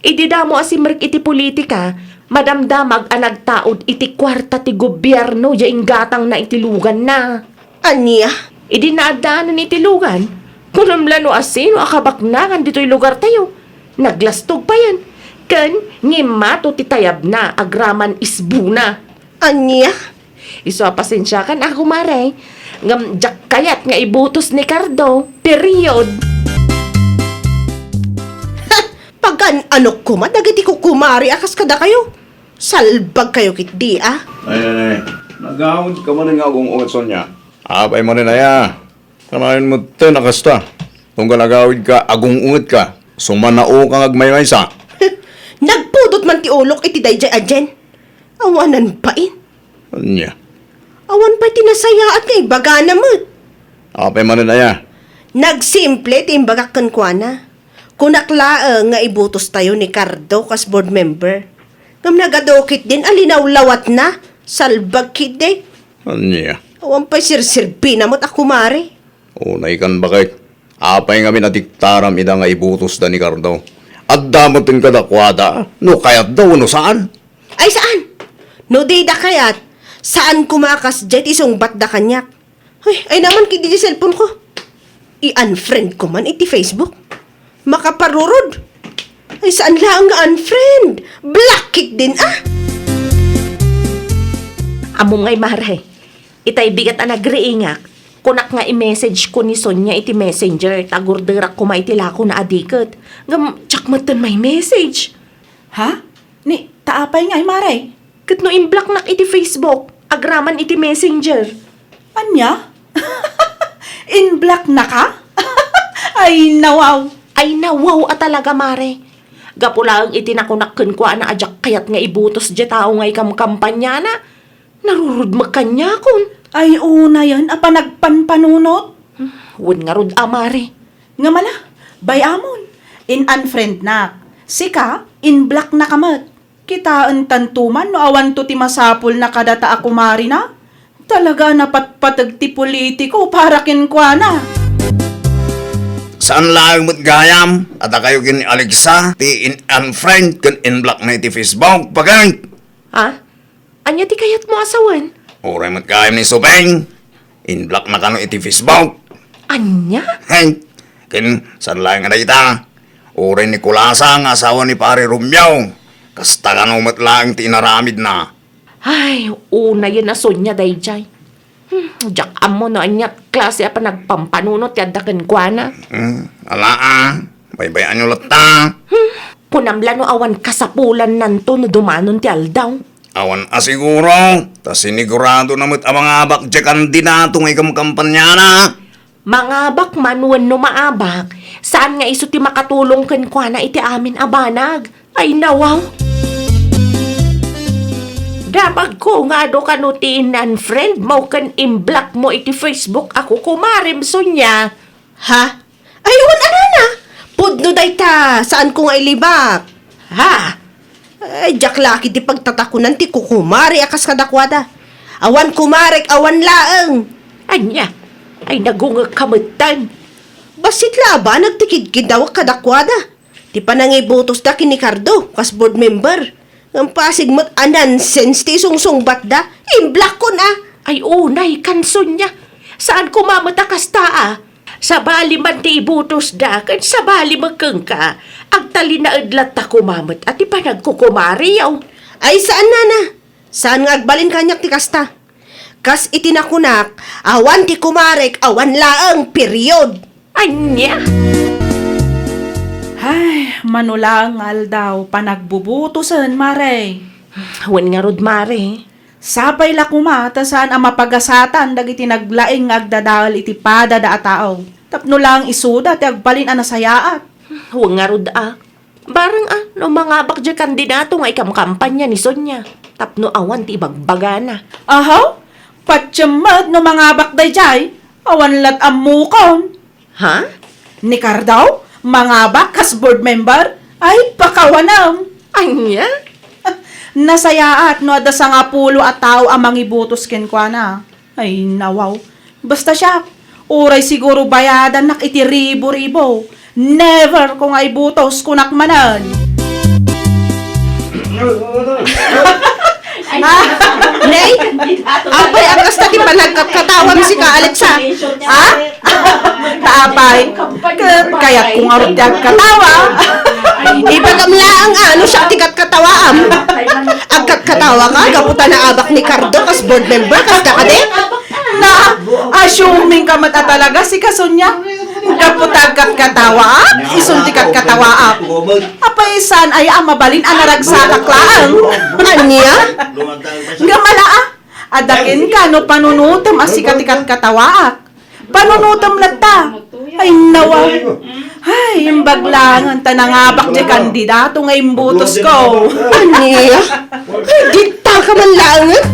Idi damo a simrek iti politika, Madamdamag a nagtaud iti kuarta ti gobierno ya inggatangna iti luganna. Ania? Idi naaddaanan iti lugan, kunam la no asino a kabaknakan ditoy lugartayo. Naglastog payen, ken ngimmato ti tayabna agraman isbuna. Ania? Isu a pasensiakan a, kumare, ngem diak kayat nga ibutos ni Cardo. Period. Ha! Pagan-anok koma dagiti kukumare a kas kadakayo. Salbagkayo ketdi, a. Ay, ay, ay. Nagawid ka manen nga agung-unget, Sonia. Apay manen aya? Kanayon metten a kasta. Tunggal agawid ka, agung-unget ka. Sumanaoka nga agmaymaysa. Nagpudot man ti ulok iti daydiay a Jen. Awanan pay. Ania? Awan pay ti nasayaat nga ibagana met. Apay manen aya? Nagsimple ti imbagak kenkuana. Kunak laeng nga ibutostayo ni Cardo kas board member. Ngem nagadu ketdin a linawlawatna. Salbag ketdi. Ania? Awan pay serserbina met a kumare. Unay kan baket. Apay ngamin a tiktaram ida nga ibutosda ni Cardo? Adda metten kadakuada no kayatda wenno saan. Ay, saan! No dida kayat, saan koma a kasdiay ti sungbatda kaniak. Ay, ay naman ketdi ti cellphone ko. I-unfriend ko man iti Facebook. Makaparurod. Ay, saan laeng nga unfriend? Block ketdin, a! Ammom ngay, mare. Itay bigat a nagriingak, kunak nga i-message ko ni Sonia iti messenger, ta agurderak koma iti lakona a diket. Ngem, diak metten mai-message. Ha? Ni, ta apay ngay, mare? Ket no imblocknak iti Facebook, agraman iti Messenger. Ania? Inblocknaka? Ay, nawaw! Ay, nawaw a talaga, mare. Gapu laeng iti nakunak kenkuana a diak kayat nga ibutos diay tao nga ikamkampaniana, narurudmek kaniakon. Ay, unayen a panagpanpanunot? Hmm, wen ngarud a, mare. Ngem ala, bay-amon, in-unfriendnak. Sika, inblocknaka met. Kitaentanto man no awanto ti masapulna kadata a kumarina. Talaga a napatpateg ti politiko para kenkuana. Saan laeng met gayam a dakayo ken ni Alexa ti in-unfriend ken inblockna iti Facebook, baket? Ha? Ania ti kayatmo a sawen? Uray met gayam ni Supeng. Inblockna kano iti Facebook. Ania? Hey, ken saan laeng a dayta? Uray ni Kulasa nga asawa ni Pare Romeo. Kasta kano met laeng ti inaramidna. Ay, unayen a Sonia daydiay. Hmm, diak ammo no aniat klase a panagpampanunot ti adda kenkuana. Hmm, ala a, baybay-anyo latta. Hmm, kunam la no awan kasapulannanto no dumanon ti aldaw. Awan a siguro, ta siniguradona met a mangabak diay kandidato nga ikamkampaniana. Mangabak man wenno maabak, saan nga isu ti makatulong kenkuana iti amin a banag. Ay, nawaw! Damagko nga adu kano ti in-unfriend mo ken in-block mo iti Facebook a kukumarem, Sonia. Ha? Ay, wen, anana? Pudno dayta, saanko nga ilibak. Ha? Ay, diak la ketdi pagtatakonan ti kukumare a kas kadakuada. Awan kumarek, awan laeng. Ania? Ay, nagungekka metten. Bassit la a banag ti kidkiddawek kadakuada. Ti panangibutosda ken ni Cardo kas board member. Ngem pasig met a nonsense ti isungsungbatda. Imblockon a. Ay, unay, kan Sonia. Saan koma met a kasta a. Sabali man ti ibutosda, ken sabali met kenka. Agtalinaed latta koma met a ti panagkukumariyo. Ay, saan, nana. Saan nga agbalin kaniak ti kasta. Kas iti nakunak, awan ti kumarek, awan laeng, period. Ania? Ay, mano laeng nga aldaw, panagbubutosen, mare. Wen ngarud, mare. Sapay la koma ta saan a mapagasatan dagiti naglaing nga agdadael iti padada a tao. Tapno laeng isuda ti agbalin a nasayaat. Wen ngarud a. Bareng a, no mangabak diay kandidato nga ikamkampanya ni Sonia, tapno awan ti ibagbagana. Ahaw? Patiem met no mangabak daydiay, awan lat ammokon. Ha? Ni Cardo, mangabak kas board member? Ay, pakawanem! Ania? Nasayaat no adda sangapulo a tao a mangibutos kenkuana. Ay, nawaw. Basta siak, uray siguro bayadannak iti ribo-ribo. Never ko nga ibutos, kunak manen. Ha? Nay? Apay, ang kasta ti panagkatkatawam sika, Alexa? Ha? Apay, ket kayatko ngarud ti agkatawa. Ibagam laeng, ano siya ti katkatawaam? Agkatkatawa ka, gapu ta naabak ni Cardo kas board member, kasta kadi? Na, assuming ka met a talaga, sika Sonia. Gapu ta agkatkatawaak, isun ti katkatawaak. Apay, saan aya a mabalin a naragsakak laeng? Ania? Ngem ala, a, adda kenka no panunotem a sika ti katkatawaak. Panunotem latta. Ay, nawa. Ay, imbag laengen ta nangabak diay kandidato nga imbutosko. Ania? Ay, dita ka man laengen.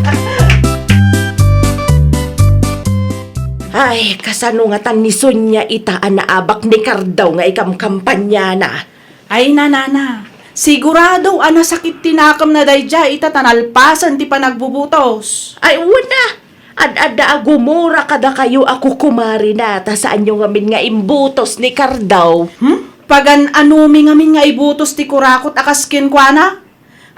Ay, kasano ngatan ni Sonia ita a naabak ni Cardo nga ikamkampanyana? Ay, nanana, sigurado a nasakit ti nakemna daydiay ita ta nalpasen ti panagbubutos. Ay, wen a, ad-adda a gumura kadakayo a kukumarina ta saanyo ngamin nga imbutos ni Cardo. Hmm? Pagan-anomi ngamin nga ibutos ti kurakot a kas kenkuana?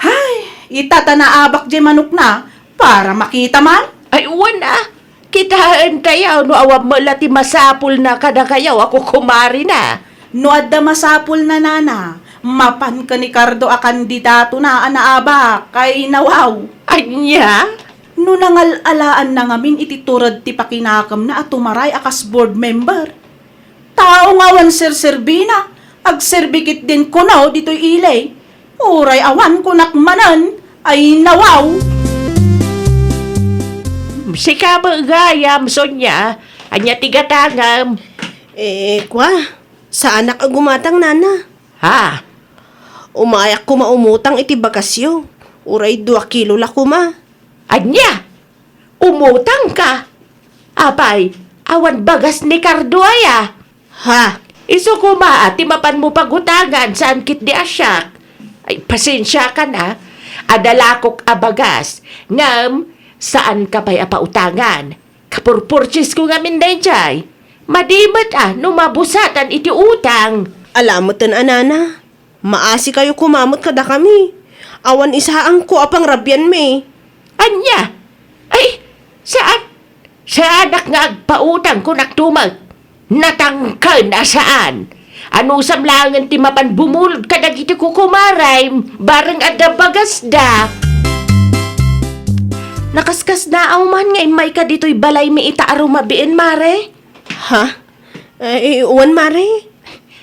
Hay, ita ta naabak diay manokna para makita man. Ay, wen a, kitaentayo no awan met la ti masapulna kadakayo a kukumarina. No adda masapulna, nana, mapan ken ni Cardo a kandidatona a naabak, ay nawaw. Ania? No nangal-alaanna ngamin iti tured ti pakinakemna a tumaray a kas board member. Tao nga awan serserbina, agserbi ketdin kuno ditoy ili. Uray awan kunak manen, ay nawaw. Sika met gayam, Sonia, ania ti gatangem? Eh, kua, saanak a gumatang, nana. Ha? Umayak koma umutang iti bagasyo. Uray dua kilo la koma. Ania? Umutangka? Apay, awan bagas ni Cardo aya? Ha? Isu koma a ti mapanmo pagutangan saan ketdi a siak. Ay, pasensiakan a. Adda lakok a bagas, ngem saanka pay a pautangan. Kapurpurchesko ngamin daydiay. Madi met a no mabusatan iti utang. Ala meten a, nana. Maasikayo koma met kadakami. Awan isaangko a pangrabianmi. Ania? Ay, saan? Saanak nga agpautang, kunak tumet. Natangken a saan. Anusam laengen ti mapan bumulod kadagiti kukumarem, bareng adda bagasda. Nakaskasnaaw man nga immayka ditoy balaymi ita a rumabiin, mare? Ha? Eh, wen, mare?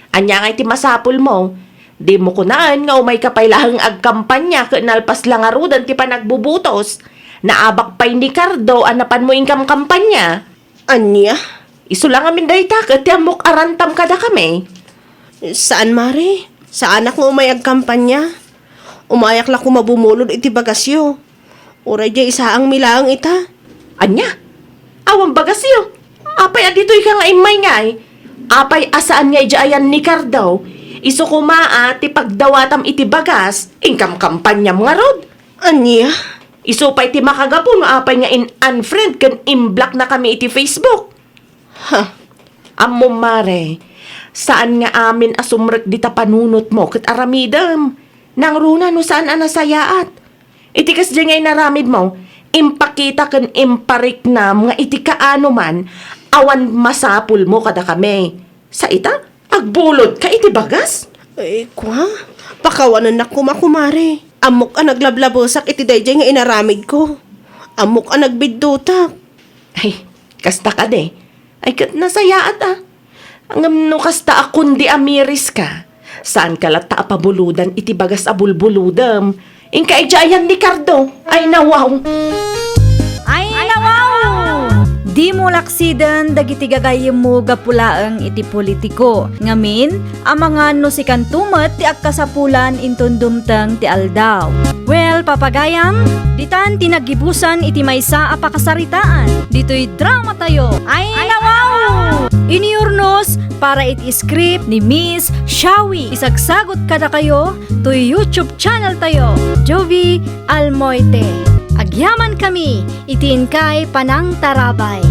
Ania ngay ti masapulmo? Dimo kunaen nga umayka pay laeng agkampanya ket nalpas la ngaruden ti panagbubutos. Naabak pay ni Cardo a napanmo inkamkampanya. Ania? Isu la ngamin dayta ket ti ammok a rantam kadakami. Saan, mare. Saanak nga umay agkampanya. Umayak la koma bumulod iti bagasyo. Uray diay isaangmi laeng ita. Ania? Awan bagasyo? Apay a ditoyka nga immay ngay? Apay a saan nga idiay ayan ni Cardo? Isu koma a ti pagdawatam iti bagas, inkamkampanyam ngarud. Ania? Isu pay ti makagapu no apay nga in-unfriend ken in-blocknakami iti Facebook. Ha? Ammom, mare, saan nga amin a sumrek dita panunotmo ket aramidem. Nangruna no saan a nasayaat. Iti kasdiay nga inaramidmo, impakita ken impariknam nga iti kaano man, awan masapulmo kadakami. Sa ita, agbulodka iti bagas? Eh, kua? Pakawanennak koma, kumare. Ammok a naglablabesak iti daydiay nga inaramidko. Ammok a nagbiddutak. Ay, kasta kadi. Ay, ket nasayaat a. Ngem no kasta a kundi a miriska, saanka latta a pabulodan iti bagas a bulbulodem. Inka idiay ayan ni Cardo. Ay, nawaw. Ay, nawaw! Dimo laksiden dagiti gagayyemmo gapu laeng iti politiko. Ngamin, amangan no sikanto met ti agkasapulan inton dumteng ti aldaw. Well, papagayam, ditan ti naggibusan iti maysa a pakasaritaan ditoy dramatayo. Ay, nawaw! Iniurnos para iti script ni Miss Shawi. Isagsagot kadakayo toy YouTube channel tayo, Jovi Almoite. Agyamankami iti inkay panangtarabay.